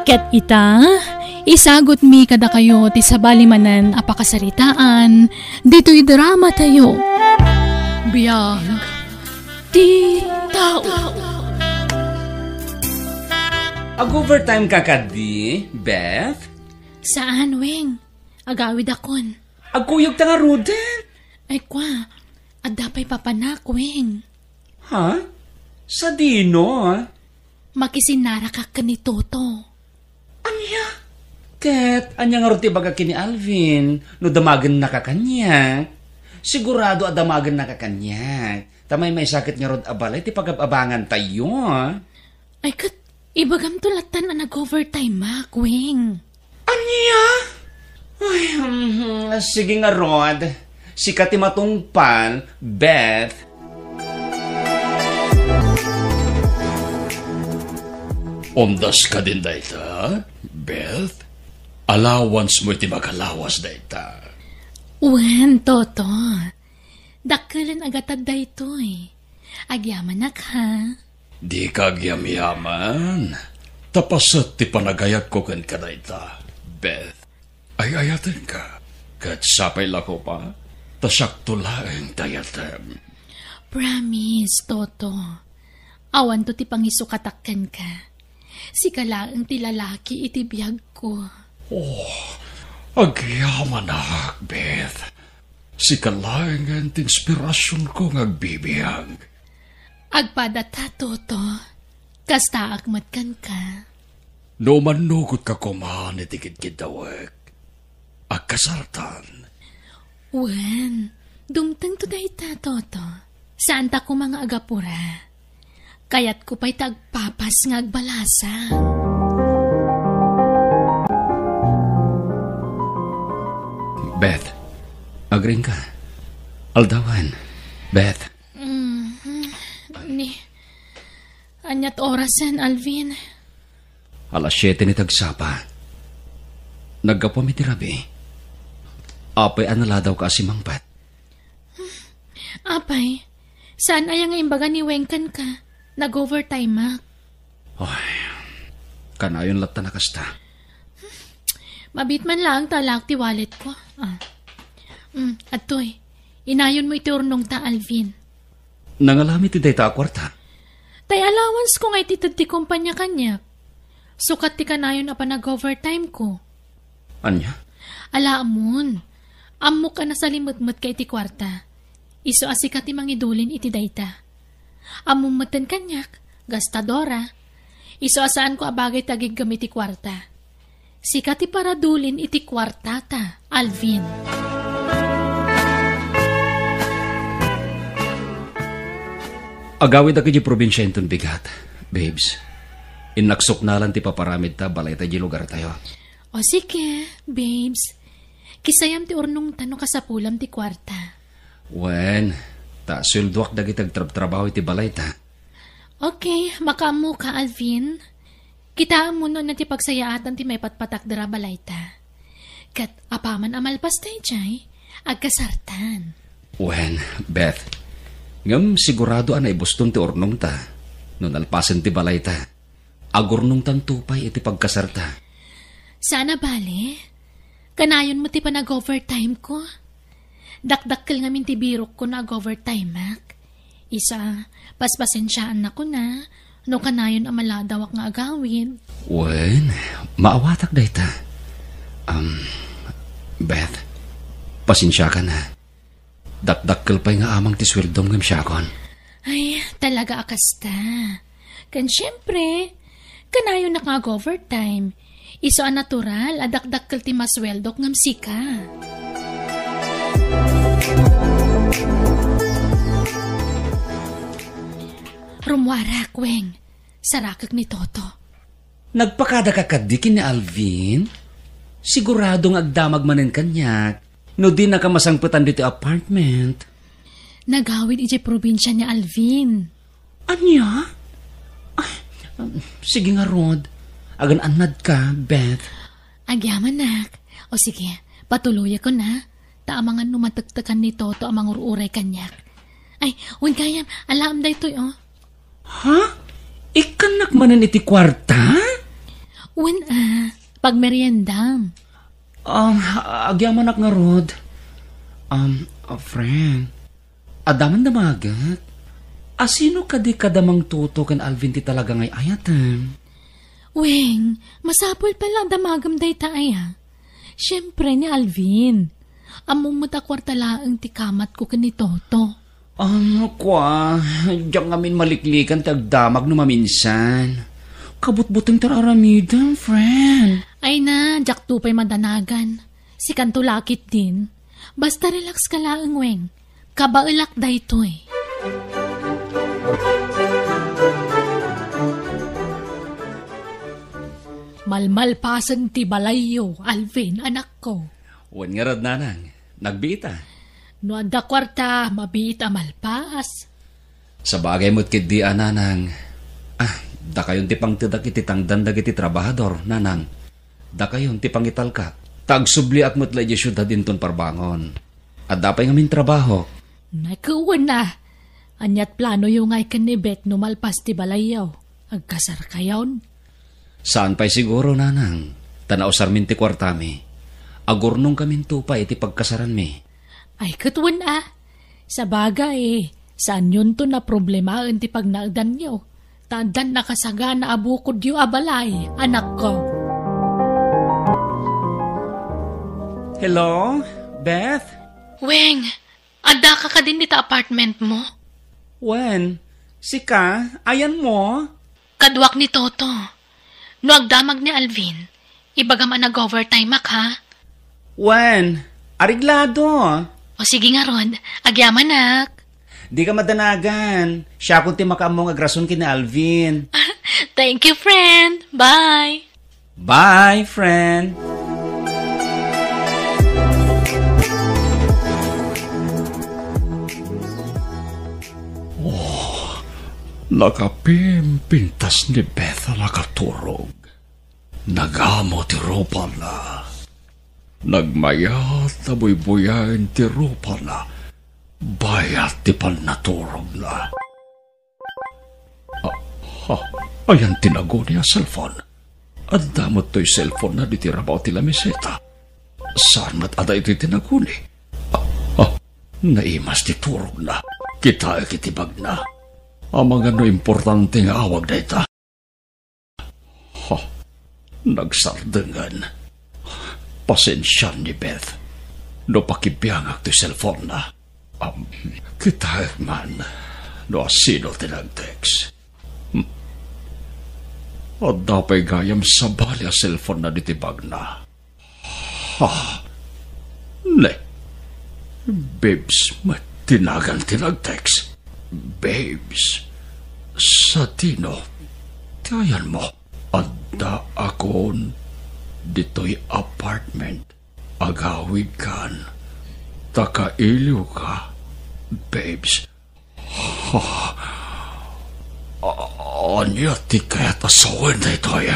Ket ita, isagutmi kadakayo ti sabali manen a pakasaritaan ditoy drama tayo. Biag ti tao. Ag-overtime ka kadi, Beth? Saan, Weng. Agawidakon. Agkuyogta ngaruden? Ay, kua, adda pay papanak, Weng. Ha? Sadino, a? Makisinnarakak ken ni Toto. Ania? Ket ania ngarud ti ibaga ken ni Alvin no damagennaka kaniak? Sigurado a damagennaka kaniak. Ta maymaysa ket ngarud a balay ti pagab-abangantayo. Ay, ket ibagamto lattan a nag-overtime-ak, Weng. Ania? Ay, mhm, sige ngarud. Sika ti matungpal, Beth. Umdas kadin dayta, Beth? Allowance mo iti makalawas dayta. Wen, Toto. Dakkelen a gatad daytoy. Agyamanak, ha? Dika agyamyaman. Ta paset ti panagayatko kenka dayta, Beth. Ay-ayatenka. Ket sapay la koma, ta siakto laeng ti ayatem. Promise, Toto. Awanto ti pangisukatak kenka. Sika laeng ti lalaki iti biagko. Oh, agyamanak, Beth. Sika laengen ti inspirasionko nga agbibiag. Agpadata, Toto. Kastaak met kenka. No mannugotka koman iti kidkiddawek, agkasartan. Wen, dumtengto dayta, Toto. Saanta koma nga agapura. Kayatko pay ta agpapas nga agbalasang. Beth, agriingka. Aldawan, Beth. Mhm. Ni, aniat orasen, Alvin? Alas siete ni tagsapa. Naggapuam iti rabii. Apay a naladawka a simangpet? Apay, saan aya nga imbaga ni Weng kenka? Nag-overtime-ak. Ay, kanayon latta a kasta. Mabiit man laeng ta alaak ti walletko. Ah. Mm, adtoy. Inayonmo iti urnongta, Alvin. Nangalami ti dayta a kuarta? Tay allowanceko nga iti ted ti kompania kaniak. Sukat ti kanayon a panag-overtimeko. Ania? Ala, ammon. Ammok a nasalimetmetka iti kuarta. Isu a sika ti mangidulin iti dayta. Ammom metten kaniak, gastadora. Isu a saanko a bagay ti agiggem iti kuarta. Sika ti paradulin iti kuartata, Alvin. Agawidak idiay probinsia inton bigat, babes. Innak suknalan ti paparamidta, balayta idiay lugartayo. O sige, babes. Kisayam ti urnongta no kasapulam ti kuarta. Wen, ta sueldoak dagiti agtrabtrabaho iti balayta. Okay, makaammoka, Alvin. Kitaem no ania ti pagsayaatan ti maipatpatakder a balayta. Ket apaman a malpas daydiay, agkasartan. Wen, Beth, ngem sigurado a naibuston ti urnongta no nalpasen ti balayta. Agurnongtanto pay iti pagkasarta. Saan a bale. Kanayon met ti panag-overtimeko. Dakdakkel ngamin ti birokko no ag-overtimeak. Isu a, paspasensiaannakona no kanayon a maladawak nga agawid. Wen, maawatak dayta. Um, Beth, pasensiakan a. Dakdakkel pay nga amang ti sueldom ngem siakon. Ay, talaga a kasta. Ken siempre, kanayon a nga ag-overtime. Isu a natural a dakdakkel ti masueldok ngem sika. Rummuarak, Weng. Sarakek ni Toto. Nagpakadaka kadi ken ni Alvin? Sigurado nga agdamag manen kaniak no dinaka masangpetan ditoy apartment. Nagawid idiay probinsia ni Alvin. Ania? Ay, um, sige ngarud. Agan-annadka, Beth. Agyamanak. O sige, patuloyakon, ha? Ta amangan no matektekan ni Toto a mangur-uray kaniak. Ay, wen gayam, alaem daytoy, oh. Ha? Ikkannak manen iti kuarta? Wen, ah, pagmeriendam. Um, agyamanak ngarud. Um, a friend, adda man damaget? Asino kadi kada Mang Toto ken Alvin ti talaga nga ay-ayatem? Weng, masapul pay la a damagem dayta aya. Siempre ni Alvin. Ammom met a kuarta laeng ti kamatko ken ni Toto. Ano kua, diak ngamin maliklikan ti agdamag no maminsan. Kabutbuteng ti aramidem, friend. Ay na, diakto pay madanagan. Sikanto la ketdin. Basta relax ka laeng, Weng. Kabaelak daytoy. Malmalpasen ti balayyo, Alvin, anakko. Wen ngarud, nanang, nagbiita. No adda kuarta, mabiit a malpas. Sabagay met ketdi a, nanang. Ah, dakayon ti pangtedak iti tangdan dagiti trabahador, nanang. Dakayon ti pangitalkak. Ta agsubliak met la idiay siudad inton parbangon. Adda pay ngamin trabaho. Nagkuwen na. Aniat planoyo ngay ken ni Beth no malpas ti balayyo? Agkasarkayon? Saan pay siguro, nanang. Ta nausarmin ti kuartami. Agurnongkaminto pay iti pagkasaranmi. Ay, ket wen a. Sabagay, saanyonto naproblemaen ti pagnaedanyo. Ta addan nakasagana a bukodyo a balay, anakko. Hello, Beth? Weng, addaka kadin dita apartment mo? Wen, sika, ayanmo? Kaduak ni Toto. No agdamag ni Alvin, ibagam a nag-overtime-ak, ha? Wen, areglado. O sige ngarud, agyamanak. Dika madanagan. Siakon ti makaammo nga agrason ken ni Alvin. Thank you, friend. Bye. Bye, friend. Oh, nakapimpintas ni Beth a nakaturog. Nagamo ti rupana. Nagmayat a buybuyaen ti rupana. Bayat ti pannaturogna. Ah, ha, ayan ti naguni a cellphone. Adda met toy cellphone na diti rabaw ti lameseta. Saan met a daytoy ti naguni? Ah, ah, naimas ti turogna. Kitaek iti bagna. Amangan no importante nga awag dayta. Ha, nagsardengen. Pasensian ni Beth no pakibiangak ti cellphone na. Am, kitaek man no asino ti nag-text. Hmm. Adda pay gayam sabali a cellphone na diti bagna. Ha? Ne? Babes met ti nagan ti nag-text. Babes, sadino ti ayanmo? Addaakon ditoy apartment. Agawidkan ta kailiwka, babes. Ha? A-, ania ti kayat a sawen daytoy?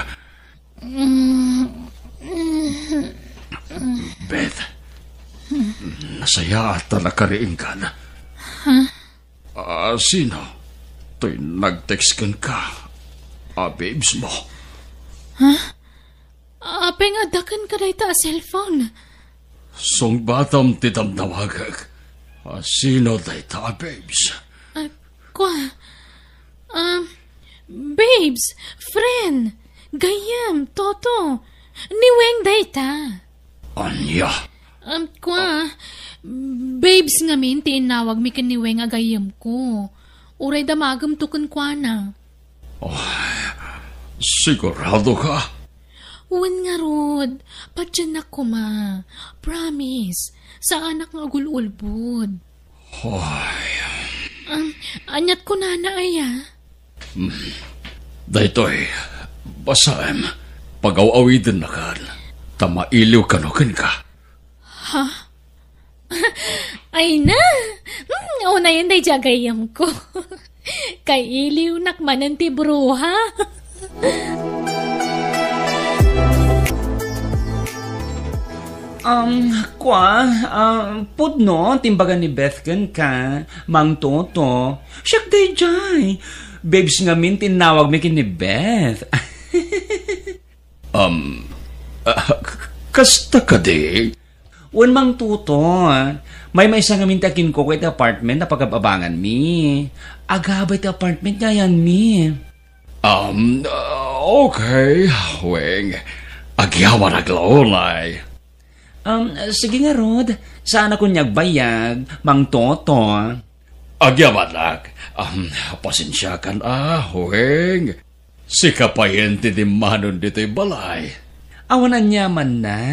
Beth, nasayaat ta nakariingkan. Huh? Ah, sino? Toy nag-text kenka a babes mo. Huh? Apay nga adda kenka dayta a cellphone? Sungbatam ti damdamagek. Ah, sino dayta a babes? Ah, kua, um, babes, friend, gayyem, Toto, ni Weng dayta. Ania? Um, kua, babes ngamin ti inawagmi ken ni Weng a gayyemko. Uray damagemto kenkuana. Oh, sigurado ka? Wen ngarud, patiennak koma. Promise, saanak nga agul-ulbod. Ay. Um, aniat kunana aya? Hmm. Daytoy, basaem, pagaw-awidennakan, ta mailiw kano kenka. Ha? Ay na! Hmm, unayen daydi a gayyemko. Kailiwnak manen ti bruha. Um, kua, ah, pudno ti imbaga ni Beth kenka, Mang Toto. Siak daydiay. Babes ngamin ti innawagmi ken ni Beth. Um, ah, k-, kasta kadi? Wen, Mang Toto, maymaysa ngamin ti akinkuko iti apartment a pagab-abanganmi. Agabay ti apartment nga ayanmi. Um, ah, okay, Weng. Agyamanak la unay. Um, sige ngarud, saan a koni agbayag, Mang Toto. Agyamanak, um, pasensiakan a, Weng. Sika payen ti dimmanon ditoy balay. Awan aniamanna.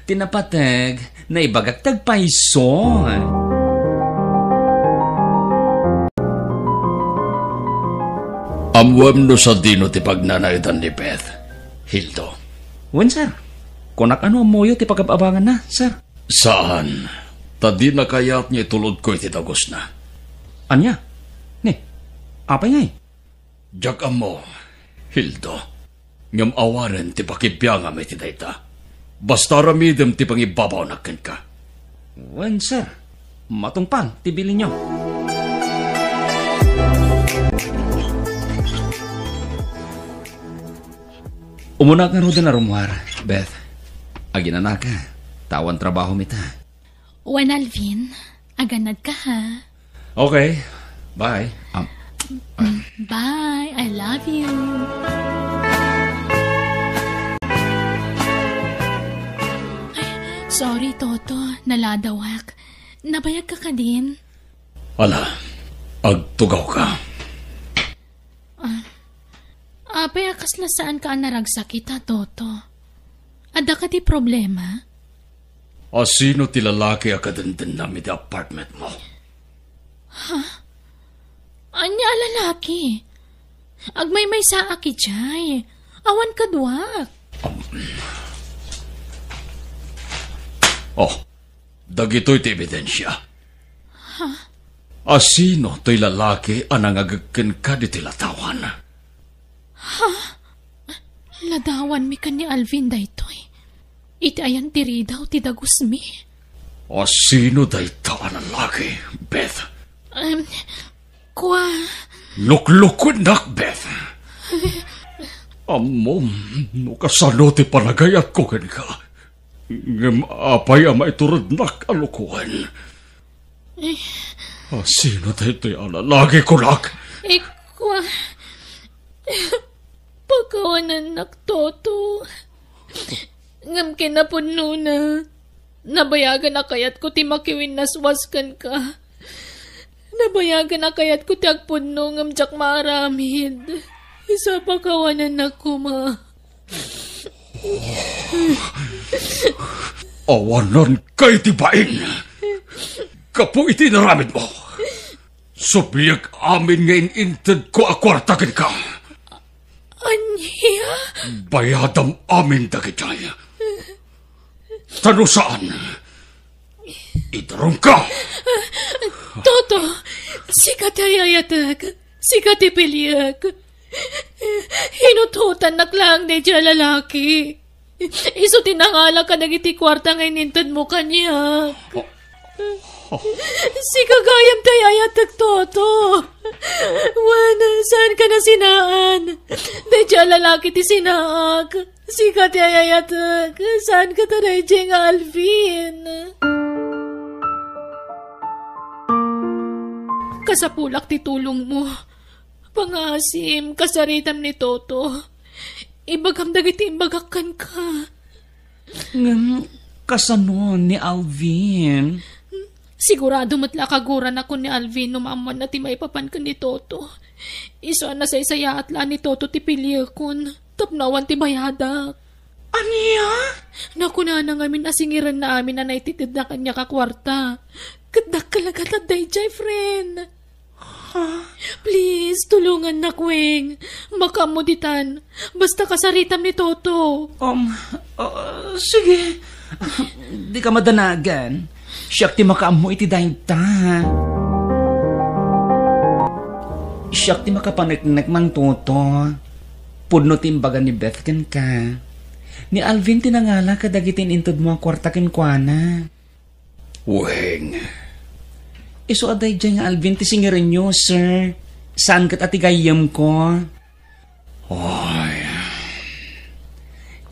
Ti napateg, naibagak ti agpayso. Ammoem no sadino ti pagnanaedan ni Beth, Hildo? Wen, sir. Kunak a no ammoyo ti pagab-abanganna, sir. Saan, ta dina kayat nga itulodko iti dagusna. Ania? Ni, apay ngay? Diak ammo, Hildo. Ngem awanen ti pakibiangam iti dayta. Basta aramidem ti pangibabawnak kenka. Wen, sir. Matungpal ti bilinyo. Umunak ngaruden a rummuar, Beth. Aginanaka, ta awan trabahom ita. Wen, Alvin, aganadka, ha? Okay. Bye. Um, bye. I love you. Ay, sorry, Toto. Naladawak. Nabayagka kadin? Ala, agtugawka. Ah, apay a kasla saanka a naragsakit, ha, Toto? Adda kadi problema? A sino ti lalaki a kadendennam iti apartmentmo? Ha? Ania a lalaki? Agmaymaysaak idiay. Awan kaduak. Um. Oh, dagitoy ti ebidensia. Ha? A sino toy lalaki a nangagek kenka ditoy latawan? Ha? Ladawanmi ken ni Alvin daytoy. Iti ayan ti ridaw ti dagusmi. A sino dayta a lalaki, Beth? Em, kua. Luklukuennak, Beth. Ammom no kasano ti panagayatko kenka. Ngem apay a maiturednak a lukoen? Eh. A sino daytoy a lalaki, kunak? Eh, kua, pakawanennak, Toto. Ngem kinapudnona, nabayagen a kayatko ti makiwinnaswas kenka. Nabayagen a kayatko ti agpudno ngem diak maaramid. Isu a pakawanennak koma. Awananka iti bain gapu iti inaramidmo. Subliek amin nga in-intedko a kuarta kenka. Ania? Bayadam amin dagitoy. Ta no saan, idarumka! Toto, sika ti ayayatek, sika ti piliek. Inutotannak laeng daydiay a lalaki. Isu ti nangala kadagiti kuarta nga inintedmo kaniak. Sika gayam ti ayayatek, Toto. Wen, saanka nasinaan. Daydiay a lalaki ti sinaak. Sika ti ayayatek, saanka ta daydiay nga Alvin. Kasapulak ti tulongmo. Pangaasim, kasaritam ni Toto. Ibagam dagiti imbagak kenka. Ngem kasano ni Alvin? Sigurado met la a kaguranakon ni Alvin no maammoanna ti maipapan ken ni Toto. Isu a nasaysayaat la ni Toto ti piliekon tapno awan ti bayadak. Ania? Nakunana ngamin a singirenna amin a naititedna kaniak a kuarta. Ket dakkel a gatad daydiay, friend. Ha? Please, tulongannak, Weng. Makaammo ditan. Basta kasaritam ni Toto. Um, ah, sige. Dika madanagan. Siak ti makaammo iti dayta. Siak ti makapaneknek, Mang Toto. Pudno ti imbaga ni Beth kenka. Ni Alvin ti nangala kadagiti inintedmo a kuarta kenkuana. Weng. Isu a daydiay nga Alvin ti singirenyo, sir. Saan ket a ti gayyemko? Oy.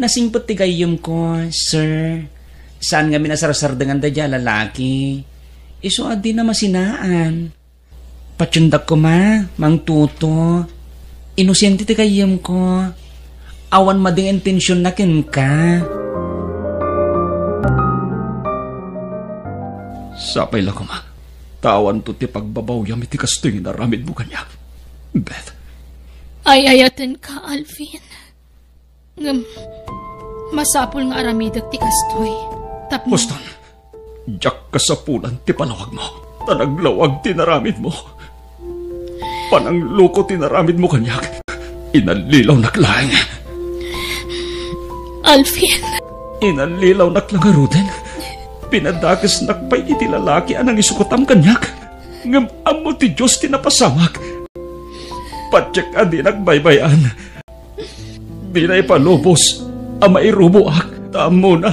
Nasingpet ti gayyemko, sir. Saan ngamin a sarsardengan daydiay a lalaki? Isu a dina masinaan. Patiendak koma, Mang Toto. Inosente ti gayyemko. Awan madi nga intensionna kenka. Sapay la koma, ta awanto ti pagbabawyam iti kastoy nga inaramidmo kaniak, Beth. Ay-ayatenka, Alvin. Ngem, masapul nga aramidek ti kastoy. Tapno Boston, diak kasapulan ti panawagmo, ta naglawag ti inaramidmo. Panangloko ti inaramidmo kaniak. Inallilawnak laeng. Alvin. Inallilawnak la ngaruden. Pinadakesnak pay iti lalaki a nangisukatam kaniak. Ngem ammo ti Dios ti napasamak. Patiek a dinak baybay-an. Dina ipalubos a mairuboak, ta ammona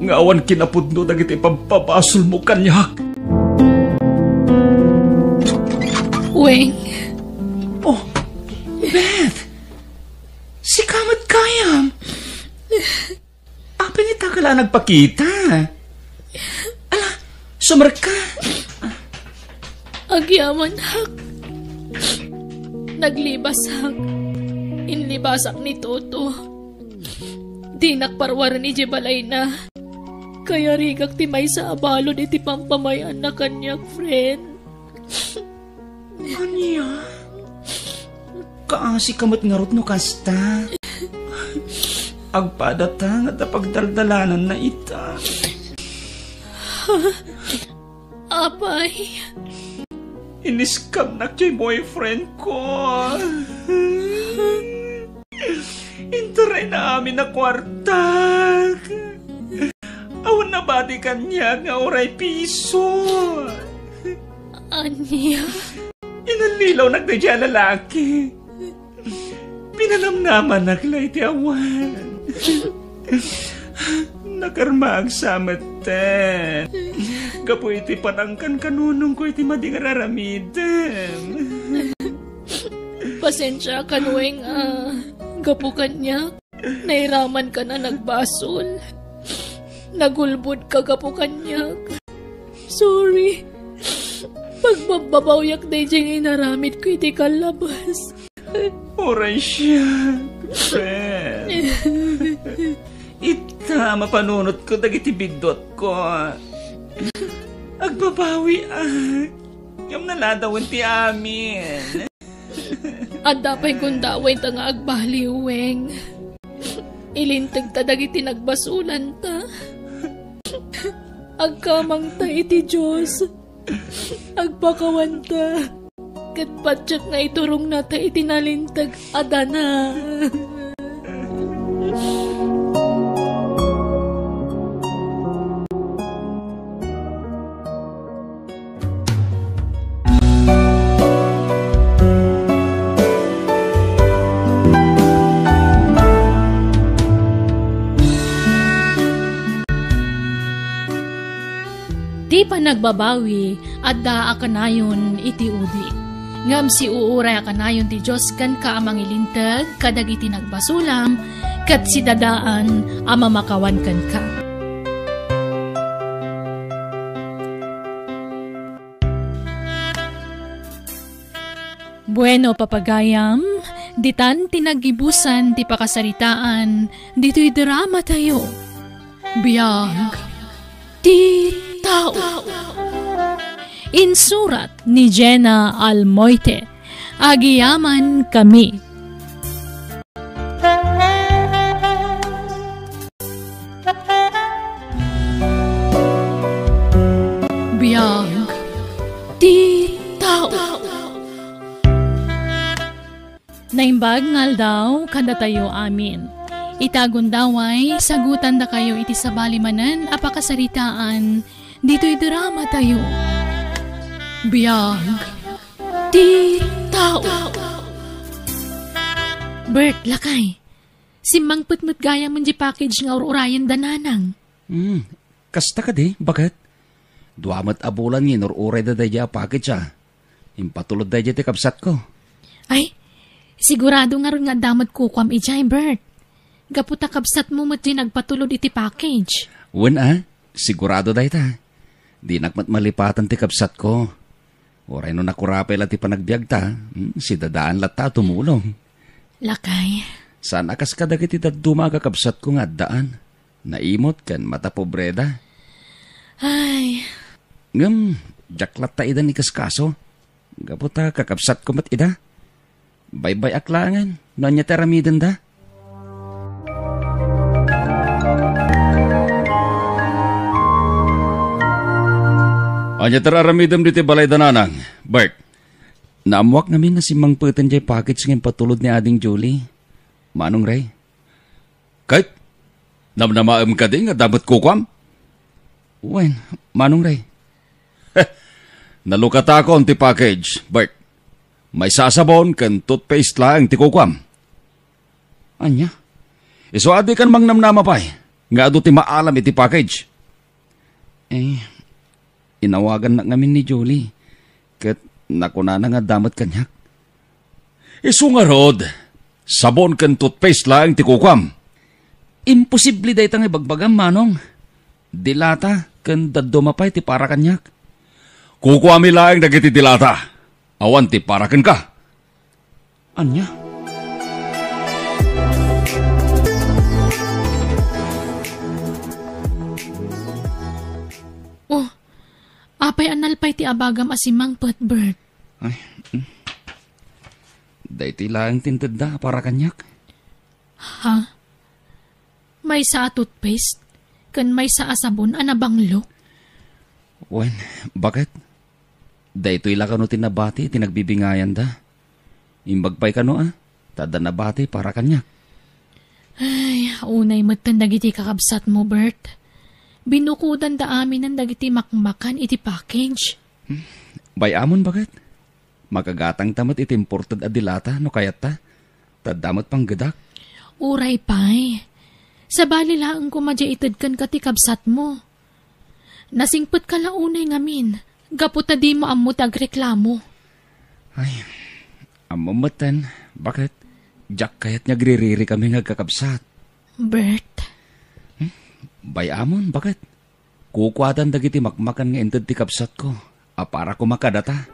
nga awan kinapudno dagiti pagpabasolmo kaniak. Weng. Oh, Beth! Sika met gayam! Apay nga ita ka la nagpakita? Ala, sumerka. Agyamanak. Naglibasak. Inlibasak ni Toto. Dinak parwaren idiay balayna. Kayarigak ti maysa a balud iti pampamay-anna kaniak, friend. Ania? Kaasika met ngarud no kasta? Agpadata nga ta pagdaldalananna ita. Apay. Iniskamnak ti boyfriend ko. Intarayna amin a kuartak. Awan nabati kaniak nga uray piso. Ania? Inallilawnak daydiay a lalaki. Pinanamnamanak la iti awan. Nakarmaag sa metten. Gapu iti panangkankanunongko iti madi nga aramidem. Pasensiakan, Weng, a gapu kaniak. Nairamankan a nagbasol. Nagulbodka gapu kaniak. Sorry. Pagbabbabawiak daydiay nga inaramidko iti kallabas. Uray siak, friend. Ita, mapanunotko dagiti biddutko. Agbabawiak. Ngem naladawen ti amin. Adda pay gundawayta nga agbaliw, Weng. Ilintegta dagiti nagbasolanta. Agkamangta iti Dios. Agpakawanta. Ket patiek nga iturongnata iti nalinteg a dana. Ti panagbabawi, adda a kanayon iti udi. Ngem siuuray a kanayon ti Dios kenka a mangilinteg kadagiti nagbasolam, ket sidadaan a mamakawan kenka. Bueno, papagayam, ditan ti naggibusan ti pakasaritaan ditoy drama tayo. Biag ti tao. Insurat ni Jenna Almoite. Agiyaman kami. Biag ti tao. Naimbag nga aldaw kadatayo amin. Ita gundaway, sagutandakayo iti sabali manen a pakasaritaan ditoy dramatayo. Biag ti tao. Bert, lakay. Simmangpet met gayam di package nga ur-urayen da nanang. Hmm, kasta kadi, baket? Dua met a bulan nga inur-urayda daydiay a package, a. Impatulod daydiay ti kabsatko. Ay, sigurado ngarud nga adda met kukuam idiay, Bert. Gapu ta kabsatmo met di nagpatulod iti package. Wen a, sigurado dayta. Dinak met malipatan ti kabsatko. Uray no nakurapay la ti panagbiagta, hmm, sidadaan latta a tumulong. Lakay. Saan a kas kadagiti dadduma a kakabsatko nga addaan. Naimot ken matapobreda. Ay. Ngem, diak latta ida ikaskaso. Gapu ta kakabsatko met ida. Baybay-ak laengen no ania ti aramidenda. Ania ti aramidem ditoy balayda, nanang? Bert, naammoak ngamin a simmangpeten diay package nga impatulod ni Ading Julie. Manong Ray. Ket, namnamaem kadi nga adda met kukuam? Wen, Manong Ray. Nalukatakon ti package, Bert. Maysa a sabon ken toothpaste laeng ti kukuam. Ania? Isu a dikan mangnamnama pay nga adu ti maalam iti package. Eh, inawagannak ngamin ni Julie, ket nakunana nga adda met kaniak. Isu ngarud, sabon ken toothpaste laeng ti kukuam. Imposible dayta nga ibagbagam, Manong. Dilata ken dadduma pay ti para kaniak. Kukuami laeng dagiti dilata. Awan ti para kenka. Ania? Oh, apay a nalpay ti abagam a simmangpet, Bert? Ay, mm. Daytoy laeng ti intedda para kaniak. Ha? Maysa a toothpaste ken maysa a sabon a nabanglo? Wen, baket? Daytoy la kano ti nabati ti nagbibingayanda. Imbag pay kano a, ta adda nabati para kaniak. Ay, unay metten dagiti kakabsatmo, Bert. Binukudanda aminen dagiti makmakan iti package. Hmm, bay-amon, baket? Makagatangta met iti imported a dilata no kayatta, ta adda met panggedak. Uray pay. Sabali laeng koma diay ited kenka ti kabsatmo. Nasingpetka la unay ngamin, gapu ta dimo ammo ti agreklamo. Ay, ammom metten, baket? Diak kayat nga agririri kami nga agkakabsat. Bert. Hmm? Bay-amon, baket? Kukuadan dagiti makmakan nga inted ti kabsatko a para koma kadata.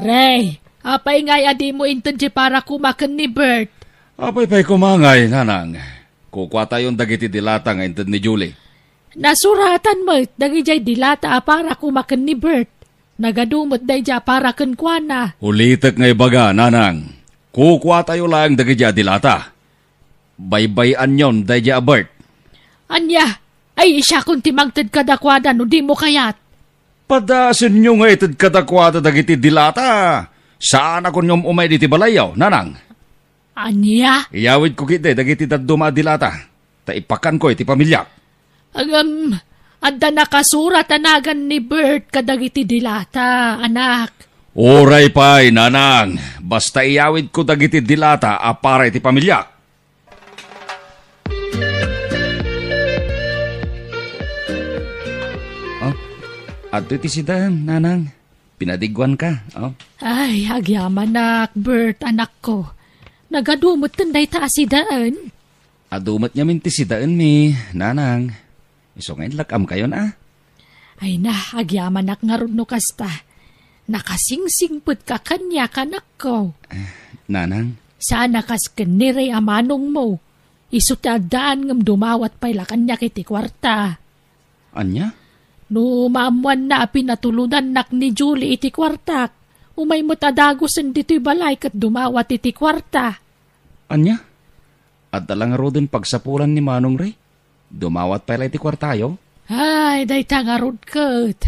Ray, apay ngay a dimo inted ti para koma ken ni Bert? Apay pay koma ngay, nanang. Kukuatayon dagiti dilata nga inted ni Julie. Nasuratan met dagidiay dilata a para koma ken ni Bert. Nagadu met daydiay a para kenkuana. Ulitek nga ibaga, nanang. Kukuatayo laeng dagidiay a dilata. Baybay-anyon daydiay a Bert. Ania? Ay, siakon ti mangted kadakuada no dimo kayat. Padasenyo nga ited kadakuada dagiti dilata. Saanakon nga um-umay ditoy balayyo, nanang. Ania? Iyawidko ketdi dagiti dadduma a dilata, ta ipakanko iti pamiliak. Ngem, adda nakasurat a nagan ni Bert kadagiti dilata, anak. Uray pay, nanang, basta iyawidko dagiti dilata a para iti pamiliak. Oh, adtoy ti sidaem, nanang. Pinadiguanka, oh. Ay, agyamanak, Bert, anakko. Nagadu metten dayta a sidaen. Adu met ngamin ti sidaenmi, nanang. Isu nga inlak-amkayon, a? Ay na, agyamanak ngarud no kasta. Nakasingsingpetka kaniak, anakko. Eh, nanang. Saan a kas ken ni Ray a manongmo. Isu ti addaan ngem dumawat pay la kaniak iti kuarta. Ania? No maammoanna a pinatulodannak ni Julie iti kuartak, umay met a dagusen ditoy balay ket dumawat iti kuarta. Ania? Adda la ngaruden pagsapulan ni Manong Ray? Dumawat pay la iti kuartayo? Ay, dayta ngarud ket.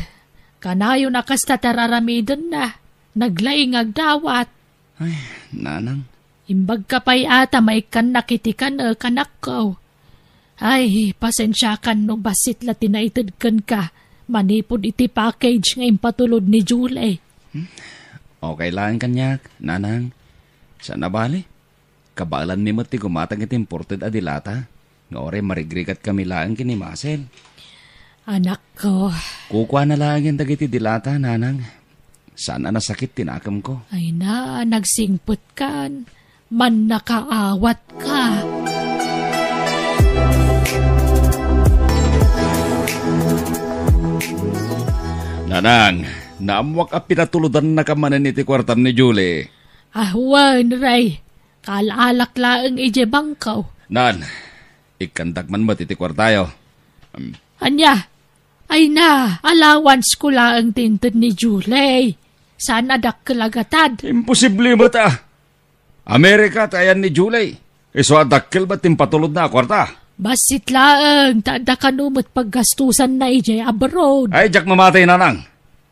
Kanayon a kasta ti ar-aramidenna. Naglaing nga agdawat. Ay, nanang. Imbagka pay a ta maikkannak iti kanek, anakko. Ay, pasensiakan no bassit la ti naited kenka manipud iti package nga impatulod ni Julie. Hmm. Okay laeng kaniak, nanang. Saan a bali? Kabaelanmi met ti gumatang iti imported a dilata, nga uray marigrigatkami laeng ken ni Masel. Anakko. Kukuana laengen dagiti dilata, nanang. Saan a nasakit ti nakemko. Ay na, nagsingpetkan. Mannakaawatka. Nanang, naammoak a pinatulodannaka manen iti kuartam ni Julie. Ah, wen, Ray. Kaal-alak laeng idiay bangko. Nan, ikkandak man met iti kuartayo. Ania? Ay na, allowance ko laeng ti inted ni Julie. Saan a dakkel a gatad? Imposible met a. Amerika ti ayan ni Julie. Isu a dakkel met ti impatulodna a kuarta. Bassit laeng, ta adda kano met paggastusanna idiay abroad. Ay, diak mamati, nanang.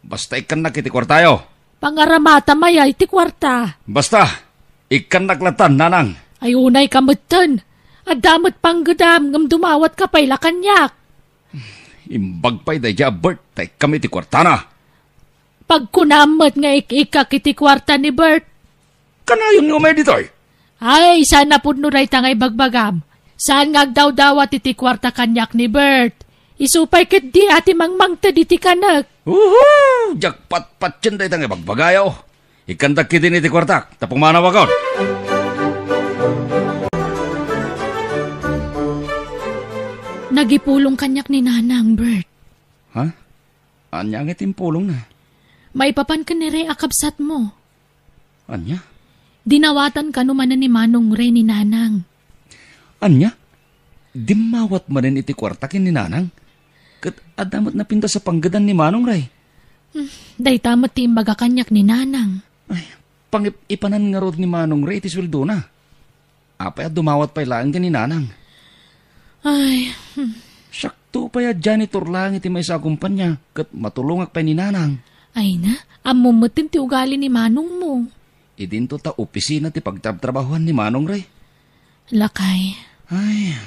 Basta ikkannak iti kuartayo. Pangaramatam aya iti kuarta. Basta, ikkannak lattan, nanang. Ay, unay ka metten. Adda met panggedam, ngem dumawatka pay la kaniak. Imbag pay daydiay a Bert, ta ikkam iti kuartana. Pagkunam met nga ik-ikkak iti kuarta ni Bert. Kanayon nga umay ditoy? Ay, saan a pudno dayta nga ibagbagam. Saan nga agdawdawat iti kuarta kaniak ni Bert. Isu pay ketdi a ti mangmangted iti kanek. Uhu! Diak patpatien dayta nga ibagbagayo. Ikkandak ketdin iti kuartak, ta pumanawakon. Nagipulong kaniak ni Nanang, Bert. Ha? Ania nga ti impulongna? Maipapan ken ni Ray a kabsatmo. Ania? Dinawatan kano manen ni Manong Ray ni Nanang. Ania? Dimmawat manen iti kuarta ken ni Nanang? Ket adda met napintas a panggedan ni Manong Ray. Hmm, dayta met ti imbaga kaniak ni Nanang. Ay, pangip-ipanan ngarud ni Manong Ray ti sueldona. Apay a dumawat pay laeng ken ni Nanang? Ay, hmm. Siakto pay a janitor laeng iti maysa a kumpanya, ket matulongak pay ni Nanang. Ay na, ammom metten ti ugali ni manongmo. Idinto ta opisina ti pagtrabtrabahoan ni Manong Ray. Lakay. Ay,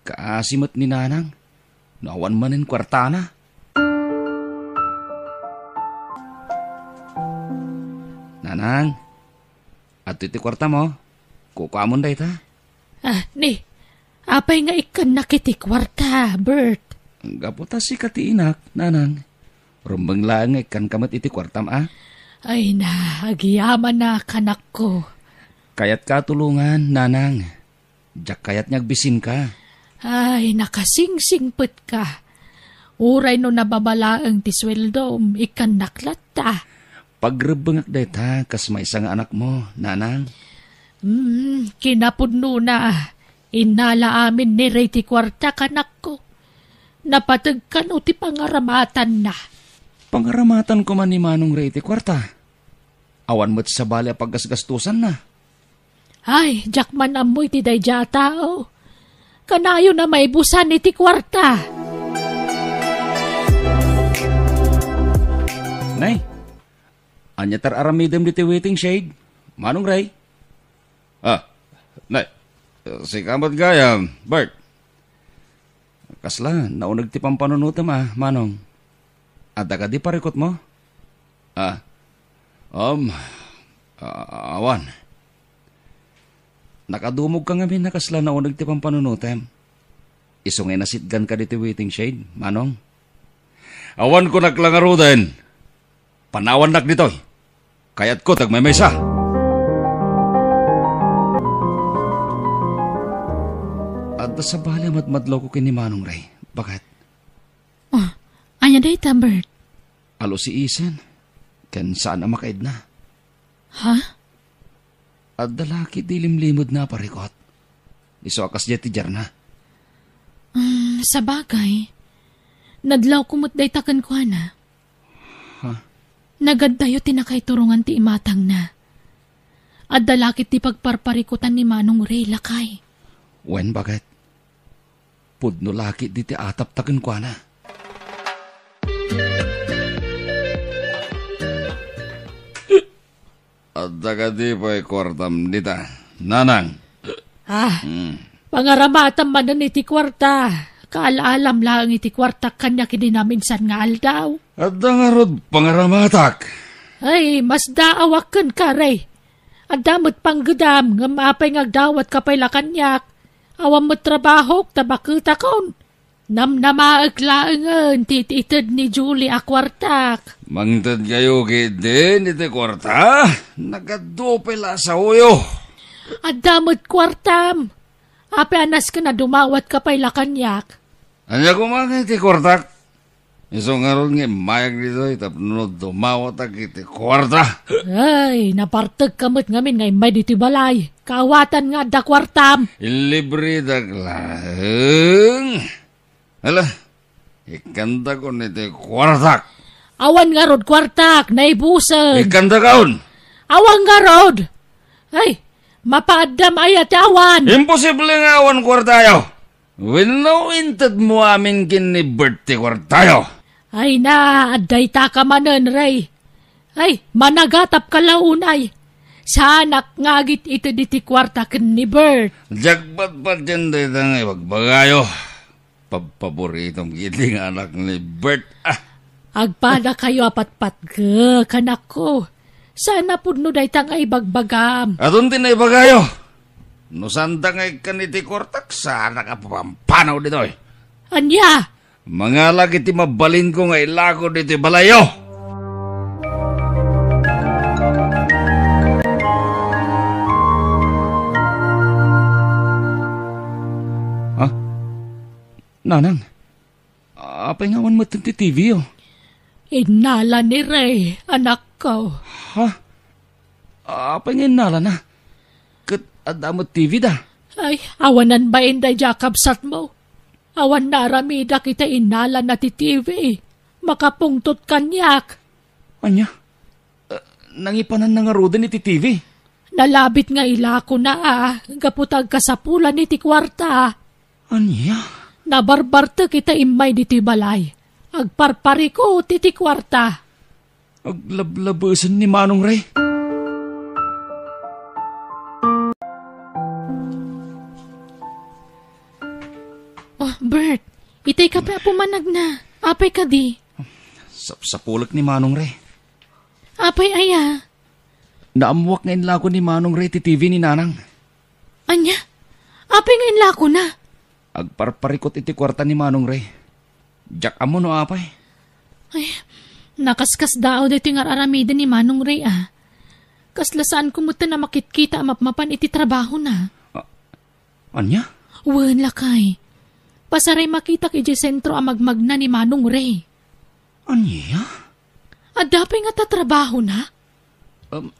kaasi met ni Nanang. No awan manen kuartana. Nanang, adtoy ti kuartamo. Kukuamon dayta. Ah, ni, apay nga ikkannak iti kuarta, Bert? Gapu ta sika ti inak, Nanang. Rumbeng laeng nga ikkanka met iti kuartam, a? Ay na, agyamanak, anakko. Kayatka a tulongan, Nanang. Diak kayat nga agbisinka. Ay, nakasingsingpetka. Uray no nababa laeng ti sueldom, ikkannak latta. Pagrebbengak dayta kas maysa nga anakmo, Nanang. Hmm, kinapudnona, innala amin ni Ray ti kuarta, anakko. Napateg kano ti pangaramatanna. Pangaramatanko man ni Manong Ray ti kuarta. Awan met sabali a paggasgastosanna. Ay, diak man ammo iti daydiay a tao. Kanayon a maibusan iti kuarta. Nay, ania ti ar-aramidem ditoy waiting shed, Manong Ray? Ah, nay, sika met gayam, Bert. Kasla, nauneg ti pampanunotem a, Manong. Adda kadi parikutmo? Ah, um, a-, awan. Nakadumogka ngamin a kasla nauneg ti pampanunotem. Isu nga inasitganka ditoy waiting shed, Manong. Awan kunak la ngaruden. Panawannak ditoy. Kayatko ti agmaymaysa. Adda sabali a madmadlawko ken ni Manong Ray. Bakit? Oh, ania dayta, Bert? Alusiisen, ken saan a makaidna. Ha? Adda la ketdi limlimedna a parikut. Isu a kasdiay ti diarna. Mm, sabagay, nadlawko met dayta kenkuana. Ha? Nagaddayo ti nakaiturongan ti imatangna. Adda la ket ti pagparparikutan ni Manong Ray, lakay. Wen, baket. Pudno la ket diti atapta kenkuana. Adda kadi pay kuartam dita, Nanang? Ah, Hmm. pangaramatam manen iti kuarta. Kaal-alam laeng iti kuartak kaniak idi naminsan nga aldaw. Adda ngarud pangaramatak? Ay, masdaawak kenka, Ray. Adda met panggedam, ngem apay nga agdawatka pay la kaniak? Awan met trabahok ta baketakon. Namnamaek laengen ti it-ited ni Julie a kuartak. Mangtedkayo ketdin iti kuarta? Nagadu pay la a saoyo. Adda met kuartam. Apay a nasken a dumawatka pay la kaniak? Ania koma nga iti kuartak? Isu ngarud nga immayak ditoy tapno dumawatak iti kuarta. Ay, napartekka met ngamin nga immay ditoy balay. Kaawatan nga adda kuartam. Ilibredak laeng. Ala, ikkantakon iti kuartak. Awan ngarud kuartak, naibusen. Ikkantakon. Awan ngarud. Ay, mapaaddam aya ti awan. Imposible nga awan kuartayo. Wenno intedmo amin ken ni Bert ti kuartayo. Ay na, adda itaka manen, Ray. Ay, managatapka la unay. Saanak nga agit-ited iti kuarta ken ni Bert. Diak patpatien dayta nga ibagbagayo. Pabpaboritom ketdi nga anak ni Bert. Ah. Agpadakayo a patpatgek, anakko. Saan a pudno dayta nga ibagbagam. Adun ti naibagayo. No saanta nga ikkan iti kuartak, saanak a papampanaw ditoy. Ania? Mangalak iti mabalinko nga ilako ditoy balayyo. Ha? Nanang, apay nga awan metten ti T V yo? Innala ni Ray, anakko. Ha? Apay nga innalana? Ket adda met T V da? Ay, awanan bain daydiay a kabsatmo. Awan naaramidak iti innalana ti T V. Makapungtot kaniak. Ania? Eh, nangipananna ngaruden iti T V? Nalabit nga ilakona a, gapu ta agkasapulan iti kuarta. Ania? Nabarbartek ita immay ditoy balay. Agparparikut iti kuarta. Aglablabesen ni Manong Ray. Oh, Bert, itay kape a pumanagna. Apay kadi? Sapsapulek ni Manong Ray. Apay aya? Naammoak nga inlako ni Manong Ray ti T V ni Nanang. Ania? Apay nga inlakona? Agparparikut iti kuarta ni Manong Ray. Diak ammo no apay. Ay, nakaskasdaaw daytoy nga ar-aramiden ni Manong Ray, a. Kasla saanko metten a makitkita a mapmapan iti trabahona. A-, ania? Wen, lakay. Pasaray makitak idiay sentro a magmagna ni Manong Ray. Ania? Adda pay nga tatrabahona? Um,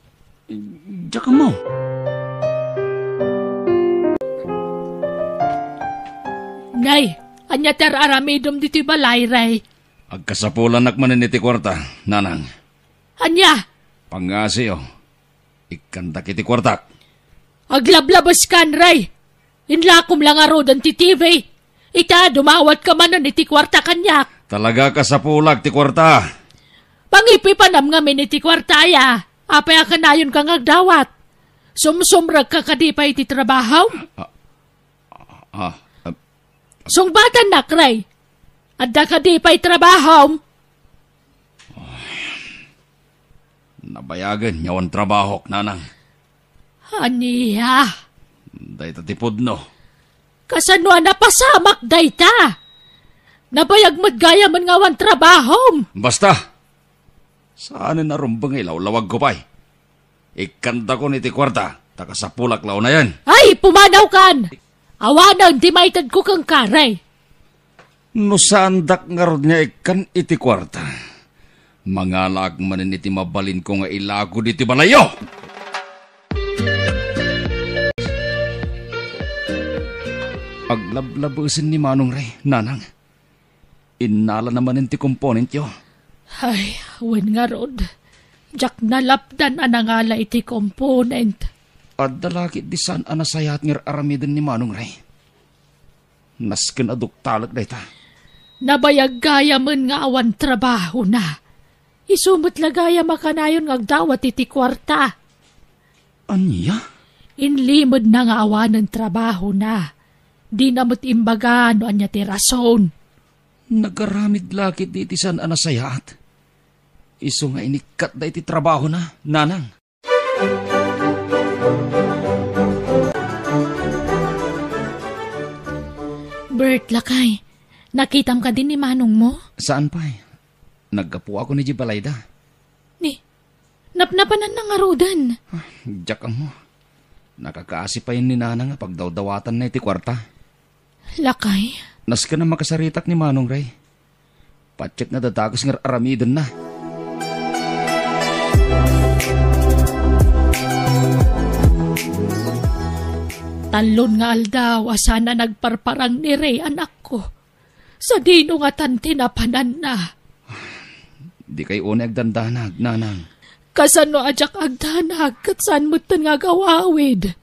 diak ammo. Nay, ania ti ar-aramidem ditoy balay, Ray? Agkasapulanak manen iti kuarta, Nanang. Ania? Pangngasiyo. Ikkantak iti kuartak. Aglablabeskan, Ray! Inlakom la ngaruden ti T V. Ita, dumawatka manen iti kuarta kaniak. Talaga kasapulak ti kuarta. Pangipipanam ngamin iti kuarta aya. Apay a kanayonka nga agdawat? Sumsumrekka kadi pay iti trabahom? Ah, ah, ah. Sungbatannak, Ray. Adda kadi pay trabahom? Nabayagen nga awan trabahok, Nanang. Ania? Dayta ti pudno. Kasano a napasamak dayta? Nabayag met gayamen nga awan trabahom. Basta! Saanen a rumbeng nga ilawlawagko pay. Ikkantakon iti kuarta, ta kasapulak la unayen. Ay, pumanawkan! Awanen ti maitedko kenka, Ray. No saandak ngarud nga ikkan iti kuarta, mangalaak manen iti mabalinko nga ilako ditoy balayyo! Lablabesen ni Manong Ray, Nanang. Innalana manen ti komponentyo. Ay, wen ngarud. Diak nalapdan a nangala iti component. Adda la ketdi saan a nasayaat nga aramiden ni Manong Ray. Nasken a duktalek dayta. Nabayag gayamen nga awan trabahona. Isu met la gayam a kanayon nga agdawat iti kuarta. Ania? Inlimedna nga awanen trabahona. Dina met imbaga no ania ti rason. Nagaramid la ketdi iti saan a nasayaat. Isu nga inikkatda iti trabahona, Nanang. Bert, lakay, nakitam kadi ni manongmo? Saan pay. Naggapuakon idiay balayda. Ni, napnapananna ngaruden. Ah, diak ammo. Nakakaasi pay ni Nanang a pagdawdawatanna iti kuarta. Lakay? Nasken a makasaritak ni Manong Ray. Patiek nga dadakes nga ar-aramidenna. Tallon nga aldaw a saan a nagparparang ni Ray, anakko. Sadino ngatan ti napananna? Dikay unay agdandanag, Nanang. Kasano a diak agdanag ket saan metten nga agawawid?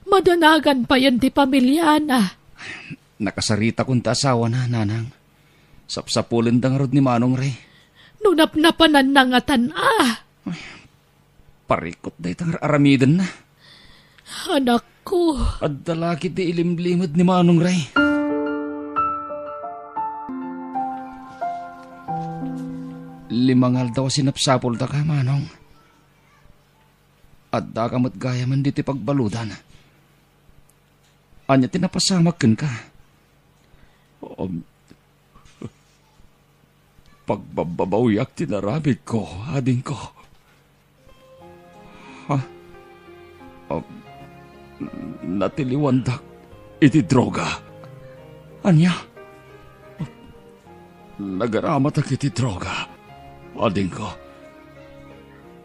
Madanagan payen ti pamiliana. Nakasaritakon ti asawana, Nanang. Sapsapulenda ngarud ni Manong Ray. No napnapananna ngatan a. Parikot dayta nga ar-aramidenna. Anakko. Adda la ketdi ilimlimed ni Manong Ray. Lima nga aldaw a sinapsapultaka, Manong. Addaka met gayamen ditoy pagbaludan. Ania ti napasamak kenka? Um, pagbabbabawiak ti naramidko, adingko. Ha? Um, natiliwandak iti droga. Ania? Nagaramatak iti droga, adingko.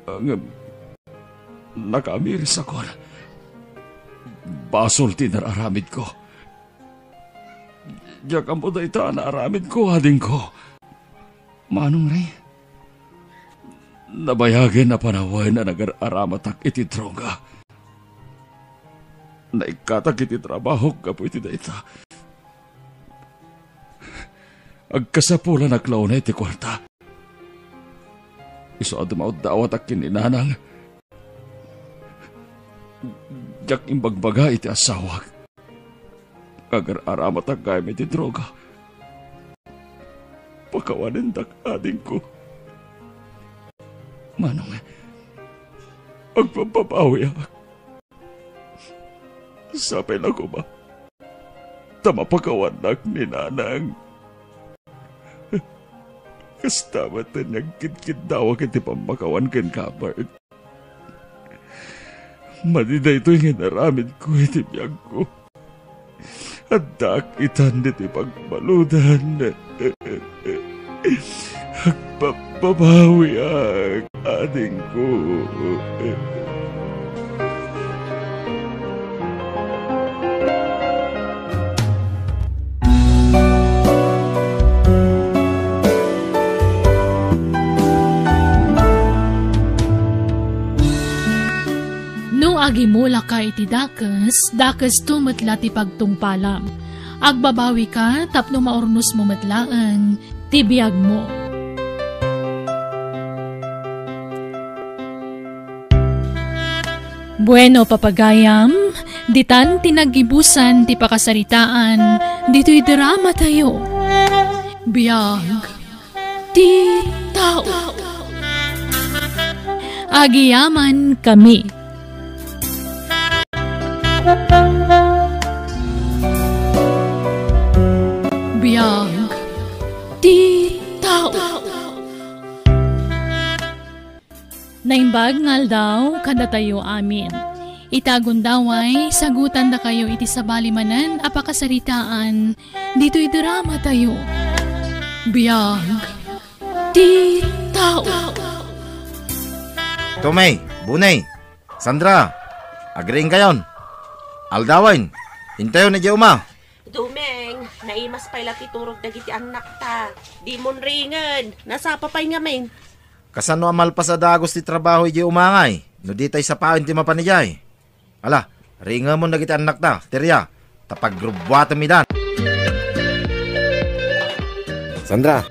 Ngem, nakaamirisakon. Basol ti nararamidko. Diak ammo dayta a naaramidko, adingko. Manong Ray? Nabayagen a panawen a nagar-aramatak iti droga. Naikkatak iti trabahok gapu iti dayta. Agkasapulanak la unay ti kuarta. Isu a dumawdawatak ken ni Nanang, diak imbagbaga iti asawak. Agar-aramatak gayam iti droga. Pakawanendak, adingko. Manong, agpagbabawiak. Sapay la koma ta mapakawannak ni Nanang. Kasta met ti agkidkiddawak iti pammakawan kenka, Bert. Madi daytoy nga inaramidko iti biagko. Addaak itan ditoy pagbaludan. Agpagbabawiak, adingko. No agimulaka iti dakes, dakesto met la ti pagtungpalam. Agbabawika tapno maurnosmo met laeng ti biagmo. Bueno, papagayam, ditan ti naggibusan ti pakasaritaan ditoy dramatayo. Biag ti tao. Agyamankami. Biag ti tao. Naimbag nga aldaw kadatayo amin. Ita a gundaway, sagutandakayo iti sabali manen a pakasaritaan ditoy dramatayo. Biag ti tao. Tommy, Bunay, Sandra, agriingkayon. Aldawen, intayon idiay uma. Naimas pay la ti turog dagiti annakta. Dimon ringen. Nasapa pay ngamin. Kasano a malpas a dagus ti trabaho idiay umangay? No di tay sapaen ti mapan idiay. Ala, ringemon dagiti annakta, Teria, ta pagrubbuatem idan. Sandra,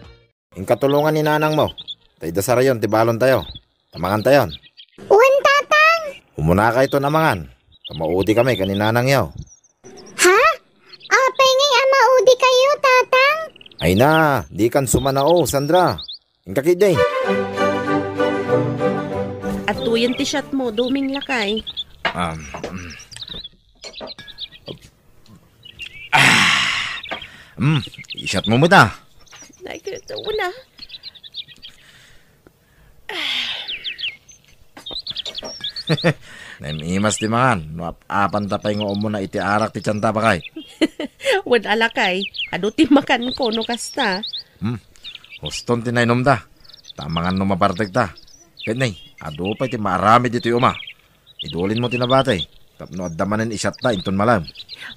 inka tulongan ni nanangmo. Ta idda sarayon ti balontayo. Ta mangantayon. Wen, Tatang. Umunakayton a mangan. Ta maudi kami ken ni nanangyo. Ha? Apay ngay a maudi kayo, Tatang? Ay na, dikan sumanao, Sandra. Inka ketdi. Adtoyen ti shot mo, Doming, lakay. Um, mm. Ah, mm, i-shot mo met a. Nakita ko na. Naim-imas ti mangan, no ap-apanta pay nga umuna iti arak ti tianta, bakay. Wen a, lakay, adu ti makanko no kasta. Hmm, huston ti nainumda. Ta mangan no mabartekta. Ket nay, adu pay ti maaramid ditoy uma. Idulin mo ti nabati. Tapno adda manen i-shot ta inton malem.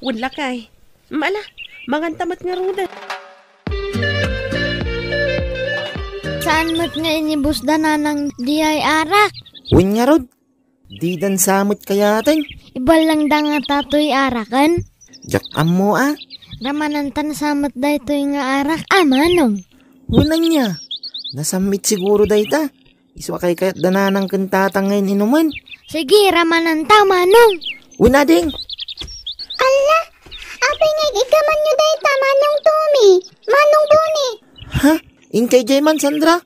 Wen, lakay. Mala, manganta met ngaruden. Saan met nga inibusda nanang diay arak? Wen ngarud, didan sa met kayaten. Ibalangda ngata toy araken? Diak ammo a. Ramanantan sa met daytoy nga arak a, manong. Wen ania, nasammit siguro dayta. Isu a kaykayatda nanang ken tatang nga in-inumen. Sige, ramananta, manong. Wen a, ding. Alla, apay nga iggamanyo dayta, Manong Tommy, Manong Boni? Ha? Inkay diay man, Sandra?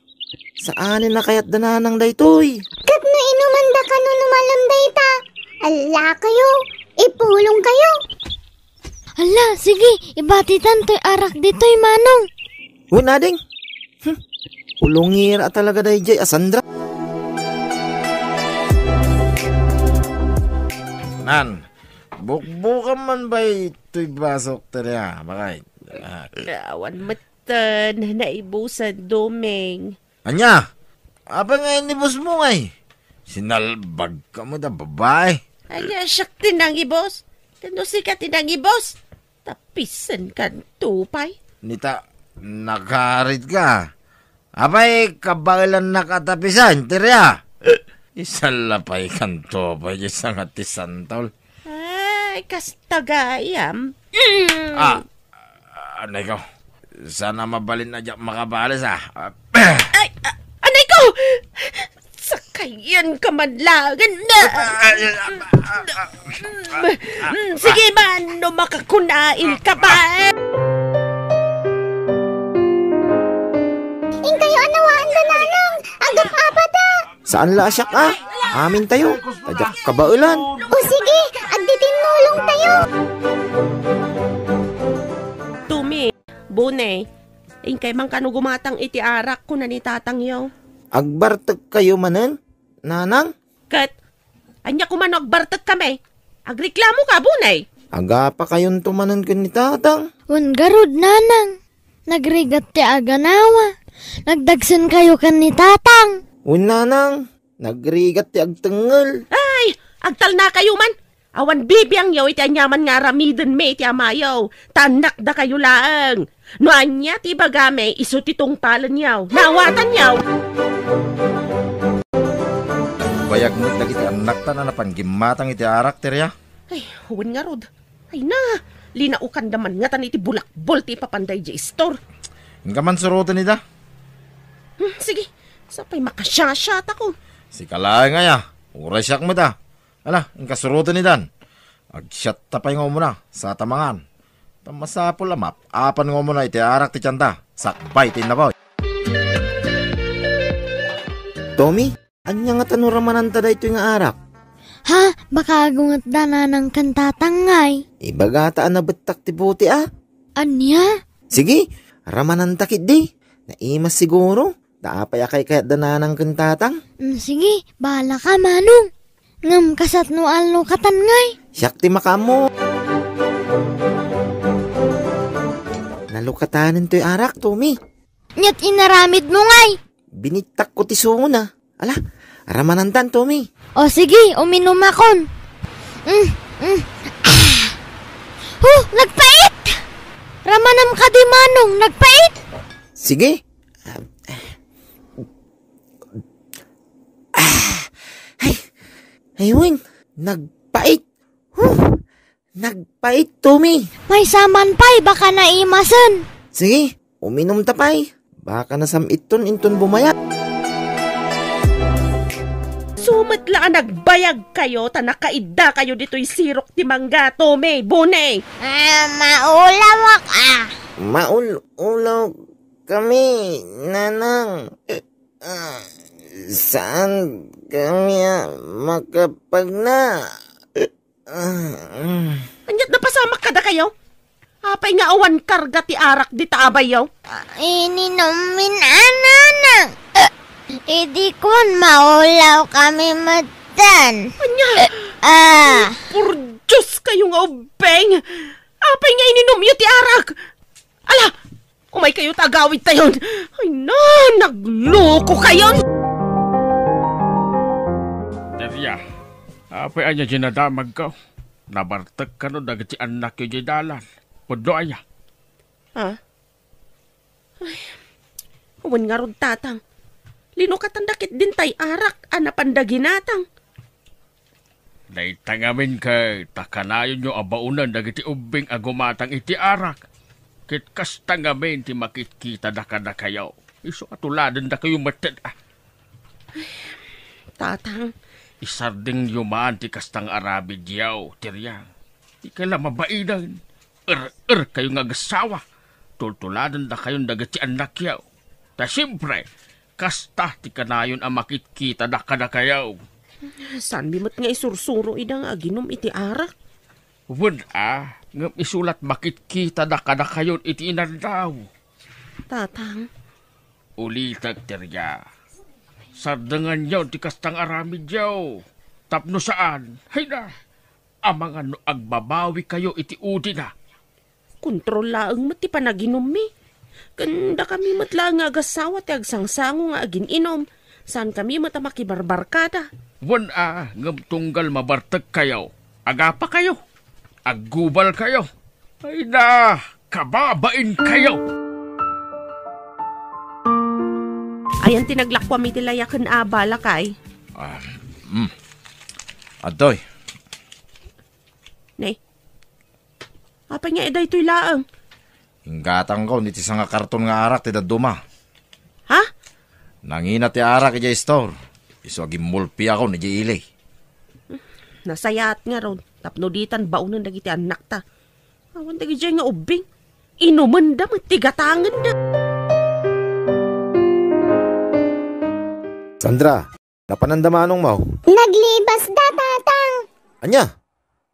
Saanen a kayatda nanang daytoy. Ket no inumanda kano no malem dayta, alla kayo, ipulong kayo. Alla, sige, ibatitan toy arak ditoy, manong. Wen a, ding. Hmm. Pulongera talaga daydiay a Sandra. Nan, bukbukan man bay toy basok taria, bakay. Ah. Awan metten, naibusan, Doming. Ania? Apay nga inibus mo ngay? Sinalbag ka mo da, babae. Ania, siak ti nangibus? Kano sika ti nangibus? Tapisen kanto pay. Nita, nakarit ka. Apay, kabaelannak a tapisen, Teria. Isalapay kanto pay, di sangat ti santol. Ay, kasta gayam. Mm. Ah, anay ko. Sana mabalin a diak makabales, ah. Ay, a-, anay ko! Sakayan ka man laeng. Mm, mm, sige man, no makakunail ka pa. Inkayo a nawaan da nanang, agap-apata. Saan la a siak a? Amin tayo. Ta diak kabaelan. O sige, agtitinnulong tayo. Tumi, Bone, inkay man kano gumatang iti arak, kuna ni tatangyo. Agbartek kayo manen, nanang? Ket, ania koma no agbartek kami? Agreklamo ka, Bone? Agapa kayonto manen ken ni tatang. Wen garud, nanang. Nagrigat ti aganawa. Nagdagsen kayo ken ni tatang. Wen, nanang. Nagrigat ti agtengngel. Ay, agtalna kayo man. Awan bibiangyo iti aniaman nga aramidenmi iti amayo. Ta annakda kayo laeng. No ania ti ibagami, isu ti tungpalenyo. Naawatanyo? Bayag met dagiti annakta a napan gimmatang iti arak, Teria. Ay, wen ngarud. Ay na, linaukanda man ngatan iti bulakbol ti ipapanda idiay istor. Inka man suroten ida. Hmm, sige, sapay makasiasiatako. Sika laeng aya, uray siak met a. Ala, inka suroten idan. Agsiatta pay nga umuna, sa ta mangan. Ta masapul a maap-apan nga umuna iti arak ti tianta, sakbay ti innapoy. Tommy, ania ngata no ramananta daytoy nga arak? Ha? Baka agungetda nanang ken tatang ngay. Ibagata a nabettak ti bote a. Ania? Sige, ramananta ketdi. Naimas siguro. Ta apay a kaykayatda nanang ken tatang? Mm, sige, bahala ka, manong. Ngem kasat no allo katan ngay? Siak ti makaammo. Nalukatanen toy arak, Tommy. Aniat inaramid mo ngay? Binittak ko ti sungona. Ala, ramanantan, Tommy. O sige, uminumakon. Mm, mm. Ah! Huh, nagpait! Amanam kadi, Manong, nagpait? Sige. Ah, ay, ay, wen, nagpait. Huh, nagpait, Tommy. Maysa man pay, baka naimasen. Sige, uminumta pay. Baka nasam-itton inton bumayag. Sumet la a nagbayag kayo, ta nakaidda kayo ditoy sirok ti mangga, Tommy, Bone. Ah, maulawak, ah. Maul-ulaw kami, Nanang. Ah, saan kami a makapagna? Ah, ah. Ania't napasamak kadakayo? Apay nga awan karga ti arak dita abayyo? Ah, ininummin, a, Nanang. Idi kuan, maulaw kami metten. Ania? Ah. Por Dios kayo nga ubbing! Apay nga ininumyo ti arak? Ala! Umay kayo ta agawidtayon. Ay na, nagloko kayon. Daria, apay ania diay nadamagko? Nabartek kano dagiti annakyo diay dalan? Pudno aya? Ha? Ay, wen ngarud, Tatang. Linukatanda ketdin tay arak a napanda ginatang. Dayta ngamin ket ta kanayonyo a baonen dagiti ubbing a gumatang iti arak, ket kasta ngamin ti makitkitada kadakayo. Isu a tuladendakayo metten, a. Tatang. Isardengyo man ti kasta nga aramidyo, Teriang. Dikay la mabainen. Er-er kayo nga agassawa. Tultuladendakayon dagiti annakyo. Ta siempre, kasta ti kanayon a makitkitada kadakayo. Saanmi met nga isursuro ida nga aginum iti arak? Wen a, ngem isu lat makitkitada kadakayon iti inandaw. Tatang. Ulitek, Teriang. Sardenganyo ti kasta nga aramidyo. Tapno saan, hayna, amangan no agbabawi kayo iti udina. Kontrol laeng met ti panaginummi. Ken dakami met laeng nga agassawa ti agsangsango nga agin-inum. Saankami met a makibarbarkada. Wen a, ngem tunggal mabartek kayo, agapa kayo, aggubal kayo. Ay na, kababain kayo! Ayan ti naglakuam iti layaken a bala, kay. Ah, mm. Adtoy. Ne? Apay nga daytoy laeng? Inggatangko iti sanga karton nga arak ti dadduma. Ha? Nangina ti arak idiay store. Isu a gimmulpiakon idiay ili. Nasayaat ngarud, tapno ditan baonen dagiti annakta. Awan dagidiay nga ubbing. Inumenda met ti gatangenda. Sandra, napananda manongmo? Naglibasda, Tatang. Ania?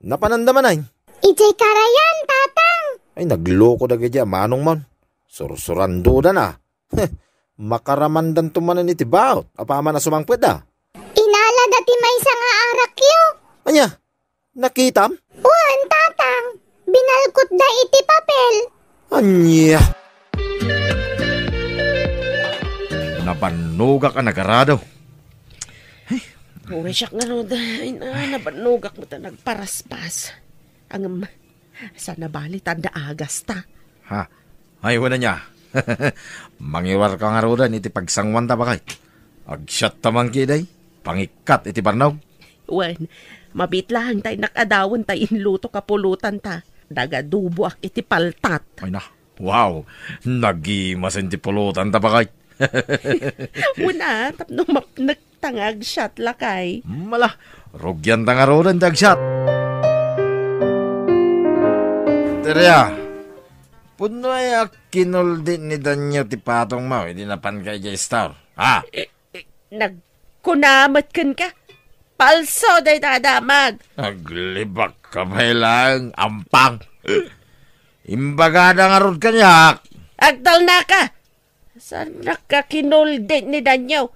Napananda manen? Idiay karayan, Tatang. Ay, nagloko dagiti a manongmon. Sursurandodan a. Heh, makaramandanto manen iti baot apaman a sumangpetda. Inalada ti maysa nga arakyo. Ania? Nakitam? Wen, Tatang. Binalkotda iti papel. Ania? Nabannogak a nagarado. Uray siak ngarud, ay na, nabannogak met a nagparaspas. Ngem, saan a bali ta adda agasta. Ha? Ay, wen ania. Mangiwarka ngaruden iti pagsanguanta, baket. Agsiatta man ketdi, pangikkat iti bannog. Wen, mabiit laeng ta innak adawen ta inlutok a pulotanta. Nagaduboak iti paltat. Ay na, wow, nagimasen ti pulotanta, baket. Wen a, tapno mapnek ta nga agsiat, lakay. Mala, rugianta ngaruden ti agsiat. Teria, pudno aya a kinuldi ni Danyo ti patongmo idi napanka idiay store? Ha? Eh, eh, nagkuna met kenka? Palso dayta a damag. Aglibakka pay laeng, ampang. Imbagada ngarud kaniak. Agtalnaka. Saannak a kinuldi ni Danyo?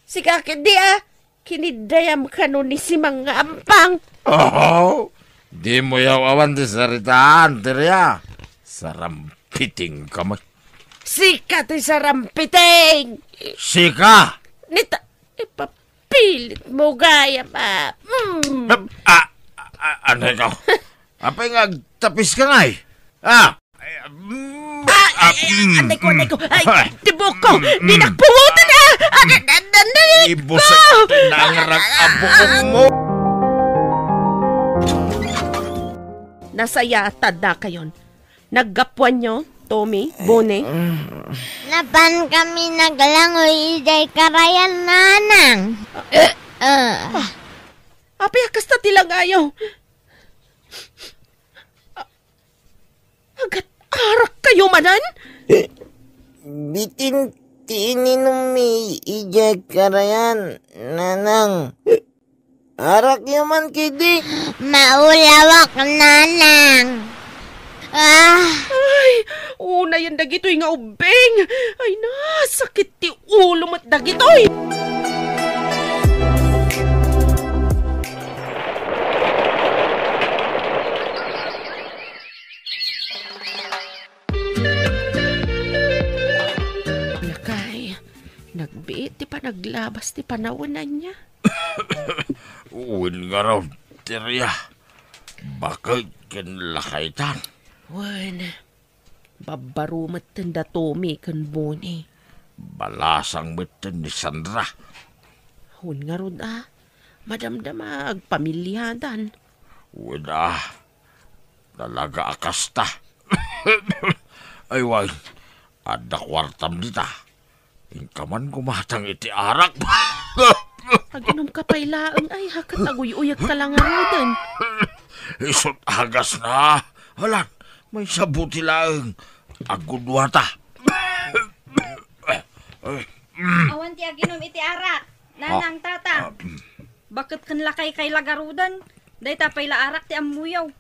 Sika ketdi a, kiniddayam kano ni Simang nga ampang. Oh, dimo yaw awan ti saritaan, Teria. Sarampitingka met. Sika ti sarampiting! Sika! Nita, ipapilitmo gayam a. Mm. Ah, ah, ah, ano ikaw? Apay nga agtapiska ngay? Ah, Ay, ay, ay, anday ko, anday ko. Ay, tibok ko. Di nakpungutan, ah! Ah, ah, ah, ah, ah, Ibusek ko. Ti nangrag a buok mo. Nasayaatankayon. Naggapuanyo, Tommy, Bone? Napan kami naglangoy idiay karayan, nanang. Ah. Ah. Apay a kasta ti langayo? Agat-arak kayo manen? Bitin ti ininum mi idiay karayan, nanang. Arakyo man ketdi. Maulawak, nanang. Ah. Ay, unayen dagitoy nga ubbing. Ay, nasakit ti ulo met dagitoy. Lakay, nagbiit ti panaglabas ti panawen ania. Wen ngarud, Teria, baket ken lakaytan. Wen, babbaro metten da Tommy ken Bone. Balasang metten ni Sandra. Wen ngarud a, madamdama agpamiliadan. Wen a, talaga a kasta. Ay, wen, adda kuartam dita. Inka man gumatang iti arak. Aginumka pay laeng, ay, ket aguy-uyekka la ngaruden. Isut' agasna. Alan, maysa buti laeng. Agudua ta. Awan ti aginum iti arak, nanang, tatang. Baket ken lakay kay la ngaruden. Dayta pay la arak ti ammoyo.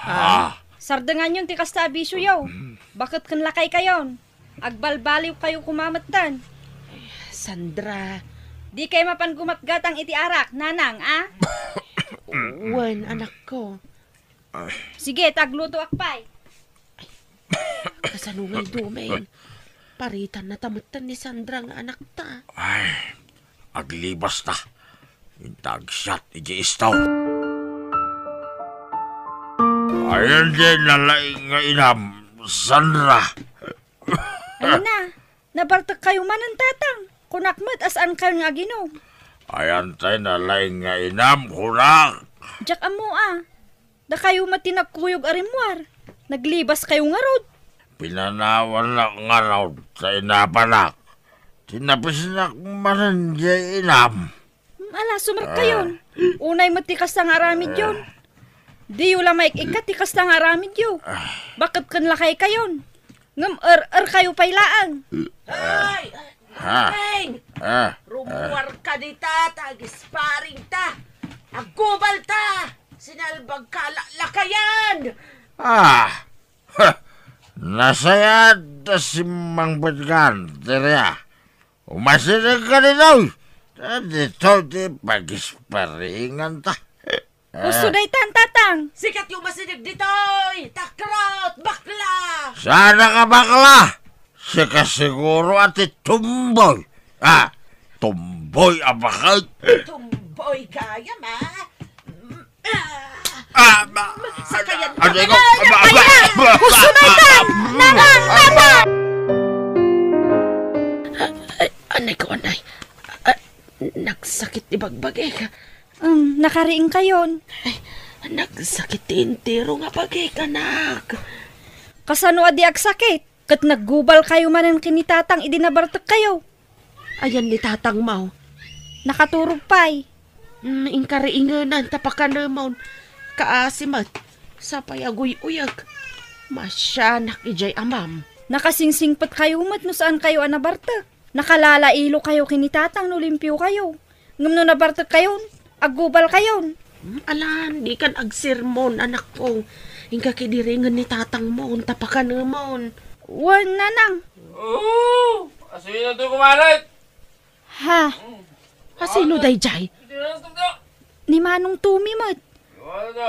Ah. Sardenganyon ti kasta a bisioyo. Baket ken lakaykayon. Agbalbaliwkayo koma metten. Sandra. Dikay mapan gumatgatang iti arak, nanang, a? Wen, anakko. Sige, ta aglutoak pay. Kasano ngay, Doming? Paritanna ta metten ni Sandra nga anakta. Ay, aglibasta. Inta agsiat idiay istaw. Ayan diay nalaing nga inam, Sandra. Ay na, nabartekkayo manen, tatang. Kunak met a saankayon nga aginum. Ayan tay nalaing nga inam, kunak. Diak ammo a. Dakayo met ti nagkuyog a rimmuar. Nagleviskayo ngarud. Pinanawannak ngarud ta inapanak. Ti napisnak manen diay inam. Hmm, ala, sumerkayon. Ah. Unay met ti kasta nga aramidyon. Ah. Diyo la maik-ikkat ti kasta nga aramidyo. Ah. Baket ken lakaykayon. Ngem er-erkayo pay laeng. Ah. Ay! Ha? Peng! Ah, ah. Rummuarka dita, ta agisparingta. Aggubalta! Sinalbagka a lakayan! Ah! Ha! Nasayaat a simmangpetkan, Teria. Umasidegka ditoy. Ta ditoy ti pagisparinganta. Ah. Usto daytan, tatang. Sikatyo umasideg ditoy, takrot, bakla! Saan a bakla? Sika siguro a ti tumboy. Ah, tumboy a baket. Tumboy gayam, a. Mm, ah. Ah, ba-, Sakayan ano, ka ano, na, ba-, kaya. Ba-, ba-, Gusto na itan! Nanang! Nanang! Ay, anay ko, anay. Ah, nagsakit ti bagbagik. Um, nakariingkayon. Ay, nagsakit ti entero nga bagik, anak. Kasano a di agsakit? Ket naggubalkayo manen ken ni tatang idi nabartekkayo. Ayan ni tatangmo? Nakaturog pay. Mm, inkariingenan ta pakanemon. Kaasi met. Sapay aguy-uyek. Masianak idiay amam. Nakasingsingpetkayo met no saankayo a nabartek. Nakalalailokayo ken ni tatang no limpiokayo. Ngem no nabartekkayon, aggubalkayon. Hmm, alan, dikan agsermon, anakko. Inka kidiringen ni tatangmo, ta pakanemon. Wen, nanang. Oo, asino to kumaret? Ha? Asino daydiay? Ni Manong Tommy met.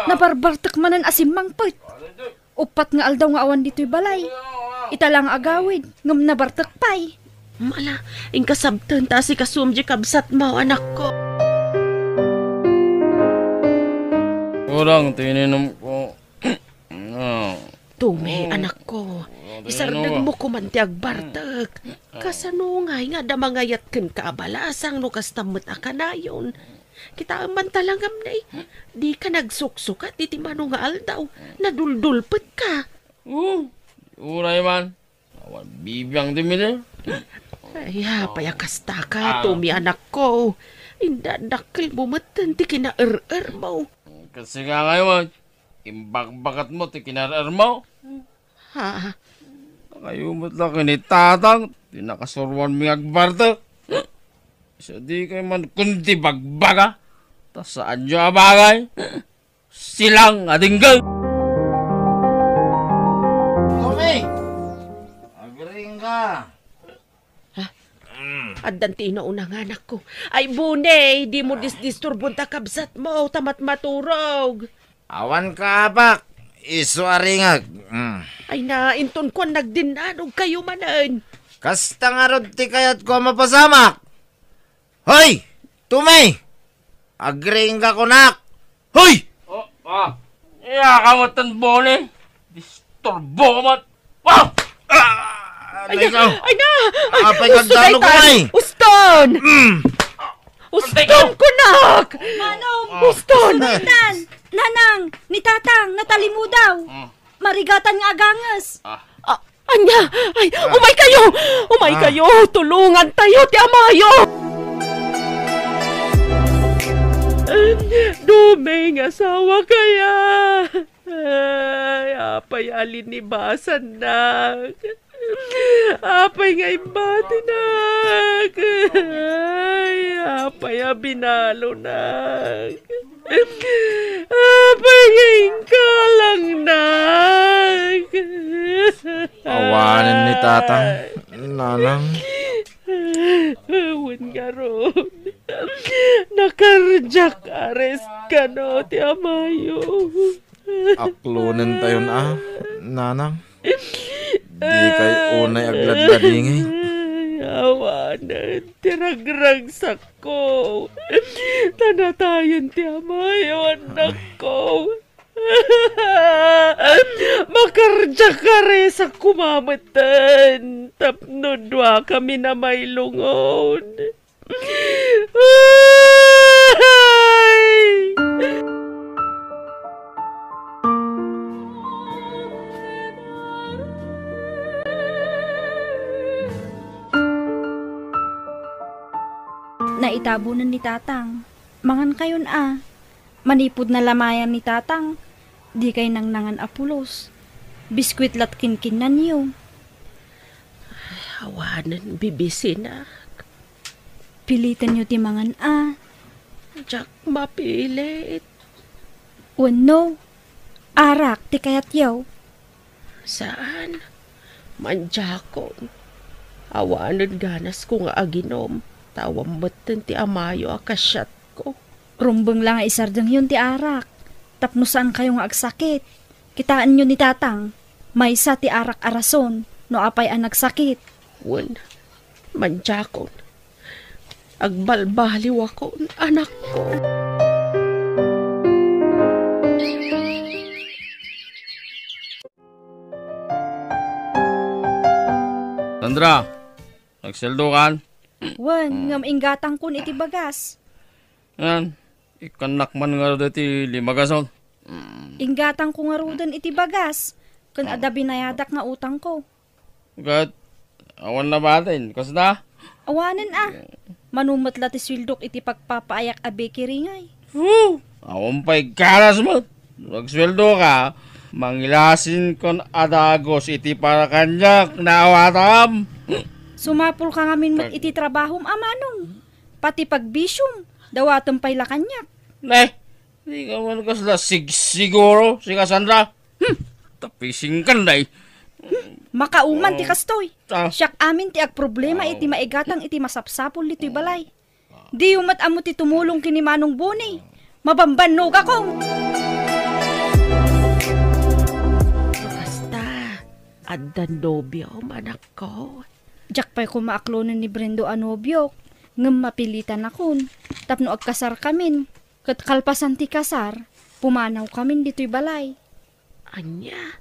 Nabarbartek manen a simmangpet. Uppat nga aldaw nga awan ditoy balay. Ita la nga agawid, ngem nabartek pay. Mala, inkasabten ta asikasuem diay kabsatmo, anakko. Kurang ti ininumko. Ah. Tommy, anakko. Isardengmo koman ti agbartek. Kasano ngay nga adda mangayat kenka a balasang no kasta met a kanayon? Kitaem man ta la ngem, nay, dika nagsuksukat iti mano nga aldaw. Naduldulpetka. Oh, uray man. Awan bibiang ti mili. Ay, apay a kasta ka, Tumi, anakko. Inda dakkelmo metten ti kinaer-ermo. Kasi nga ngayon, imbakbakatmo ti kinaer-ermo. Ha? Kayo met la ken ni Tatang, ti nakasuroanmi nga agbartek. Sa di kayo man kundi bagbaga, ta saanyo a bagay. Silang a dinggen. Tumi! Agring ka! Ha? Addan ti inauna nga anakko. Ay, Buni, dimo disdisturbon ta kabsatmo, ta matmaturog. Awan ka, apak. Isu a ringag. Mm. Ay na, inton kuan nagdinnanog kayo manen. Kasta ngarud ti kayatko a mapasamak. Hoy! Tumi! Agring ka kunak! Hoy! Oh, ah. Iya ka mo tan Boni. Disturbo ka mo. Ah! Ah! Ay na! Ay na! Ay, apay nga usto agdano ko, daytan! Ay! Uston! Mm. Uston, kunak! Manong! Uston! Uston, daytan! Nanang, ni Tatang, natalimudaw. Mm. Marigatan nga aganges. Ah. Ah, anya? Ay, ah, umay kayo! Umay, ah, kayo! Tulungan tayo ti amayo! Dumeng asawa kaya! Ay, apay a linibasannak. Apay nga imbatinak. Ay, apay a binalonak. Apay nga inkalangnak. Awanen ni Tatang, Nanang. Awan ngarud. Nakardiak arrest kano ti amayo. Aklonentayon a, Nanang. Dikay unay agladladingit. Awanen ti ragragsakko. Ta natayen ti amayo, annakko. Makardiak arrest-ak koma metten tapno duakami a mailungon. Ay! Naitabonen ni Tatang. Mangankayon a. Manipud nalamayan ni Tatang, dikay nangnangan a pulos. Biskuit la't kinkinnanyo. Awanen bibisinak. Pilitenyo ti mangan a. Diak mapilit. Wenno, arak ti kayatyo. Saan? Mandiakon. Awanen ganasko nga aginom, ta awan metten ti amayo a kasiatko. Rumbeng la nga isardengyon ti arak, tapno saankayo nga agsakit. Kitaenyo ni Tatang, maysa ti arak a rason no apay a nagsakit. Wen, mandiakon. Agbalbaliwakon, anakko. Sandra, nagsueldokan? Wen, ngem inggatangkon iti bagas. Yan, ikkannak man ngarud iti lima gasut. Inggatangko ngaruden iti bagas, ken adda binayadak nga utangko. Ket, awan nabatin, kasta? Awanen a. Mano met la ti sueldok iti pagpapaayak a bakery ngay. Fu! Awan pay ganas met. Agsueldoka, mangilasin kon a dagus iti para kaniak, naawatam. Sumapulka ngamin met iti trabahom a manong. Pati pagbisiom, dawatem pay la kaniak. Ne, di ka man kasla sigsiguro, si Cassandra. Hmm. Tapisingkan, day. Makauman ti kastoy. Ah. Siak amin ti agproblema iti maigatang iti masapsapul ditoy balay. Diyo met ammo ti tumulong ken ni Manong Boni. Mabambannogakon. Kasta, adda nobiom, anakko? Diak pay koma aklonen ni Brendo a nobiok, ngem mapilitanakon tapno agkasarkamin. Ket kalpasan ti kasar, pumanawkamin ditoy balay. Ania?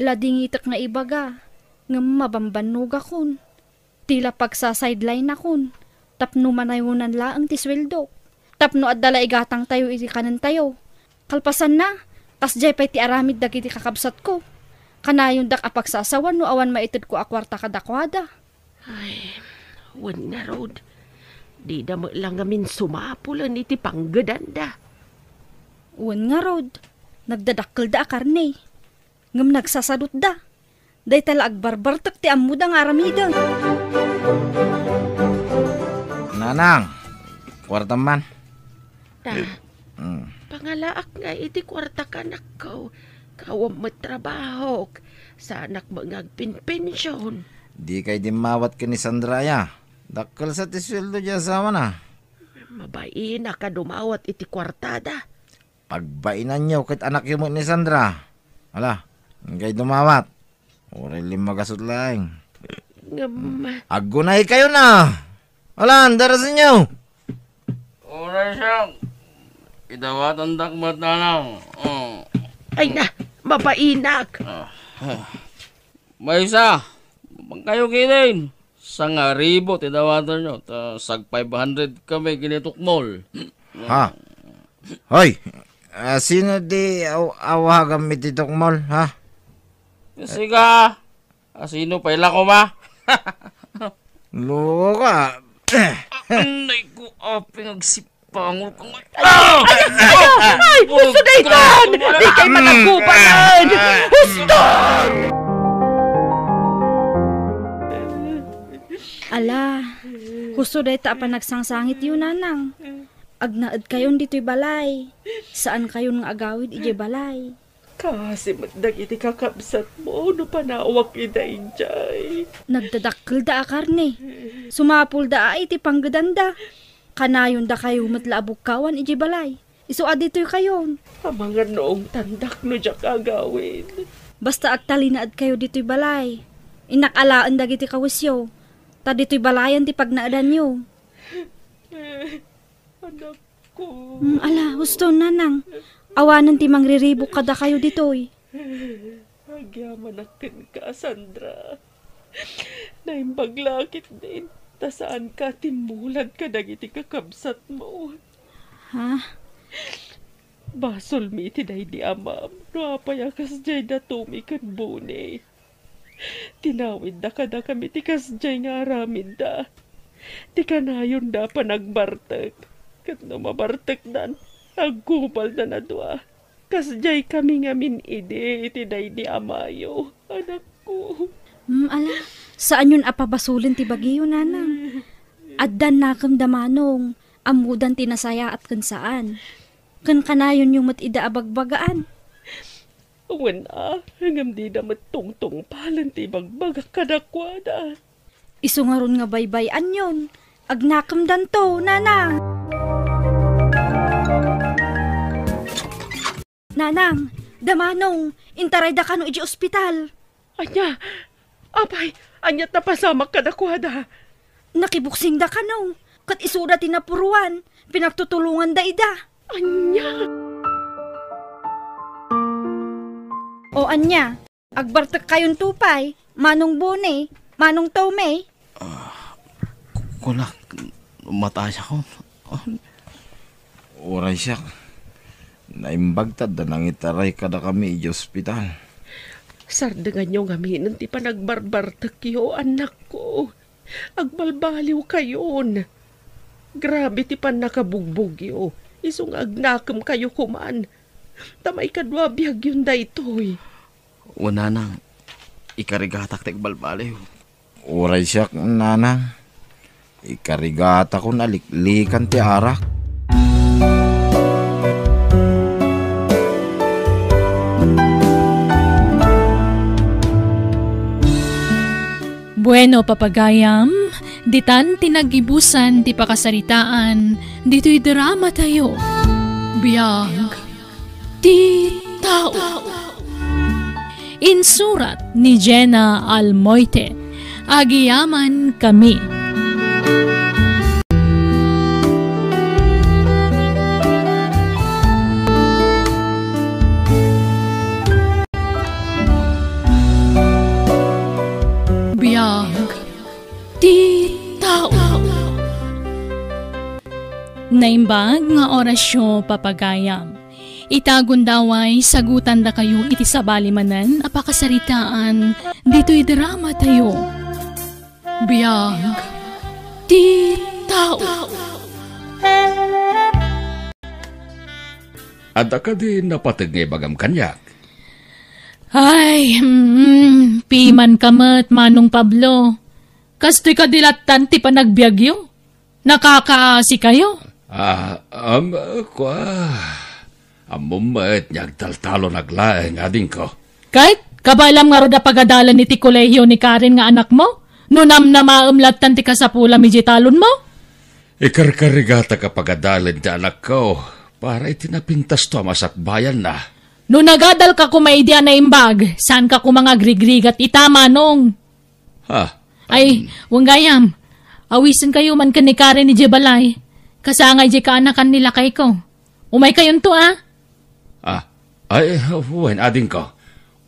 Ladingitek nga ibaga, Ngem mabambannogakon. Ti la pagsa-sideline-akon tapno manayonan laeng ti sueldok. Tapno adda la igatangtayo iti kanentayo. Kalpasanna, kasdiay pay ti aramid dagiti kakabsatko. Kanayondak a pagsasawan no awan maitedko a kuarta kadakuada. Ay, wen ngarud, dida met la ngamin sumapulen iti panggedanda. Wen ngarud, nagdadakkelda a karne, ngem nagsasadutda. Dayta la agbarbartek ti ammoda nga aramiden. Nanang, kuartam man. Ta, Mm. pangalaak nga iti kuarta kanakko, kawam met trabahok, saanak met nga agpinpension. Di kay dimmawat ken ni Sandra aya. Dakkel sa ti sueldo di asawana. Mabainak a dumawat iti kuartada. Pagbainanyo ket anakyo met ni Sandra. Ala, inkay dumawat. Uray limmagasut laeng. Ngem, aggunay kayo na. Alan, darasenyo. Uray siak. Idawatandak met, nanang. Oh. Ay na, mabainak. Ah, ah. Maysa, bangkayo kidin. Sangaribu ti dawatanyo, ta sag five hundred kami kini Tukmol. Ha? Hoy, ah, sino di aw-, awagam iti Tukmol, ha? Sika, ah, sino pay la koma? Luka. Anay ko, aping agsip-, Pangol ka nga. Ay! Ay! Ay! Gusto na itan! Di kay managkupan! Gusto! Ala, gusto dayta a panagsangsangityo, nanang. Agnaed kayon ditoy balay. Saan kayon nga agawid idiay balay. Kaasi met dagiti kakabsatmo no panawak ida idiay. Nagdadakkelda a karne. Sumapulda a iti panggedanda. Kanayon dakayo met la a bukkawan idiay balay. Isu a ditoy kayon. Amangan no ungtandak no diak agawid. Basta agtalinaed kayo ditoy balay. Innak alaen dagiti kawisyo. Ta ditoy balayan ti pagnaedanyo. Anak ko. Mm, ala, husto, nanang. Awanen ti mangriribuk kadakayo ditoy. Agyamanak kenka, Sandra. Naimbag la ketdin, ta saanka a timmulad kadagiti kakabsatmo. Ha? Basolmi iti daydi amam, no apay a kasdiay da Tommy ken Bonnie. Tinawidda kadakami ti kasdiay nga aramidda. Ti kanayonda a panagbartek. Ket no mabartekdan, agkupaldan a dua. Kasdiay kami ngamin idi iti daydi amayo, anakko. Mm, ala, saanyon a pabasolen ti bagiyo, nanang. Addan nakem da Manong, ammodan ti nasayaat ken saan. Ken kanayonyo met ida a bagbagaan. Wen a, ngem dida met tungtungpalen ti ibagbagak kadakuada. Isu ngarud nga baybay-anyon, agnakemdanto, nanang. Nanang, da Manong, intarayda kano idiay ospital. Ania? Apay, ania ti napasamak kadakuada? Nakibuksingda kano, ket isuda ti napuruan, pinagtutulonganda ida. Ania? O ania, agbartek kayonto pay, Manong Bone, Manong Tome? Ah, ku-, kunak, matayakon. Uray siak, naimbag ta adda nangitaray kadakami idiay ospital. Sardenganyo ngaminen ti panagbarbartekyo, annakko. Agbalbaliwkayon. Grabe ti pannakabugbogyo. Isu nga agnakemkayo koman. Ta maikadua a biagyon daytoy. O, nanang, ikarigatak ti agbalbaliw. Uray siak, nanang. Ikarigatakon a liklikan ti arak. Bueno, papagayam, ditan ti nagibusan ti pakasaritaan ditoy drama tayo. Biag ti tao. Insurat ni Jenna Almoite. Agiyaman kami. Naimbag nga orasyo, papagayam. Ita gundaway, sagutandakayo iti sabali manen a pakasaritaan ditoy drama tayo. Biag ti tao. Adda kadi napateg nga ibagam kaniak? Ay, mm, pimanka met, Manong Pablo. Kastoy kadi lattan ti panagbiagyo? Nakakaasikayo? Ah, um, kua, ammom met nga agtaltalonak laeng, adingko. Ket, kabaelam ngarud a pagadalen iti kolehio ni Karen nga anakmo? No namnamaem lattan ti kasapulam idiay talonmo? Ikarkarigatak a pagadalen ti anakko para iti napintasto a masakbayanna. No nagadalka koma idi a naimbag, saanka koma nga agrigrigat ita, Manong. Ha? Ay, wen gayam. Awisenkayo man ken ni Karen idiay balay. Kasangay idiay kaanakan ni lakayko. Umaykayonto, a? Ah, ay, wen, adingko.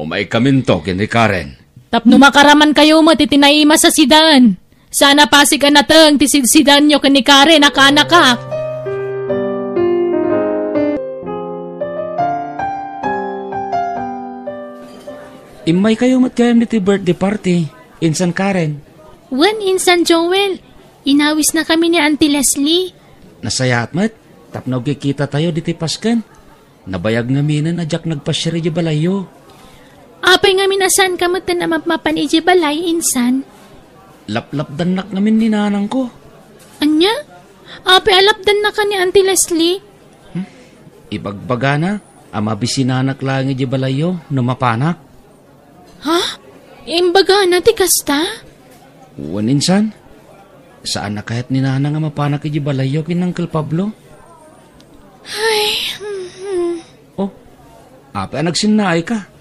Umaykaminto ken ni Karen. Tapno makaramankayo met iti naimas a sidaen. Saan a pasig a nateng ti sidsidaenyo ken ni Karen a kaanakak. Immaykayo met gayam iti birthday party, insan Karen. Wen, insan Joel, inawisnakami ni Auntie Leslie. Nasayaat met, tapno agkikitatayo ditoy pasken. Nabayag ngaminen a diak nagpasiar idiay balayyo. Apay ngamin a saanka metten a mapmapan idiay balay, insan? Laplapdannak ngamin ni nanangko. Ania? Apay a lapdannaka ni Auntie Leslie? Hmm? Ibagbagana a mabisinanak laeng idiay balayyo no mapanak. Ha? Imbagana ti kasta? Wen, insan. Saan a kayat ni Nanang a mapanak idiay balayyo ken Uncle Pablo. Ay, mhm. Oh, apay a nagsinnaayka?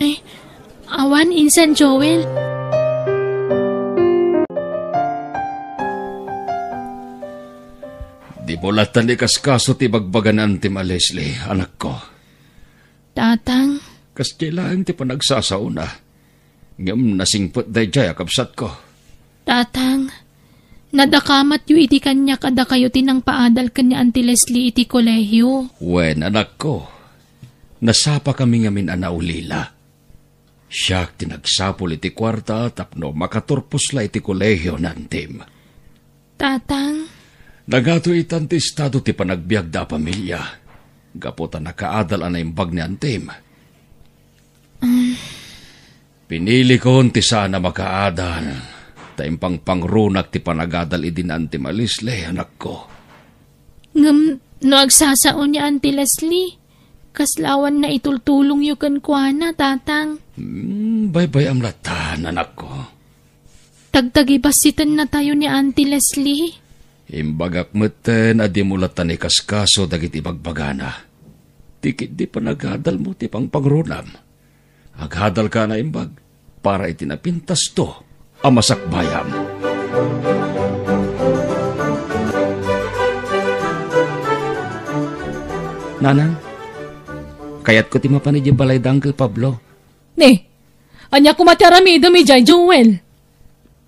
Eh, awan, insan Joel. Dimo lattan ikaskaso ti ibagbaga ni Antim a Leslie, anakko. Tatang. Kasdiay laeng ti panagsasaona. Ngem nasingpet daydiay a kabsatko. Tatang, nadakamatyo idi kaniak a dakayo ti nangpaadal ken ni Auntie Leslie iti kolehio. Wen, anakko. Nasapakami ngamin a naulila. Siak ti nagsapul iti kuarta tapno makaturpos la iti kolehio ni Antim. Tatang? Nagatoy itan ti estado ti panagbiagda a pamilia, gapu ta nakaadal a naimbag ni Antim. Mm. Pinilikon ti saan a makaadal, ta impangpangrunak ti panagadal idi ni Antim a Leslie, anakko. Ngem no agsasao ni Auntie Leslie, kasla awan naitultulongyo kenkuana, Tatang? Hmm, baybay-am latta, anakko. Tagtagibassitennatayo ni Auntie Leslie. Imbagak metten a dimo lattan ikaskaso dagiti ibagbagana. Ti ketdi panagadalmo ti pangpangrunam. Agadalka a naimbag para iti napintasto a masakbayam. Nanang, kayatko ti mapan idiay balay da Uncle Pablo. Ne, ania koma ti aramidem idiay, Joel?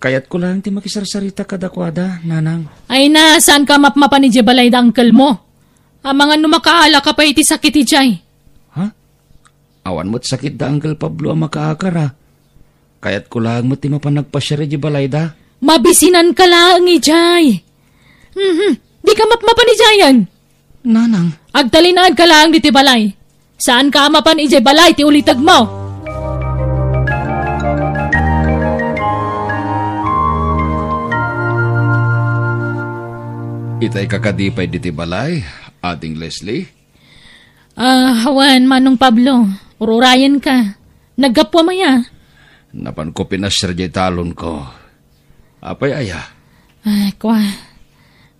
Kayatko laeng ti makisarsarita kadakuada, Nanang. Ay na, saanka mapmapan idiay balay da uncle mo? Amangan no makaalaka pay iti sakit idiay. Ha? Awan met sakit da Uncle Pablo a makaakar, a. Kayatko laeng met ti mapan nagpasiar idiay balayda. Mabisinanka laeng idiay. Mhm. Dika mapmapan idiayen. Nanang. Agtalinaedka laeng ditoy balay. Saanka a mapan idiay balay ti ulitegmo. Itayka kadi pay ditoy balay, Ading Leslie? Ah, awan, Manong Pablo. Ururayenka. Naggapuam aya? Napanko pinasiar diay talonko. Apay aya? Ay, kua.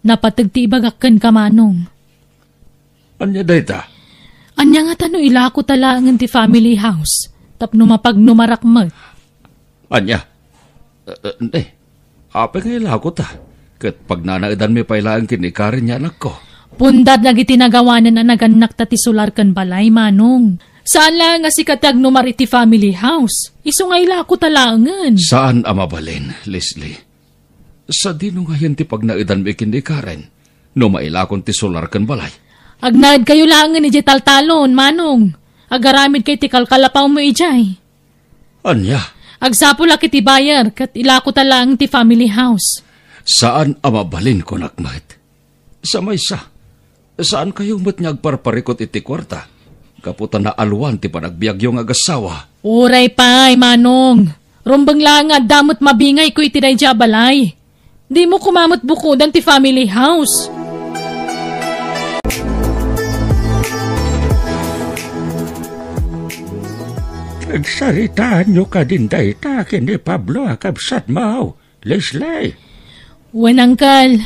Napateg ti ibagak kenka, Manong. Ania dayta? Ania ngata no ilakota laengen ti family house tapno mapagnumarak met? Ania? Eh, eh, ne, apay nga ilakota? Ket pagnanaedanmi pay laeng ken ni Karen nga anakko. Punda dagiti nagawanen a nagannakta ti solar ken balay, Manong. Saan laeng a sika ti agnumar iti family house. Isu nga ilakota laengen. Saan a mabalin, Leslie. Sadino ngayen ti pagnaedanmi ken ni Karen? no mailakon ti solar ken balay. Agnaedkayo laengen idiay taltalon, Manong. Agaramidkayo ti kalkalapawmo idiay. Ania? Agsapulak iti buyer ket ilakota laeng ti family house. Saan a mabalin, kunak met. Sa maysa, saankayo met nga agparparikut iti kuarta, gapu ta naalwan ti panagbiagyo nga agassawa. Uray pay, Manong. Rumbeng laeng nga adda met mabingayko iti daydiay a balay. Dimo koma met bukodan ti family house. Agsaritaanyo kadin dayta ken ni Pablo a kabsatmo, Leslie? Wen, Uncle.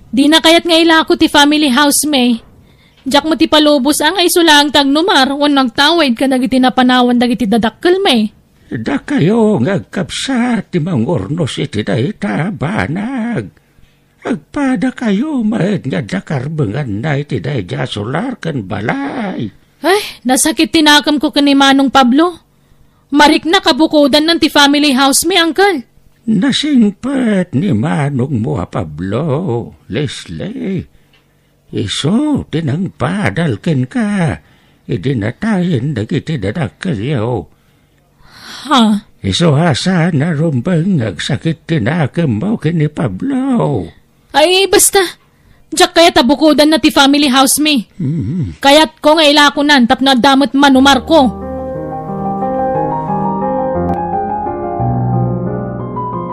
Dina kayat nga ilako ti family house mi. Diak met ipalubos a nga isu laeng ti agnumar wenno agtawid kadagiti napanawan dagiti dadakkelmi. Dakayo nga agkabsat ti mangurnos iti dayta a banag. Agpadakayo met nga adda karbenganna iti daydiay a solar ken balay. Ay, nasakit ti nakemko ken ni Manong Pablo. Mariknak a bukodannan ti family house mi, Uncle. Nasingpet ni manongmo a Pablo, Leslie. Isu ti nangpadal kenka idi natayen dagiti dadakkelyo. Ha? Isu a saan a rumbeng nga agsakit ti nakemmo ken ni Pablo. Ay, basta. Diak kayat a bukodanna ti family house mi. Mm. Kayatko nga ilakonan tapno adda met manumarko.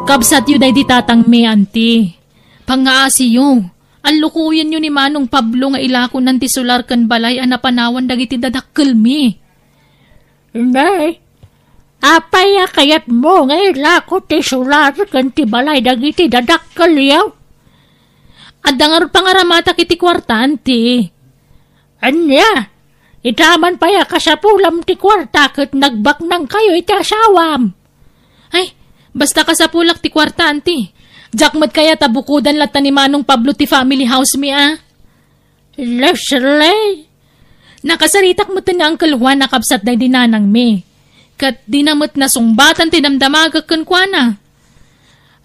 Kabsatyo daydi tatangmi, Auntie. Pangngaasiyo, allukoyenyo ni Manong Pablo nga ilakonan ti solar ken balay a napanawan dagiti dadakkelmi. Nay, apay a kayatmo nga ilako ti solar ken ti balay dagiti dadakkelyo? Adda ngarud pangaramatak iti kuarta, Auntie. Ania? Ita man pay a kasapulam ti kuarta ket nagbaknangkayo iti asawam. Ay, basta kasapulak ti kuarta, Auntie. Diak met kayat a bukodan latta ni Manong Pablo ti family house mi, a. Leslie! Nakasaritak met ni Uncle Juan a kabsat daydi nanangmi. Ket dina met nasungbatan ti damdamagek kenkuana.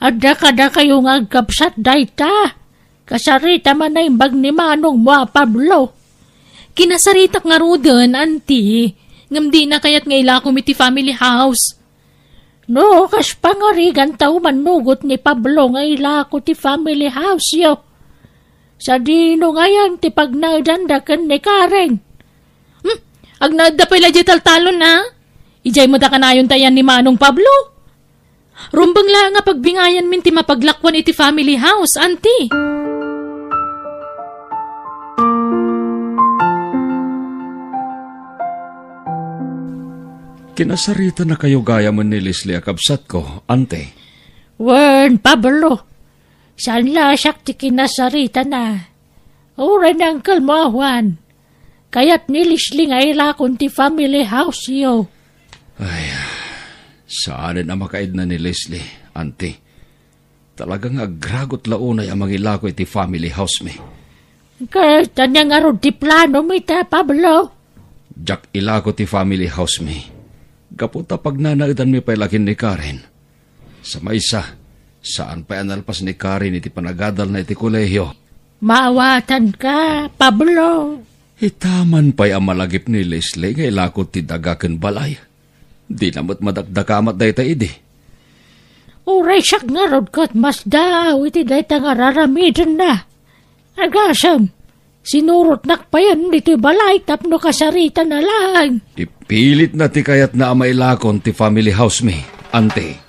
Adda kadakayo nga agkabsat dayta. Kasarita man naimbag ni manongmo a Pablo. Kinasaritak ngaruden, Auntie, ngem dina kayat nga ilakom iti family house. No, kas pangarigantayo mannugot ni Pablo nga ilako ti family house-yo. Sadino ngayen ti pagnaedanda ken ni Karen? Hmm? Agnaedda pay la idiay taltalon, a? Idiay met a kanayonta ayan ni Manong Pablo? Rumbeng laeng a pagbingayanmin ti mapaglakuan iti family house, Auntie. Kinasaritanakayo gayamen ni Leslie a kabsatko, Auntie. Wen, Pablo, saan la a siak ti kinasaritana. Uray ni Uncle mo a Juan. Kayat ni Leslie nga ilakon ti family house-yo. Ay, saanen a makaidna ni Leslie, Auntie. Talaga nga agragot la unay a mangilako iti family house-mi. Ket ania ngarud ti planomi ita, Pablo? Diak ilako ti family house-mi. Gapu ta pagnanaedanmi pay la ken ni Karen. Sa maysa, saan pay a nalpas ni Karen iti panagadalna iti kolehio. Maawatanka, Pablo. Ita man pay a malagip ni Leslie nga ilako ti daga ken balay. Dina met madakdakamat dayta idi. Uray siak ngarud ket masdaaw iti dayta nga raramidenna. Agasem, sinurotnak payen ditoy balay tapno kasaritana laeng. Ipilitna ti kayatna a mailakon ti family house-mi, Auntie.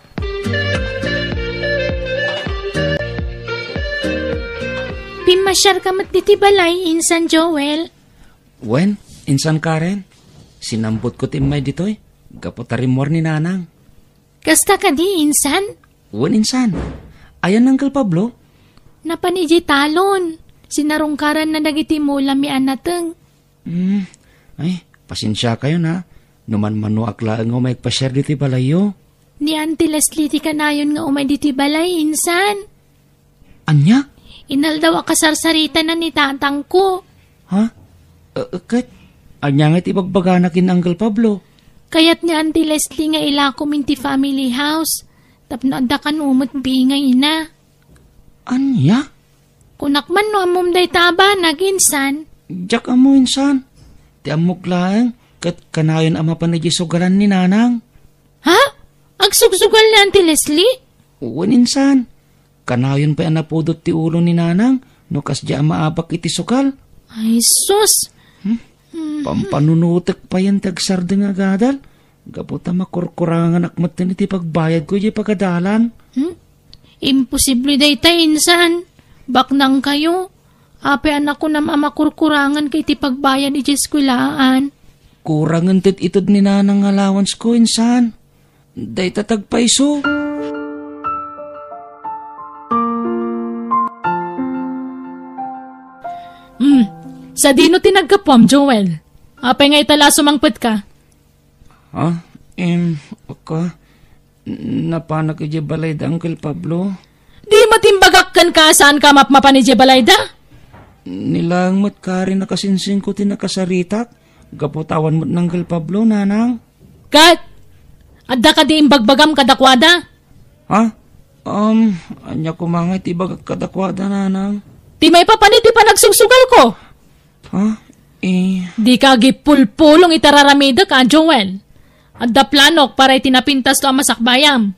Pimmasiarka met ditoy balay, Insan Joel. Wen, Insan Karen, sinambutko ti immay ditoy, gapu ta rimmuar ni Nanang. Kasta kadi, Insan? Wen, Insan. Ayan ni Uncle Pablo? Napan idiay talon. Sinarungkaranna dagiti mulami a nateng. Hmm. Ay, pasensiakayon, a. No manmanoak laeng nga umay agpasiar ditoy balayyo. Ni Auntie Leslie ti kanayon nga umay ditoy balay, Insan. Ania? Inaldaw a kasarsaritana ni tatangko. Ha? Eh, ket, ania nga ti ibagbagana ken Uncle Pablo? Kayat ni Auntie Leslie nga ilakom iti family house. Tapno adda kano met bingayna. Ania? Kunak man no ammom dayta a banag, insan. Diak ammo, insan. Ti ammok laeng, ket kanayon a mapan idiay sugalan ni Nanang. Ha? Agsugsugal ni Auntie Leslie? Wen, insan. Kanayon pay a napudot ti ulo ni Nanang no kasdiay a maabak iti sugal. Ay, sus! Hmm? Hmm. Pampanunotek payen ti agsardeng a gadal. Gapu ta makurkuranganak metten iti pagbayadko idiay pagadalan. Hmm? Imposible dayta, insan. Baknangkayo. Apay a nakunam a makurkuranganka iti pagbayad idiay eskuelaan? Kurangen ti ited ni Nanang nga allowancesko, insan. Dayta tagpayso. Hmm. Sadino ti naggapuam, Joel? Apay nga ita la a sumangpetka? Ha? Em, aka, napanak idiay balay da Uncle Pablo. Di met imbagak kenka a saanka mapmapan idiay balayda? Ni laeng met kari nakasingsingko ti nakasaritak, gapu ta awan met ni Uncle Pablo, Nanang. Ket, adda kadi imbagbagam kadakuada? Ha? Um, ania koma nga iti ibagak kadakuada, Nanang? Ti maipapan iti panagsugsugalko. Ha? Eh. Dika agipulpulong iti ar-aramidek, a, Joel. Adda planok para iti napintasko a masakbayam.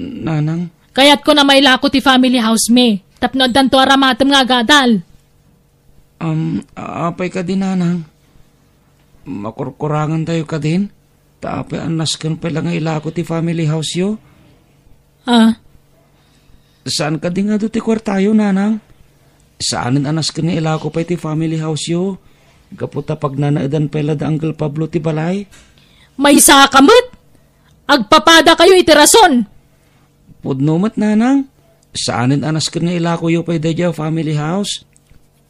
Nanang? Kayatko a mailako ti family house mi, tapno addanto a ramatem nga agadal. Um, apay kadi, Nanang? Makurkurangantayo kadin? Ta apay a nasken pay la nga ilako ti family house-yo? Ah. Saan kadi nga adu ti kuartayo, Nanang? Saanen a nasken nga ilako pay ti family house-yo, gapu ta pagnanaedan pay la da Uncle Pablo ti balay. Maysaka met! Agpapadakayo iti rason! Pudno met, Nanang. Saanen a nasken nga ilakoyo pay daydiay a family house.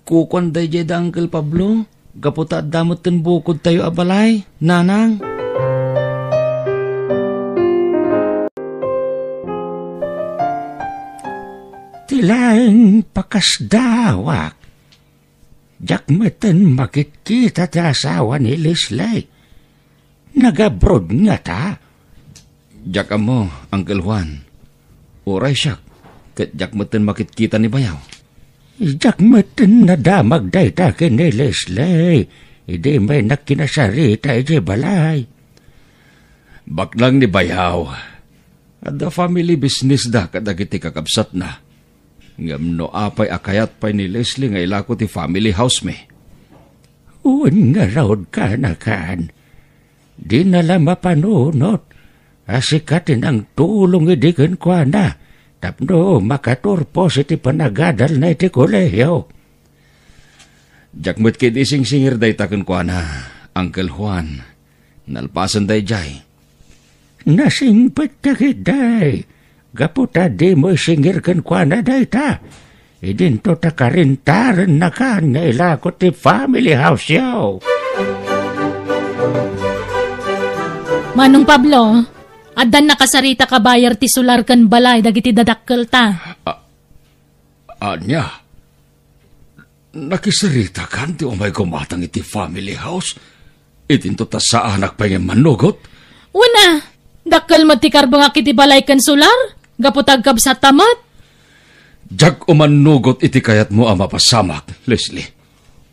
Kukuan daydiay da Uncle Pablo, gapu ta adda metten bukodtayo a balay, Nanang. Ti laeng pakasdawak, diak metten makitkita ti asawa ni Leslie. Nag-abroad ngata? Diak ammo, Uncle Juan. Uray siak, ket diak metten makitkita ni bayaw. Diak metten nadamag dayta ken ni Leslie idi maynak kinasarita idiay balay. Baknang ni bayaw, adda family business da kadagiti kakabsatna. Ngem no apay a kayat pay ni Leslie nga ilako ti family house mi? Wen ngarud, kanakan. Dina la mapanunot a sika ti nangtulong idi kenkuana tapno makaturpos iti panagadalna iti kolehiyo. Diak met ketdi singsingir dayta kenkuana, Uncle Juan. Nalpasen daydiay. Nasingpetka ketdi, gapu ta dimo isingir kenkuana dayta. Idinto ta karintarennakan nga ilako ti family house-yo. Manong Pablo, addan nakasaritak a buyer ti solar ken balay dagiti dadakkelta. A-, ania? Nakisaritakan ti umay gumatang iti family house? Idinto ta saanak pay nga immannugot? Wen a, dakkel met ti karbengak iti balay ken solar, gapu ta agkabsatta met. Diak umannugot iti kayatmo a mapasamak, Leslie.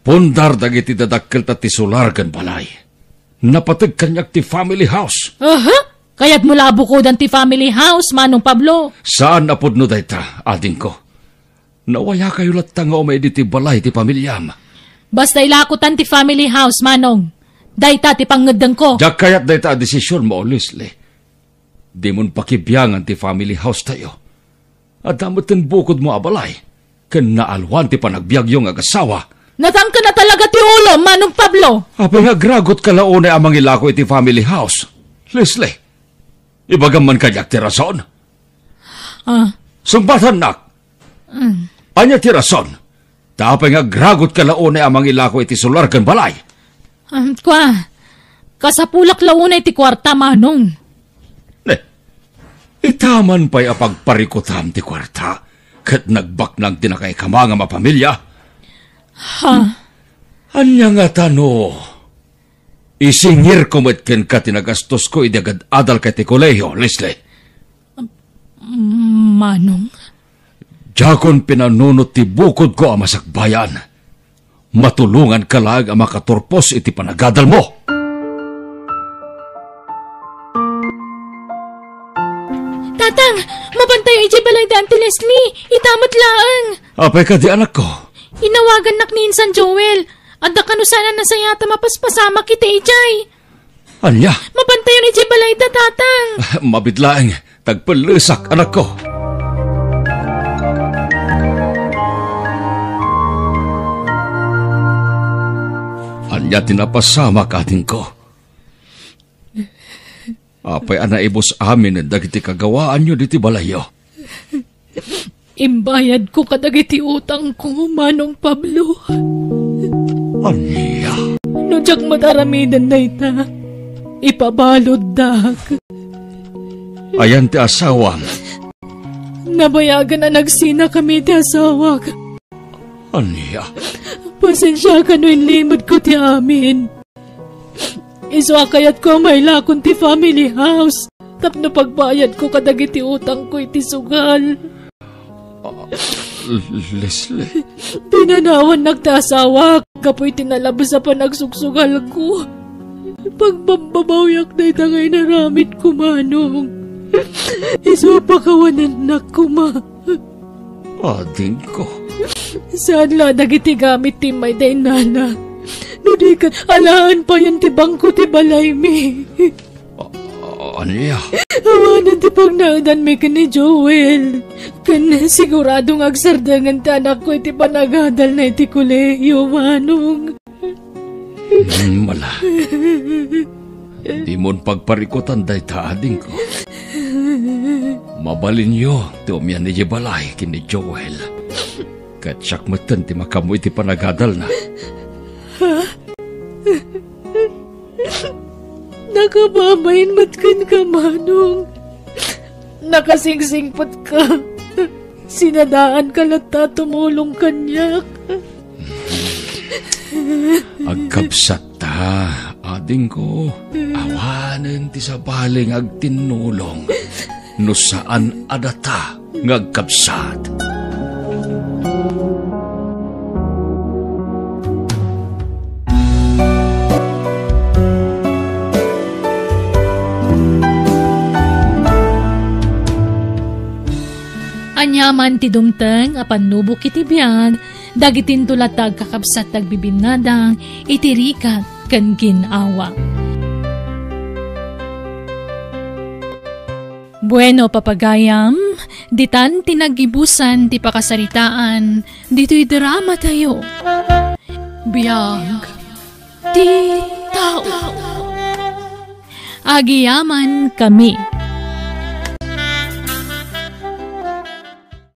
Pundar dagiti dadakkelta ti solar ken balay. Napateg kaniak ti family house. Aha! Kayatmo la a bukodan ti family house, Manong Pablo? Saan a pudno dayta, adingko. Nawayakayo latta nga umay ditoy balay ti familiam. Basta ilakotan ti family house, Manong. Dayta ti pangngeddengko. Diak kayat dayta a desisionmo, Leslie. Dimon pakibiangan ti family house tayo. Adda metten bukodmo a balay, ken naalwan ti panagbiagyo nga agasawa. Natangken a talaga ti ulo, Manong Pablo! Apay nga agragotka la unay a mangilako iti family house, Leslie? Ibagam man kaniak ti rason? Ah. Sungbatannak! Mm. Ania ti rason? Ta apay nga agragotka la unay a mangilako iti solar ken balay? Ah, kua, kasapulak la unay ti kuarta, Manong. Ne, ita man pay a pagparikutam ti kuarta, ket nagbaknang ti nakaikama nga mapamilia. Ha? Ania ngata no isingirko met kenka ti nagastosko idi agad-adalka iti kolehio, Leslie? Manong? Dakon pinanunot ti bukodko a masakbayan. Matulonganka laeng a makaturpos iti panagadalmo. Tatang, mapantayo idiay balay da Auntie Leslie. Ita met laeng. Apay kadi, anakko? Inawagannak ni Insan Joel. Adda kano saan a nasayaat a mapaspasamak iti idiay. Ania? Mapantayon idiay balay da, Tatang. Mabiit laeng, tagpellesak, anakko. Ania ti napasamak, adingko? Apay a naibus aminen dagiti kagawaanyo ditoy balayyo? Imbayadko kadagiti utangko, Manong Pablo. Ania? No diak met aramiden dayta, ipabaluddak. Ayan ti asawam? Nabayagen a nagsinakami ti asawak. Ania? Pasensiaka no inlimedko ti amin. Isu a kayatko a mailakon ti family house tapno pagbayadko kadagiti utangko iti sugal. Ah, Leslie. Pinanawannak ti asawak gapu iti nalabes a panagsugsugalko. Pagbabbabawiak dayta nga inaramidko, Manong. Isu a pakawanennak koma. Adingko. Saan la dagiti gamit ti immay da innana. No di ket, alaen payen ti bangko ti balaymi. A-, ania? Awanen ti pagnaedanmi ken ni Joel. Ken sigurado nga agsardengen ti anakko iti panagadalna iti kolehiyo, Manong. Hmm, mala. Dimon pagparikutan dayta, adingko. Mabalinyo ti umian idiay balay ken ni Joel. Ket siak metten ti makaammo iti panagadalna. Nakababain met kenka, Manong. Nakasingsingpetka. Sinadaanka latta a tumulong kaniak. Agkabsatta, adingko. Awanen ti sabali nga agtinnulong no saan a data nga agkabsat. Ania man ti dumteng a pannubok iti biag, dagitinto latta agkakabsat ti agbibinnadang iti rigat ken gin-awa. Bueno, papagayam, ditan ti naggibusan ti pakasaritaan ditoy dramatayo. Biag ti tao. Agyamankami.